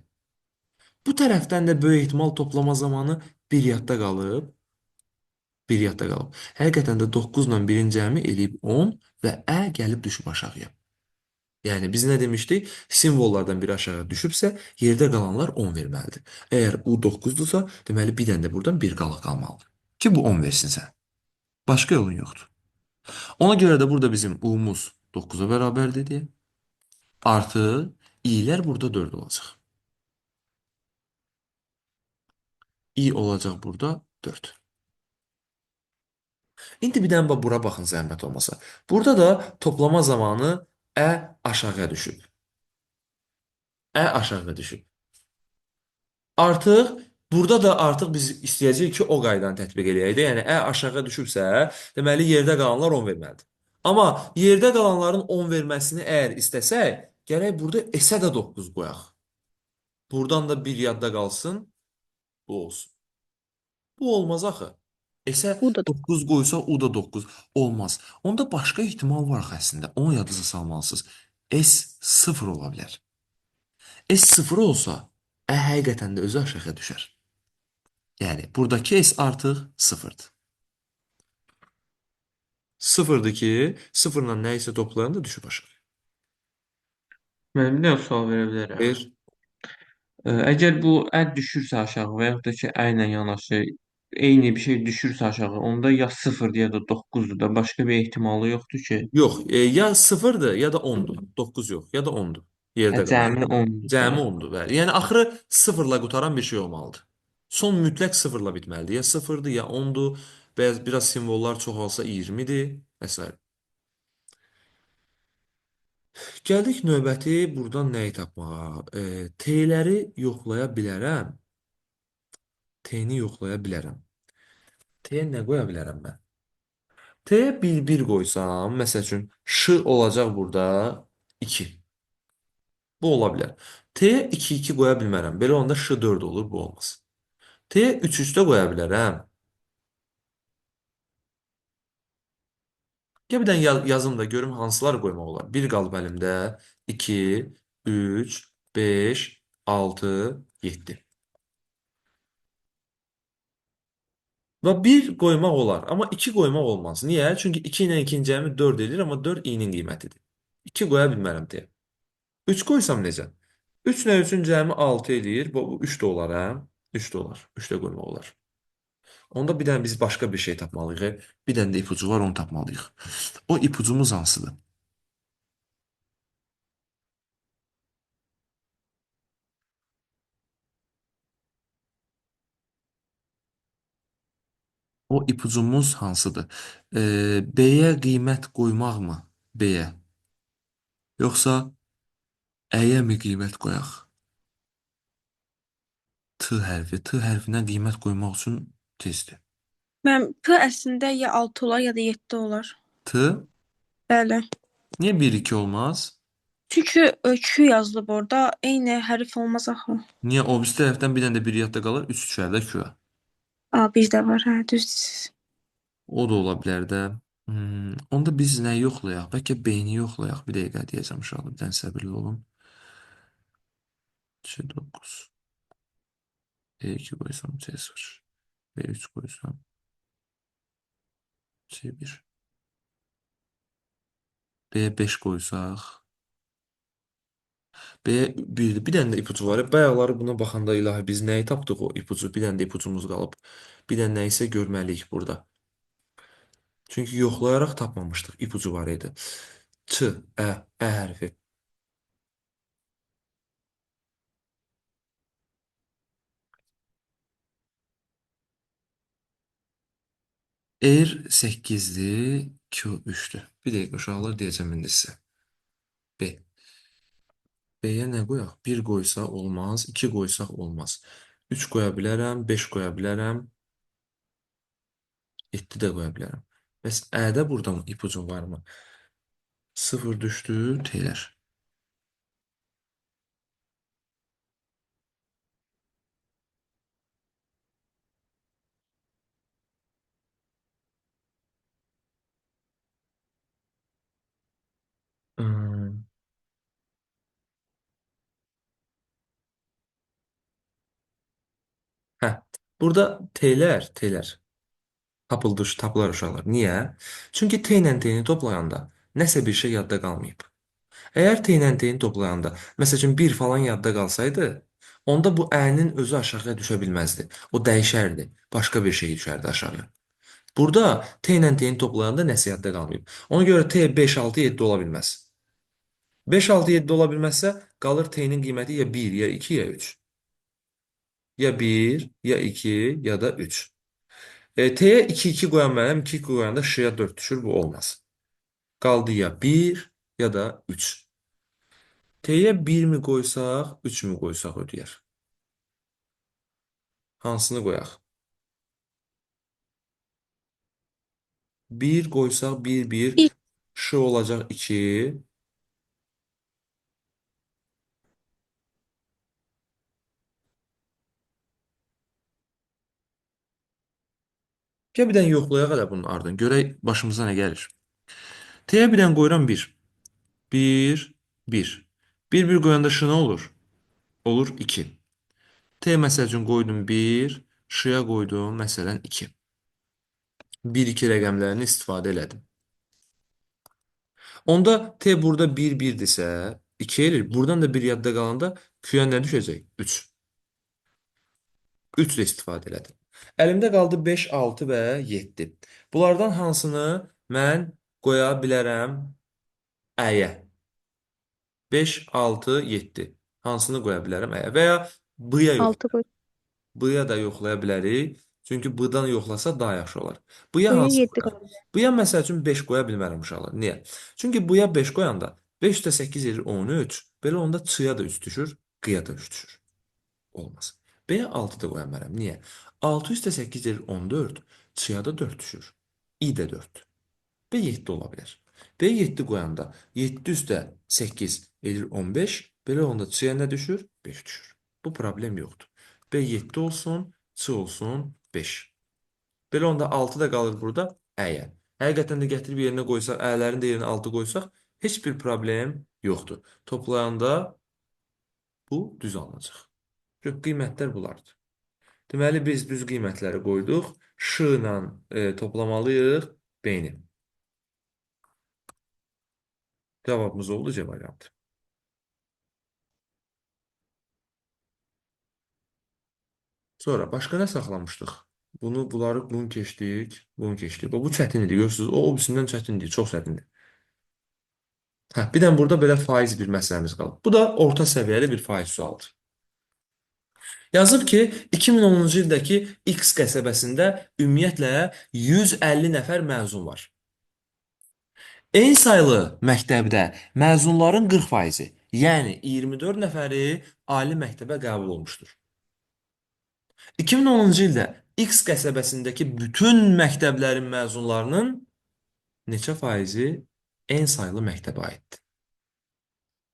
Bu tərəfdən də böyük ehtimal toplama zamanı bir yadda qalıb. Bir yadda qalıb. Həqiqətən də 9 ilə 1-in cəmi eləyib 10 və Ə gəlib düşüb aşağıya. Yəni biz nə demişdik? Simvollardan biri aşağı düşübsə, yerdə qalanlar 10 verməlidir. Əgər U 9-dursa, deməli bir dənə də buradan bir qalıq qalmalıdır. Ki bu 10 versin sənə. Başqa yolun yoxdur. Ona görə də burada bizim U-muz 9-a bərabərdir deyə. Artı İ-lər burada 4 olacaq. İ olacaq burada 4. İndi bir dənə bax bura baxın zəhmət olmasa. Burada da toplama zamanı Ə aşağıya düşüb. Ə aşağıya düşüb. Artıq burada da artıq biz istəyəcəyik ki, o qaydanı tətbiq eləyək də. Yəni Ə aşağıya düşübsə, deməli yerdə qalanlar 10 verməlidir. Amma yerdə qalanların 10 verməsini əgər istəsək, gərək burada S-ə də 9 qoyaq. Buradan da bir yadda qalsın, bu olsun. Bu olmaz axı. S-ə U da 9 qoysa, U da 9 olmaz. Onda başqa ehtimal var axı əslində. Onu yadınıza salmalısınız. S 0 ola bilər. S 0 olsa, Ə həqiqətən də özü aşağıya düşər. Yəni, buradakı S artıq 0-dır. 0-dır ki, 0-la nə isə toplayanda düşüb aşağı. Mən bir dənə sual verə bilərəm. Ver. Əgər bu ə düşürsə aşağı və yaxud da ki, ə ilə yanaşı eyni bir şey düşürsə aşağı, onda ya 0-dır ya da 9-dur da, başqa bir ehtimalı yoxdur ki. Yox, ya 0-dır ya da 10-dur. 9 yox, ya da 10-dur. Yerdə qalan. Cəmi 10-dur. Cəmi 10-dur, bəli. Yəni axırı 0-la qutaran bir şey olmalıdır. Son mütləq 0-la bitməlidir. Ya 0-dır, ya 10-dur. Bəzi biraz simvollar çox olsa 20-dir və s. Gəldik növbəti buradan nəyi tapmağa? T-ləri yoxlaya bilərəm. T-ni yoxlaya bilərəm. T-yə nə qoya bilərəm mən? T-yə 1-1 qoysam, məsəl üçün, Ş olacaq burada 2. Bu ola bilər. T-yə 2-2 qoya bilmərəm. Belə olanda Ş 4 olur, bu olmaz. T-yə 3-3 də qoya bilərəm. Gəl bir dənə yazım da görüm hansılar qoymaq olar. 1 qalıb əlimdə. 2, 3, 5, 6, 7. Və 1 qoymaq olar, amma 2 qoymaq olmaz. Niyə? Çünki 2 ilə 2-nin cəmi 4 edir, amma 4 i-nin qiymətidir. 2 qoya bilmərəm deyə. 3 qoysam necə? 3 ilə 3-ün cəmi 6 eləyir. Bu 3 də olar, hə? 3 də olar. 3 də qoymaq olar. Onda bir dənə biz başqa bir şey tapmalıyıq. Bir dənə də ipucu var, onu tapmalıyıq. O ipucumuz hansıdır? O ipucumuz hansıdır? B-yə qiymət qoymaqmı? B-yə. Yoxsa Ə-yə mi qiymət qoyaq? T hərfi. T hərfinə qiymət qoymaq üçün tezdir. Mən P əslində ya 6 olar ya da 7 olar. T? Bəli. Niyə 1, 2 olmaz? Çünki Q yazılıb orada. Eyni hərf olmaz axı. Niyə? O birisi tərəfdən bir dənə də 1 yadda qalır, 3 düşər də Q-ya. A, bir də var. Hə, düz deyirsiz. O da ola bilər də. Onda biz nə yoxlayaq? Bəlkə B-ni yoxlayaq. Bir dəqiqə deyəcəm uşaqlar. Bir dənə səbirli olun. C 9. E2 qoysam C0. B3 qoysam C1. B-yə 5 qoysaq. B-yə 1. Bir dənə də ipucu var. Bayaqları buna baxanda ilahi biz nəyi tapdıq o ipucu? Bir dənə də ipucumuz qalıb. Bir dənə nəyisə görməliyik burada. Çünki yoxlayaraq tapmamışdıq. İpucu var idi. Ç, Ə, Ə hərfi. R 8-dir, Q 3-dür. Bir dəqiqə uşaqlar deyəcəm indi sizə. B. B-yə nə qoyaq? 1 qoysaq olmaz, 2 qoysaq olmaz. 3 qoya bilərəm, 5 qoya bilərəm, 7 də qoya bilərəm. Bəs Ə-də burada ipucum varmı? 0 düşdü, T-lər. Hmm. Hə, burada T-lər, T-lər tapıldı, tapılar uşaqlar. Niyə? Çünki T ilə T-ni toplayanda nəsə bir şey yadda qalmayıb. Əgər T ilə T-ni toplayanda, məsəl üçün 1 falan yadda qalsaydı, onda bu Ə-nin özü aşağıya düşə bilməzdi. O dəyişərdi. Başqa bir şey düşərdi aşağıya. Burada T ilə T-ni toplayanda nəsə yadda qalmayıb. Ona görə T 5, 6, 7 ola bilməz. 5, 6, 7 ola bilməzsə, qalır T-nin qiyməti ya 1, ya 2, ya 3. Ya 1, ya 2, ya da 3. T-yə 2, 2 qoyan mənim, 2, 2 qoyanda Ş-ya 4 düşür, bu olmaz. Qaldı ya 1, ya da 3. T-yə 1 mi qoysaq, 3 mü qoysaq ödəyər? Hansını qoyaq? 1 qoysaq 1, 1, 1. Ş olacaq 2. Gəl bir dənə yoxlayaq hələ bunun ardını. Görək başımıza nə gəlir. T-yə bir dənə qoyuram 1. 1, 1. 1, 1 qoyanda Ş nə olur? Olur 2. T məsəl üçün qoydum 1, Ş-ya qoydum məsələn 2. 1, 2 rəqəmlərini istifadə elədim. Onda T burada 1, 1-dirsə 2 eləyir. Buradan da 1 yadda qalanda Q-ya nə düşəcək? 3. 3 də istifadə elədim. Əlimdə qaldı 5, 6 və 7. Bunlardan hansını mən qoya bilərəm Ə-yə? 5, 6, 7. Hansını qoya bilərəm Ə-yə? Və ya B-yə yox. 6 qoy. B-yə də yoxlaya bilərik. Çünki B-dan yoxlasa daha yaxşı olar. B-yə B-yə hansı 7 qoyaq? qoy. B-yə məsəl üçün 5 qoya bilmərəm uşaqlar. Niyə? Çünki B-yə 5 qoyanda 5 də 8 edir 13. Belə onda Ç-ya da 3 düşür, Q-ya da 3 düşür. Olmaz. B-yə 6 da qoya bilmərəm. Niyə? 6 üstə 8 edir 14. Ç-ya da 4 düşür. İ də 4. B 7 ola bilər. B 7 qoyanda 7 üstə 8 edir 15. Belə onda Ç-ya nə düşür? 5 düşür. Bu problem yoxdur. B 7 olsun, Ç olsun 5. Belə onda 6 da qalır burada Ə-yə. Həqiqətən də gətirib yerinə qoysaq, Ə-lərin də yerinə 6 qoysaq, heç bir problem yoxdur. Toplayanda bu düz alınacaq. Çünki qiymətlər bunlardır. Deməli, biz düz qiymətləri qoyduq. Ş ilə toplamalıyıq B-ni. Cavabımız oldu C variantı. Sonra başqa nə saxlamışdıq? Bunu, bunları, bunu keçdik. Bunu keçdik. Bu çətin idi, görürsünüz. O birisindən çətindir, çox çətindir. Hə, bir də burada belə faiz bir məsələmiz qalıb. Bu da orta səviyyəli bir faiz sualıdır. Yazıb ki, 2010-cu ildəki X qəsəbəsində ümumiyyətlə 150 nəfər məzun var. Eyni saylı məktəbdə məzunların 40%, yəni 24 nəfəri ali məktəbə qəbul olmuşdur. 2010-cu ildə X qəsəbəsindəki bütün məktəblərin məzunlarının neçə faizi en saylı məktəbə aiddir?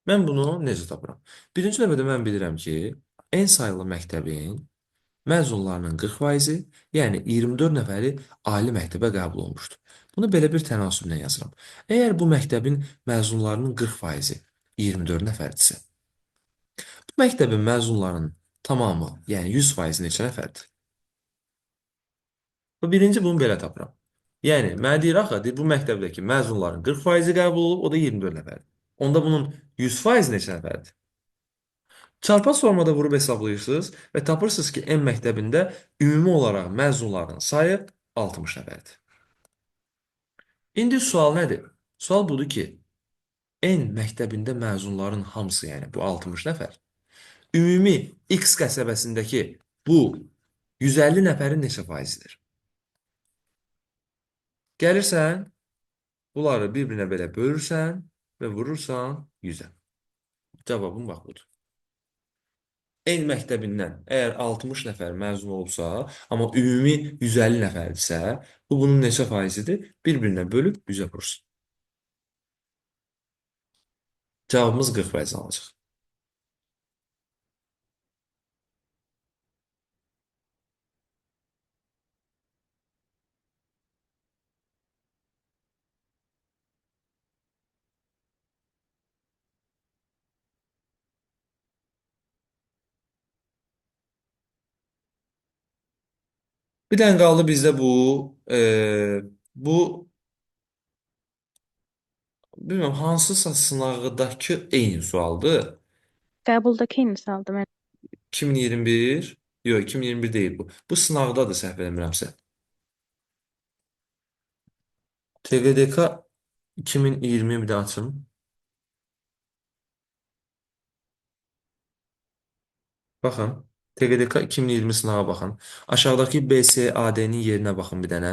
Mən bunu necə tapıram? Birinci növbədə mən bilirəm ki, en saylı məktəbin məzunlarının 40%, yəni 24 nəfəri ali məktəbə qəbul olmuşdur. Bunu belə bir tənasüblə yazıram. Əgər bu məktəbin məzunlarının 40% 24 nəfərdirsə, bu məktəbin məzunlarının tamamı, yəni 100% neçə nəfərdir? Bu birinci bunu belə tapıram. Yəni, mənə deyir axı, deyir, bu məktəbdəki məzunların 40% qəbul olub, o da 24 nəfərdir. Onda bunun 100% neçə nəfərdir? Çarpaz formada vurub hesablayırsınız və tapırsınız ki, N məktəbində ümumi olaraq məzunların sayı 60 nəfərdir. İndi sual nədir? Sual budur ki, N məktəbində məzunların hamısı, yəni bu 60 nəfər, ümumi X qəsəbəsindəki bu 150 nəfərin neçə faizidir? Gəlirsən, bunları bir-birinə belə bölürsən və vurursan 100-ə. Cavabım bax budur. N məktəbindən əgər 60 nəfər məzun olubsa, amma ümumi 150 nəfərdirsə, bu bunun neçə faizidir? Bir-birinə bölüb 100-ə vurursun. Cavabımız 40% alacaq. Bir dənə qaldı bizdə bu bu bilmirəm hansısa sınaqdakı eyni sualdır. Qəbuldakı eyni sualdır mən. 2021, yox 2021 deyil bu. Bu sınaqdadır səhv eləmirəmsə. TQDK 2020 bir də açım. Baxın. TQDK 2020 sınağa baxın. Aşağıdakı B, C, A, D-nin yerinə baxın bir dənə.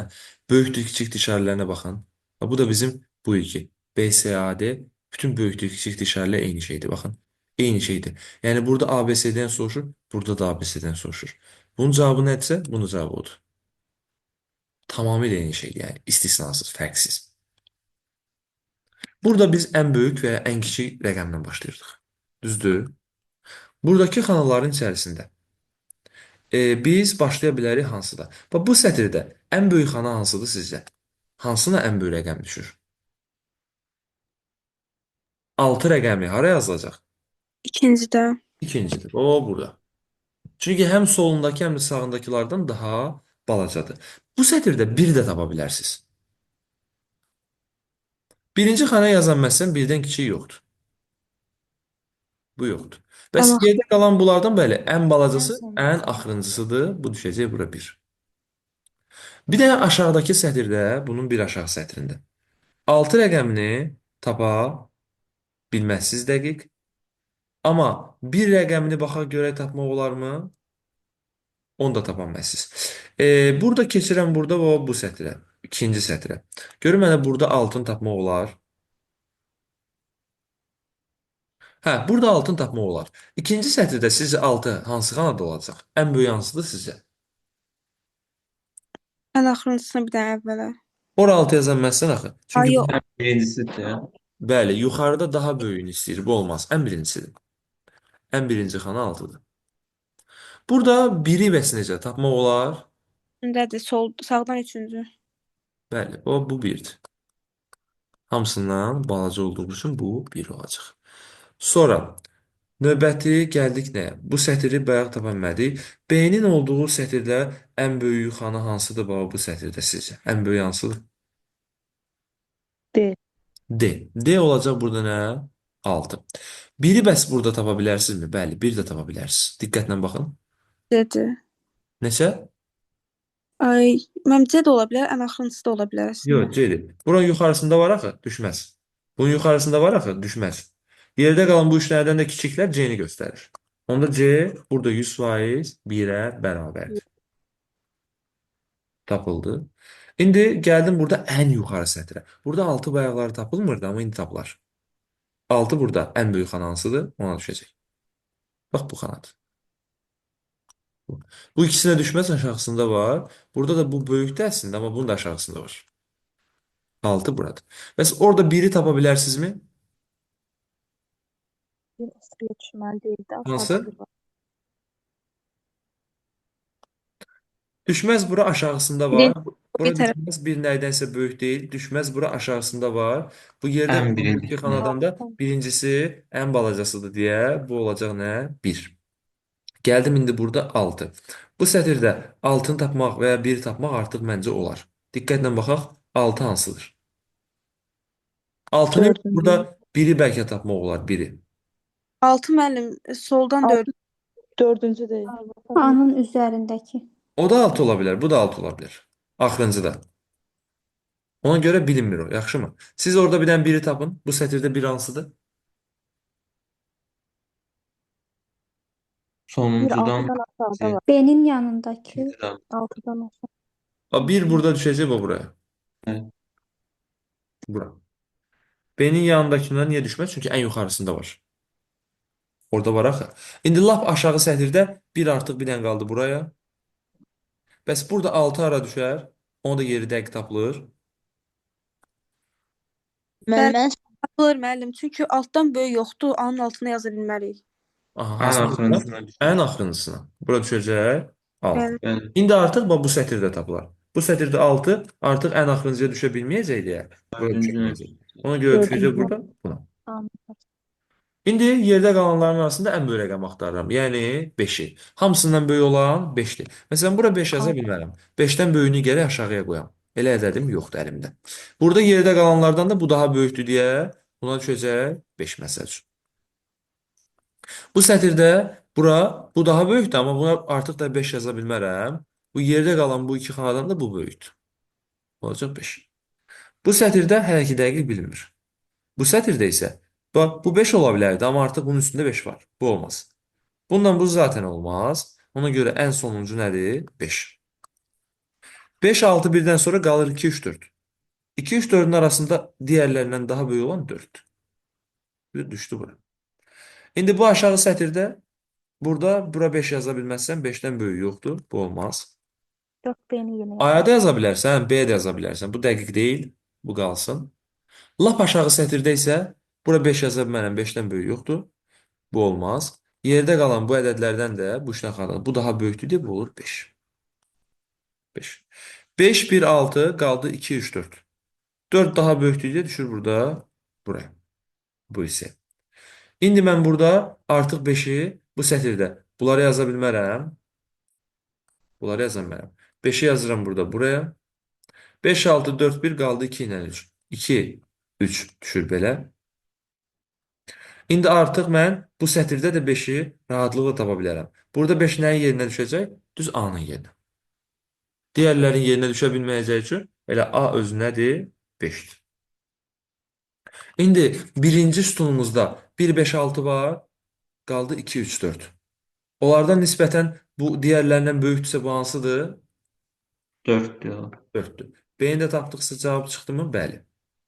Böyükdür, kiçikdir işarələrinə baxın. Bu da bizim bu iki. B, C, A, D bütün böyükdür, kiçikdir işarələr eyni şeydir. Baxın. Eyni şeydir. Yəni burada A, B, C-dən soruşur, burada da A, B, C-dən soruşur. Bunun cavabı nədirsə, bunun cavabı odur. Tamamilə eyni şeydir. Yəni istisnasız, fərqsiz. Burada biz ən böyük və ya ən kiçik rəqəmdən başlayırdıq. Düzdür? Buradakı xanaların içərisində biz başlaya bilərik hansıda? Bax, bu sətirdə ən böyük xana hansıdır sizcə? Hansına ən böyük rəqəm düşür? 6 rəqəmi hara yazılacaq? İkincidə. İkincidir. O burada. Çünki həm solundakı, həm də sağındakılardan daha balacadır. Bu sətirdə bir də tapa bilərsiniz. Birinci xana yazan məsələn birdən kiçiyi yoxdur. Bu yoxdur. Bəs Amma yerdə qalan bunlardan bəli, ən Ən balacası ən sonuncusdur. axırıncısıdır. Bu düşəcək bura 1. Bir də aşağıdakı sətirdə, bunun bir aşağı sətrində 6 rəqəmini tapa bilməzsiz dəqiq. Amma bir rəqəmini baxaq görək tapmaq olarmı? Onu da tapa bilməzsiniz. Burada keçirəm burada və bu sətrə, ikinci sətrə. Görün mənə burada altını tapmaq olar. Hə, burada altını tapmaq olar. İkinci sətirdə sizcə 6 hansı xanada olacaq? Ən böyük hansıdır sizcə? Ən axırıncısını bir dənə əvvələ. Ora 6 yazan məsələn axı. Ay Çünki yox. Ən birincisidir. bəli, yuxarıda daha böyüyünü istəyir. Bu olmaz. Ən birincisidir. Ən birinci xana 6-dır. Burada biri bəs necə tapmaq olar? Ündədir. Sol, sağdan üçüncü. Bəli, o bu birdir. Hamısından balaca olduğu üçün bu 1 olacaq. Sonra növbəti gəldik nəyə? Bu sətri bayaq tapa bilmədik. B-nin olduğu sətirdə ən böyük xana hansıdır baba bu sətirdə sizcə? Ən böyük hansıdır? D. D. D olacaq burada nə? 6. Biri bəs burada tapa bilərsinizmi? Bəli, bir də tapa bilərsiniz. Diqqətlə baxın. D-dir. Neçə? Ay, mən C də ola bilər, ən axırıncısı da ola bilər əslində. Yox, C-dir. Buranın yuxarısında var axı, düşməz. Bunun yuxarısında var axı, düşməz. Yerdə qalan bu üç dənədən də kiçiklər C-ni göstərir. Onda C burada 100% 1-ə bərabərdir. Tapıldı. İndi gəldim burada ən yuxarı sətrə. Burada 6 bayaqları tapılmırdı, amma indi tapılar. 6 burada ən böyük xana hansıdır? Ona düşəcək. Bax bu xanadır. Bu ikisinə düşməz, aşağısında var. Burada da bu böyükdür əslində, amma bunun da aşağısında var. 6 buradır. Bəs orada 1-i tapa bilərsinizmi? Bir o sıraya düşməli deyildi. Aşağıda Hansı? bir var. Düşməz bura aşağısında Bir var. Bura bir tərəf. düşməz bir nədənsə böyük deyil. Düşməz bura aşağısında var. Bu yerdə Ən qalan bu iki birincisi. xanadan da birincisi ən balacasıdır deyə bu olacaq nə? 1. Gəldim indi burada 6. Bu sətirdə 6-nı tapmaq və ya 1-i tapmaq artıq məncə olar. Diqqətlə baxaq, 6 hansıdır? 6-nı Dördüncü. burada 1-i bəlkə tapmaq olar, 1-i. 6 müəllim, soldan Altı 4. dördüncü deyil. A-nın üzərindəki. O da 6 ola bilər, bu da 6 ola bilər. Axırıncı da. Ona görə bilinmir o, yaxşımı? Siz orada bir dənə 1-i tapın. Bu sətirdə 1 hansıdır? Bir Sonuncudan altıdan aşağıda var. B-nin yanındakı. ikincidən. Altıdan aşağı. 1 burada düşəcək, bu buraya. Evet. Bura. B-nin yanındakından niyə düşməz? Çünki ən yuxarısında var. Orada var axı. İndi lap aşağı sətirdə 1 artıq bir dənə qaldı buraya. Bəs burada 6 hara düşər? Onu da yeri dəqiq tapılır. Bəli, Müəllim, tapılır müəllim. Çünki altdan böyük yoxdur, A-nın altına yaza bilmərik. Aha, Ən hansına düşər? axırıncısına düşür. Ən axırıncısına. Bura düşəcək 6. Bəli. Bəli. İndi artıq bax bu sətirdə tapılar. Bu sətirdə 6 artıq ən axırıncıya düşə bilməyəcək deyə bura düşə Dördüncünə bilməyəcək. Ona görə düşəcək dördüncü. burada buna. A-nın. İndi yerdə qalanların arasında ən böyük rəqəm axtarıram. Yəni 5-i. Hamısından böyük olan 5-dir. Məsələn, bura 5 yaza Altı. bilmərəm. 5-dən böyüyünü gərək aşağıya qoyam. Elə ədədim yoxdur əlimdə. Burada yerdə qalanlardan da bu daha böyükdür deyə buna düşəcək 5 məsəl üçün. Bu sətirdə bura bu daha böyükdür, amma buna artıq da 5 yaza bilmərəm. Bu yerdə qalan bu iki xanadan da bu böyükdür. Olacaq 5. Bu sətirdə hələ ki dəqiq bilinmir. Bu sətirdə isə bax, bu 5 ola bilərdi, amma artıq bunun üstündə 5 var. Bu olmaz. Bundan bu zaten olmaz. Ona görə ən sonuncu nədir? 5. 5, 6, 1-dən sonra qalır 2, 3, 4. 2, 3, 4-ün arasında digərlərindən daha böyük olan 4. Bir düşdü bura. İndi bu aşağı sətirdə burada bura 5 yaza bilməzsən, 5-dən böyük yoxdur. Bu olmaz. 4 B-ni yenə A-ya da yaza bilərsən, B-yə də yaza bilərsən. Bu dəqiq deyil. Bu qalsın. Lap aşağı sətirdə isə bura 5 yaza bilmərəm, 5-dən böyük yoxdur. Bu olmaz. Yerdə qalan bu ədədlərdən də bu işlə xarab. Bu daha böyükdür deyə bu olur 5. 5. 5, 1, 6 qaldı 2, 3, 4. 4 daha böyükdür deyə düşür burada buraya. Bu hissə. İndi mən burada artıq 5-i bu sətirdə bunları yaza bilmərəm. Bunları yaza bilmərəm. 5-i yazıram burada buraya. 5, 6, 4, 1 qaldı 2 ilə 3. 2, 3 düşür belə. İndi artıq mən bu sətirdə də 5-i rahatlıqla tapa bilərəm. Burada 5 nəyin yerinə düşəcək? Düz A-nın yerinə. Digərlərin yerinə düşə bilməyəcəyi üçün elə A özü nədir? 5-dir. İndi birinci sütunumuzda 1, 5, 6 var. Qaldı 2, 3, 4. Onlardan nisbətən bu digərlərindən böyükdürsə bu hansıdır? 4-dür. 4-dür. B-ni də tapdıqsa cavab çıxdı mı? Bəli.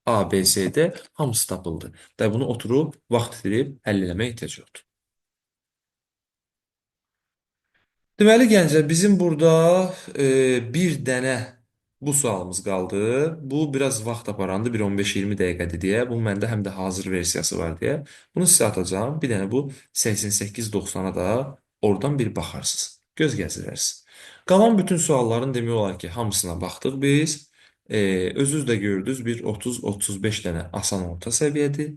A, B, C, D hamısı tapıldı. Və bunu oturub vaxt itirib həll eləməyə ehtiyac yoxdur. Deməli gənclər, bizim burada bir dənə bu sualımız qaldı. Bu biraz vaxt aparandı, bir 15-20 dəqiqədir deyə. Bu məndə həm də hazır versiyası var deyə. Bunu sizə atacağam. Bir dənə bu 88-90-a da oradan bir baxarsınız. Göz gəzdirərsiniz. Qalan bütün sualların demək olar ki, hamısına baxdıq biz. Özünüz də gördünüz, bir 30-35 dənə asan orta səviyyədir.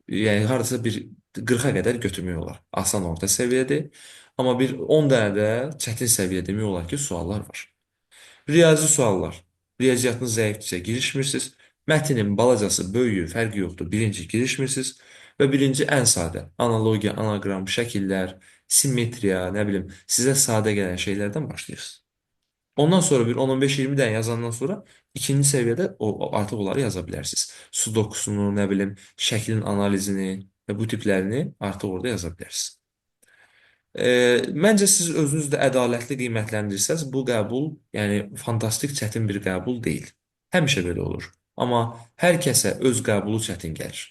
Yəni hardasa bir 40-a qədər götürmək olar. Asan orta səviyyədir. Amma bir 10 dənə də çətin səviyyə demək olar ki, suallar var. Riyazi suallar. Riyaziyyatınız zəifdirsə girişmirsiniz. Mətnin balacası, böyüyü, fərqi yoxdur. Birinci girişmirsiniz və birinci ən sadə analogiya, anaqram, şəkillər, simmetriya, nə bilim, sizə sadə gələn şeylərdən başlayırsınız. Ondan sonra bir 10-15-20 dənə yazandan sonra ikinci səviyyədə artıq onları yaza bilərsiniz. Sudokusunu, nə bilim, şəklin analizini və bu tiplərini artıq orada yaza bilərsiniz. Məncə siz özünüz də ədalətli qiymətləndirsəz, bu qəbul, yəni fantastik çətin bir qəbul deyil. Həmişə belə olur. Amma hər kəsə öz qəbulu çətin gəlir.